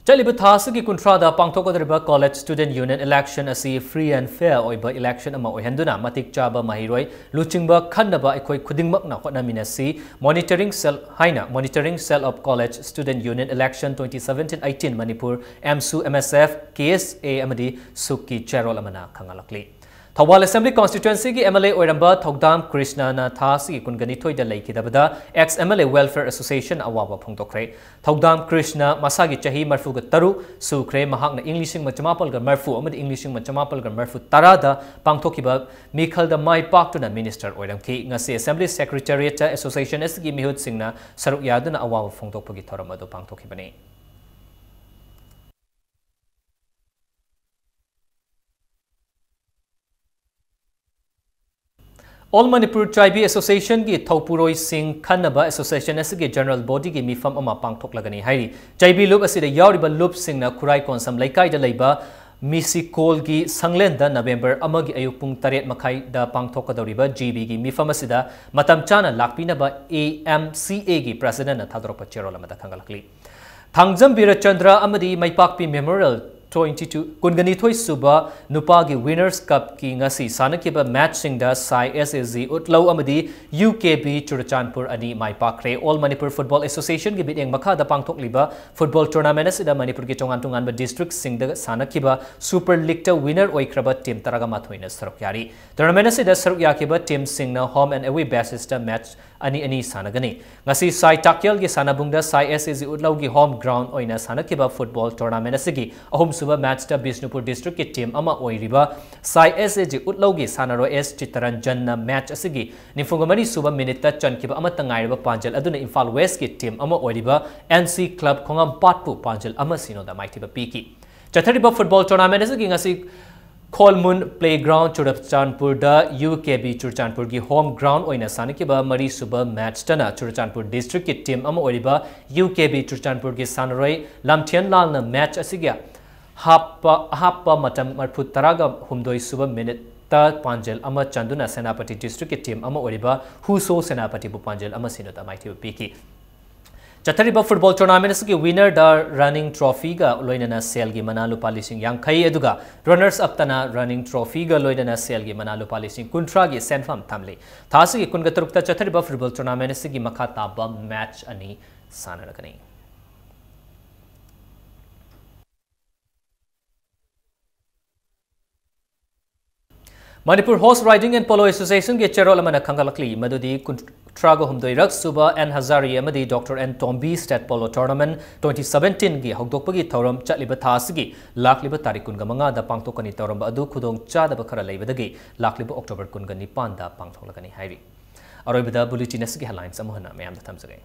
ꯆꯠꯂꯤꯕ ꯊꯥ ꯑꯁꯤꯒꯤ ꯀꯨꯟꯊ꯭ꯔꯥꯗ ꯄꯥꯡꯊꯣꯛꯀꯗꯧꯔꯤꯕ ꯀꯣꯂꯦꯖ ꯁ꯭ꯇꯨꯗꯦꯟꯠ ꯌꯨꯅꯤꯌꯟ ꯏꯂꯦꯛꯁꯟ ꯑꯁꯤ ꯐ꯭ꯔꯤ ꯑꯦꯟ ꯐꯦꯌꯔ ꯑꯣꯏꯕ ꯏꯂꯦꯛꯁꯟ ꯑꯃ ꯑꯣꯏꯍꯟꯗꯨꯅ ꯃꯇꯤꯛ ꯆꯥꯕ ꯃꯍꯩꯔꯣꯏ ꯂꯨꯆꯤꯡꯕ ꯈꯟꯅꯕ ꯑꯩꯈꯣꯏ ꯈꯨꯗꯤꯡꯃꯛꯅ ꯍꯣꯠꯅꯃꯤꯟꯅꯁꯤ, ꯃꯣꯅꯤꯇꯔꯤꯡ ꯁꯦꯜ ꯍꯥꯏꯅ Monitoring Cell of College Student Union Election twenty seventeen eighteen Manipur, ꯑꯦꯝꯁꯨ, M S F, K S A ꯑꯃꯗꯤ ꯁꯨꯛꯀꯤ ꯆꯦꯔꯣꯜ ꯑꯃꯅ ꯈꯪꯍꯜꯂꯛꯂꯤ꯫ ꯊꯧꯕꯥꯜ ꯑꯦꯁꯦꯝꯕ꯭ꯂꯤ ꯀꯣꯟꯁꯇꯤꯇ꯭ꯋꯦꯟꯁꯤꯒꯤ ꯑꯦꯝ ꯑꯦꯜ ꯑꯦ ꯑꯣꯏꯔꯝꯕ ꯊꯧꯗꯥꯝ ꯀ꯭ꯔꯤꯁꯅꯅ ꯊꯥ ꯑꯁꯤꯒꯤ ꯀꯨꯟꯒꯅꯤꯊꯣꯏꯗ ꯂꯩꯈꯤꯗꯕꯗ ex M L A welfare association ꯑꯋꯥꯕ ꯐꯣꯡꯗꯣꯛꯈ꯭ꯔꯦ꯫ ꯊꯧꯗꯥꯝ ꯀ꯭ꯔꯤꯁꯅ ꯃꯁꯥꯒꯤ ꯆꯍꯤ ꯃꯔꯤꯐꯨꯒ ꯇꯔꯨꯛ ꯁꯨꯈ꯭ꯔꯦ꯫ ꯃꯍꯥꯛꯅ ꯏꯪ ꯂꯤꯁꯤꯡ ꯑꯃ ꯆꯃꯥꯄꯜꯒ ꯃꯔꯤꯐꯨ ꯑꯃꯗꯤ ꯏꯪ ꯂꯤꯁꯤꯡ ꯑꯃ ꯆꯃꯥꯄꯜꯒ ꯃꯔꯤꯐꯨ ꯇꯔꯥꯗ ꯄꯥꯡꯊꯣꯛꯈꯤꯕ ꯃꯤꯈꯜꯗ ꯃꯥꯏ ꯄꯥꯛꯇꯨꯅ ꯃꯤꯅꯤꯁꯇꯔ ꯑꯣꯏꯔꯝꯈꯤ꯫ ꯉꯁꯤ ꯑꯦꯁꯦꯝꯕ꯭ꯂꯤ ꯁꯦꯀ꯭ꯔꯦꯇꯦꯔꯤꯌꯦꯠꯇ ꯑꯦꯁꯣꯁꯤꯌꯦꯁꯟ ꯑꯁꯤꯒꯤ ꯃꯤꯍꯨꯠꯁꯤꯡꯅ ꯁꯔꯨꯛ ꯌꯥꯗꯨꯅ ꯑꯋꯥꯕ ꯐꯣꯡꯗꯣꯛꯄꯒꯤ ꯊꯧꯔꯝ ꯑꯗꯨ ꯄꯥꯡꯊꯣꯛꯈꯤꯕꯅꯤ꯫ ꯑꯣꯜ ꯃꯅꯤꯄꯨꯔ ꯆꯥꯏꯕꯤ ꯑꯦꯁꯣꯁꯤꯌꯦꯁꯟꯒꯤ ꯊꯧꯄꯨꯔꯣꯏꯁꯤꯡ ꯈꯟꯅꯕ ꯑꯦꯁꯣꯁꯤꯌꯦꯁꯟ ꯑꯁꯤꯒꯤ ꯖꯦꯅꯔꯦꯜ ꯕꯣꯗꯤꯒꯤ ꯃꯤꯐꯝ ꯑꯃ ꯄꯥꯡꯊꯣꯛꯂꯒꯅꯤ ꯍꯥꯏꯔꯤ꯫ ꯆꯥꯏꯕꯤ ꯂꯨꯞ ꯑꯁꯤꯗ ꯌꯥꯎꯔꯤꯕ ꯂꯨꯞꯁꯤꯡꯅ ꯈꯨꯔꯥꯏ ꯀꯣꯟꯁꯝ ꯂꯩꯀꯥꯏꯗ ꯂꯩꯕ ꯃꯤꯁꯤꯀꯣꯜꯒꯤ ꯁꯪꯂꯦꯟꯗ ꯅꯕꯦꯝꯕꯔ ꯑꯃꯒꯤ ꯑꯌꯨꯛ ꯄꯨꯡ ꯇꯔꯦꯠ ꯃꯈꯥꯏꯗ ꯄꯥꯡꯊꯣꯛꯀꯗꯧꯔꯤꯕ ꯖꯤꯕꯤꯒꯤ ꯃꯤꯐꯝ ꯑꯁꯤꯗ ꯃꯇꯝ ꯆꯥꯅ ꯂꯥꯛꯄꯤꯅꯕ ꯑꯦ ꯑꯦꯝ ꯁꯤ ꯑꯦꯒꯤ ꯄ꯭ꯔꯁꯤꯗꯦꯟꯠꯅ ꯊꯥꯗꯣꯔꯛꯄ ꯆꯦꯔꯣꯜ ꯑꯃꯗ ꯈꯪꯒꯠꯂꯛꯂꯤ꯫ ꯊꯥꯡꯖꯝ ꯕꯤꯔꯆꯟꯗ꯭ꯔ ꯑꯃꯗꯤ ꯃꯩꯄꯥꯛꯄꯤ ꯃꯦꯃꯣꯔꯤꯌꯦꯜ ꯇ꯭ꯋꯦꯟꯇꯤ ꯇꯨ, ꯀꯨꯟꯒꯅꯤꯊꯣꯏ ꯁꯨꯕ ꯅꯨꯄꯥꯒꯤ ꯋꯤꯅꯔꯁ ꯀꯞꯀꯤ ꯉꯁꯤ ꯁꯥꯟꯅꯈꯤꯕ ꯃꯦꯆꯁꯤꯡꯗ ꯁꯥꯏ ꯑꯦꯁ ꯑꯦ ꯖꯤ ꯎꯠꯂꯧ ꯑꯃꯗꯤ ꯌꯨ ꯀꯦ ꯕꯤ ꯆꯨꯔꯆꯥꯟꯄꯨꯔ ꯑꯅꯤ ꯃꯥꯏ ꯄꯥꯛꯈ꯭ꯔꯦ꯫ ꯑꯣꯜ ꯃꯅꯤꯄꯨꯔ ꯐꯨꯠꯕꯣꯜ ꯑꯦꯁꯣꯁꯤꯌꯦꯁꯟꯒꯤ ꯃꯤꯠꯌꯦꯡ ꯃꯈꯥꯗ ꯄꯥꯡꯊꯣꯛꯂꯤꯕ ꯐꯨꯠꯕꯣꯜ ꯇꯣꯔꯅꯥꯃꯦꯟꯠ ꯑꯁꯤꯗ ꯃꯅꯤꯄꯨꯔꯒꯤ ꯇꯣꯉꯥꯟ ꯇꯣꯉꯥꯟꯕ ꯗꯤꯁꯇ꯭ꯔꯤꯛꯁꯤꯡꯗ ꯁꯥꯟꯅꯈꯤꯕ ꯁꯨꯄꯔ ꯂꯤꯒꯇ ꯋꯤꯅꯔ ꯑꯣꯏꯈ꯭ꯔꯕ ꯇꯤꯝ ꯇꯔꯥꯒ ꯃꯥꯊꯣꯏꯅ ꯁꯔꯨꯛ ꯌꯥꯔꯤ꯫ ꯇꯣꯔꯅꯥꯃꯦꯟꯠ ꯑꯁꯤꯗ ꯁꯔꯨꯛ ꯌꯥꯈꯤꯕ ꯇꯤꯝꯁꯤꯡꯅ ꯍꯣꯝ ꯑꯦꯟ ꯑꯦꯋꯦ ꯕꯦꯁꯤꯁꯇ ꯃꯦꯆ ꯑꯅꯤ ꯑꯅꯤ ꯁꯥꯟꯅꯒꯅꯤ꯫ ꯉꯁꯤ ꯁꯥꯏ ꯇꯥꯛꯌꯦꯜꯒꯤ ꯁꯥꯟꯅꯕꯨꯡꯗ ꯁꯥꯏ ꯑꯦꯁ ꯑꯦ ꯖꯤ ꯎꯠꯂꯧꯒꯤ ꯍꯣꯝ ꯒ꯭ꯔꯥꯎꯟ ꯑꯣꯏꯅ ꯁꯥꯟꯅꯈꯤꯕ ꯐꯨꯠꯕꯣꯜ ꯇꯣꯔꯅꯥꯃꯦꯟꯠ ꯑꯁꯤꯒꯤ ꯑꯍꯨꯝꯁꯨꯕ ꯃꯦꯆꯇ ꯕꯤꯁꯅꯨꯄꯨꯔ ꯗꯤꯁꯇ꯭ꯔꯤꯛꯀꯤ ꯇꯤꯝ ꯑꯃ ꯑꯣꯏꯔꯤꯕ ꯁꯥꯏ ꯑꯦꯁ ꯑꯦ ꯖꯤ ꯎꯠꯂꯧꯒꯤ ꯁꯥꯟꯅꯔꯣꯏ ꯑꯦꯁ ꯆꯤꯠꯇꯔꯟꯖꯟꯅ ꯃꯦꯆ ꯑꯁꯤꯒꯤ ꯅꯤꯐꯨꯃꯔꯤ ꯁꯨꯕ ꯃꯤꯅꯤꯠꯇ ꯆꯟꯈꯤꯕ ꯑꯃꯠꯇ ꯉꯥꯏꯔꯕ ꯄꯥꯟꯖꯜ ꯑꯗꯨꯅ ꯏꯝꯐꯥꯜ ꯋꯦꯁꯀꯤ ꯇꯤꯝ ꯑꯃ ꯑꯣꯏꯔꯤꯕ ꯑꯦꯟ ꯁꯤ ꯀ꯭ꯂꯕ ꯈꯣꯡꯉꯥꯝꯄꯥꯠꯄꯨ ꯄꯥꯟꯖꯜ ꯑꯃ ꯁꯤꯅꯣꯗ ꯃꯥꯏꯊꯤꯕ ꯄꯤꯈꯤ꯫ ꯆꯠꯊꯔꯤꯕ ꯐꯨꯠꯕꯣꯜ ꯇꯣꯔꯅꯥꯃꯦꯟꯠ ꯑꯁꯤꯒꯤ ꯉꯁꯤ ꯈꯣꯜꯃꯨꯟ ꯄ꯭ꯂꯦꯒ꯭ꯔꯥꯎꯟ ꯆꯨꯔꯆꯥꯟꯄꯨꯔꯗ ꯌꯨ ꯀꯦ ꯕꯤ ꯆꯨꯔꯆꯥꯟꯄꯨꯔꯒꯤ ꯍꯣꯝ ꯒ꯭ꯔꯥꯎꯟ ꯑꯣꯏꯅ ꯁꯥꯟꯅꯈꯤꯕ ꯃꯔꯤꯁꯨꯕ ꯃꯦꯆꯇꯅ ꯆꯨꯔꯆꯥꯟꯄꯨꯔ ꯗꯤꯁꯇ꯭ꯔꯤꯛꯀꯤ ꯇꯤꯝ ꯑꯃ ꯑꯣꯏꯔꯤꯕ ꯌꯨ ꯀꯦ ꯕꯤ ꯆꯨꯔꯆꯥꯟꯄꯨꯔꯒꯤ ꯁꯥꯟꯅꯔꯣꯏ ꯂꯝꯊꯦꯟ ꯂꯥꯜꯅ ꯃꯦꯆ ꯑꯁꯤꯒꯤ ꯍꯥꯞꯄ, ꯑꯍꯥꯞꯄ ꯃꯇꯝ ꯃꯔꯤꯐꯨ ꯇꯔꯥꯒ ꯍꯨꯝꯗꯣꯏ ꯁꯨꯕ ꯃꯤꯅꯤꯠꯇ ꯄꯥꯟꯖꯜ ꯑꯃ ꯆꯟꯗꯨꯅ ꯁꯦꯅꯥꯄꯇꯤ ꯗꯤꯁꯇ꯭ꯔꯤꯛꯀꯤ ꯇꯤꯝ ꯑꯃ ꯑꯣꯏꯔꯤꯕ ꯍꯨꯁꯣ ꯁꯦꯅꯥꯄꯇꯤꯕꯨ ꯄꯥꯟꯖꯜ ꯑꯃ ꯁꯤꯅꯣꯗ ꯃꯥꯏꯊꯤꯕ ꯄꯤꯈꯤ꯫ ꯆꯠꯊꯔꯤꯕ ꯐꯨꯠꯕꯣꯜ ꯇꯣꯔꯅꯥꯃꯦꯟꯠ ꯑꯁꯤꯒꯤ ꯋꯤꯅꯔꯗ ꯔꯟꯅꯤꯡ ꯇ꯭ꯔꯣꯐꯤꯒ ꯂꯣꯏꯅꯅ ꯁꯦꯜꯒꯤ ꯃꯅꯥ ꯂꯨꯄꯥ ꯂꯤꯁꯤꯡ ꯌꯥꯡꯈꯩ, ꯑꯗꯨꯒ ꯔꯟꯅꯔꯁ ꯑꯞꯇꯅ ꯔꯟꯅꯤꯡ ꯇ꯭ꯔꯣꯐꯤꯒ ꯂꯣꯏꯅꯅ ꯁꯦꯜꯒꯤ ꯃꯅꯥ ꯂꯨꯄꯥ ꯂꯤꯁꯤꯡ ꯀꯨꯟꯊ꯭ꯔꯥꯒꯤ ꯁꯦꯟꯐꯝ ꯊꯝꯂꯤ꯫ ꯊꯥ ꯑꯁꯤꯒꯤ ꯀꯨꯟꯒ ꯇꯔꯨꯛꯇ ꯆꯠꯊꯔꯤꯕ ꯐꯨꯠꯕꯣꯜ ꯇꯣꯔꯅꯥꯃꯦꯟꯠ ꯑꯁꯤꯒꯤ ꯃꯈꯥ ꯇꯥꯕ ꯃꯦꯆ ꯑꯅꯤ ꯁꯥꯟꯅꯔꯒꯅꯤ꯫ Manipur horse riding and polo ꯑꯦꯁꯣꯁꯤꯌꯦꯁꯟꯒꯤ ꯆꯦꯔꯣꯜ ꯑꯃꯅ ꯈꯪꯒꯠꯂꯛꯂꯤ ꯃꯗꯨꯗꯤ ꯀꯨꯟꯊ꯭ꯔꯥꯒ ꯍꯨꯝꯗꯣꯏꯔꯛ ꯁꯨꯕ ꯑꯦꯟ ꯍꯖꯥꯔꯤ ꯑꯃꯗꯤ doctor N Tombi state polo tournament twenty ꯁꯕꯦꯟꯇꯤꯟꯒꯤ ꯍꯧꯗꯣꯛꯄꯒꯤ ꯊꯧꯔꯝ ꯆꯠꯂꯤꯕ ꯊꯥ ꯑꯁꯤꯒꯤ ꯂꯥꯛꯂꯤꯕ ꯇꯥꯔꯤꯛ ꯀꯨꯟꯒ ꯃꯉꯥꯗ ꯄꯥꯡꯊꯣꯛꯀꯅꯤ ꯇꯧꯔꯝꯕ ꯑꯗꯨ ꯈꯨꯗꯣꯡ ꯆꯥꯗꯕ ꯈꯔ ꯂꯩꯕꯗꯒꯤ ꯂꯥꯛꯂꯤꯕ ꯑꯣꯛꯇꯣꯕꯔ ꯀꯨꯟꯒ ꯅꯤꯄꯥꯟꯗ ꯄꯥꯡꯊꯣꯛꯂꯒꯅꯤ ꯍꯥꯏꯔꯤ꯫ ꯑꯔꯣꯏꯕꯗ ꯕꯨꯂꯦꯇꯤꯟ ꯑꯁꯤꯒꯤ ꯍꯦꯗꯂꯥꯏꯟꯁ ꯑꯃꯨꯛ ꯍꯟꯅ ꯃꯌꯥꯝꯗ ꯊꯝꯖꯒꯦ꯫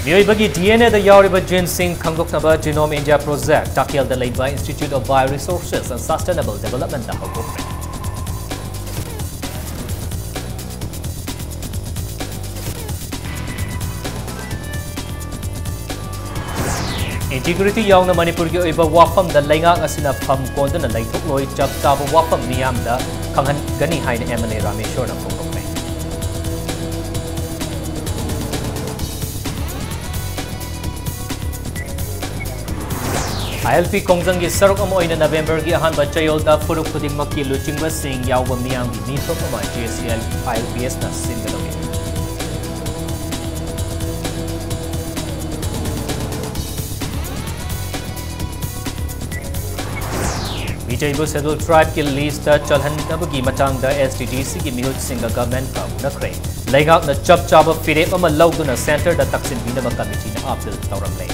ꯃꯤꯑꯣꯏꯕꯒꯤ ꯗꯤ ꯑꯦꯟ ꯑꯦꯗ ꯌꯥꯎꯔꯤꯕ ꯖꯤꯟꯁꯤꯡ ꯈꯪꯗꯣꯛꯅꯕ Genome India Project ꯇꯥꯛꯀꯦꯜꯗ ꯂꯩꯕ Institute of Bioresources and Sustainable Developmentꯇ ꯍꯧꯗꯣꯛꯈ꯭ꯔꯦ꯫ Integrity ꯌꯥꯎꯅ ꯃꯅꯤꯄꯨꯔꯒꯤ ꯑꯣꯏꯕ ꯋꯥꯐꯝꯗ ꯂꯩꯉꯥꯛ ꯑꯁꯤꯅ ꯐꯝ ꯀꯣꯟꯗꯨꯅ ꯂꯩꯊꯣꯛꯂꯣꯏ, ꯆꯞ ꯆꯥꯕ ꯋꯥꯐꯝ ꯃꯤꯌꯥꯝꯗ ꯈꯪꯍꯟꯒꯅꯤ ꯍꯥꯏꯅ MLA ꯔꯥꯃꯦꯁ꯭ꯋꯔꯅ ꯐꯣꯡꯗꯣꯛꯈ꯭ꯔꯦ꯫ ILP ꯈꯣꯡꯖꯪꯒꯤ ꯁꯔꯨꯛ ꯑꯃ ꯑꯣꯏꯅ ꯅꯕꯦꯝꯕꯔꯒꯤ ꯑꯍꯥꯟꯕ ꯆꯌꯣꯜꯗ ꯐꯨꯔꯨꯞ ꯈꯨꯗꯤꯡꯃꯛꯀꯤ ꯂꯨꯆꯤꯡꯕꯁꯤꯡ ꯌꯥꯎꯕ ꯃꯤꯌꯥꯝꯒꯤ ꯃꯤꯊꯣꯛ ꯑꯃ JCL ILPS ꯅ ꯁꯤꯟꯒꯗꯧꯔꯤ꯫ ꯃꯤꯇꯩꯕꯨ Scheduled Tribe ꯀꯤ list ꯇ ꯆꯜꯍꯟꯅꯕꯒꯤ ꯃꯇꯥꯡꯗ STDC ꯒꯤ ꯃꯤꯍꯨꯠꯁꯤꯡꯒ government ꯀ ꯎꯅꯈ꯭ꯔꯦ꯫ ꯂꯩꯉꯥꯛꯅ ꯆꯞ ꯆꯥꯕ ꯐꯤꯔꯦꯞ ꯑꯃ ꯂꯧꯗꯨꯅ centre ꯗ ꯇꯛꯁꯤꯟꯕꯤꯅꯕ committee ꯅ appeal ꯇꯧꯔꯝꯂꯦ꯫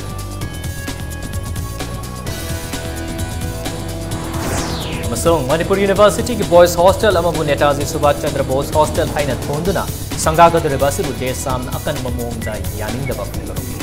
ꯑꯃꯁꯨꯡ ꯃꯅꯤꯄꯨꯔ University ꯒꯤ boys hostel ꯑꯃꯕꯨ ꯅꯦꯇꯥꯖꯤ ꯁꯨꯚꯥꯁ ꯆꯟꯗ꯭ꯔ ꯕꯣꯁ hostel ꯍꯥꯏꯅ ꯊꯣꯟꯗꯨꯅ ꯁꯪꯒꯥꯒꯗꯧꯔꯤꯕ ꯑꯁꯤꯕꯨ ꯖꯦꯁꯥꯝꯅ ꯑꯀꯟꯕ ꯃꯑꯣꯡꯗ ꯌꯥꯅꯤꯡꯗꯕ ꯐꯣꯡꯗꯣꯔꯛꯂꯤ꯫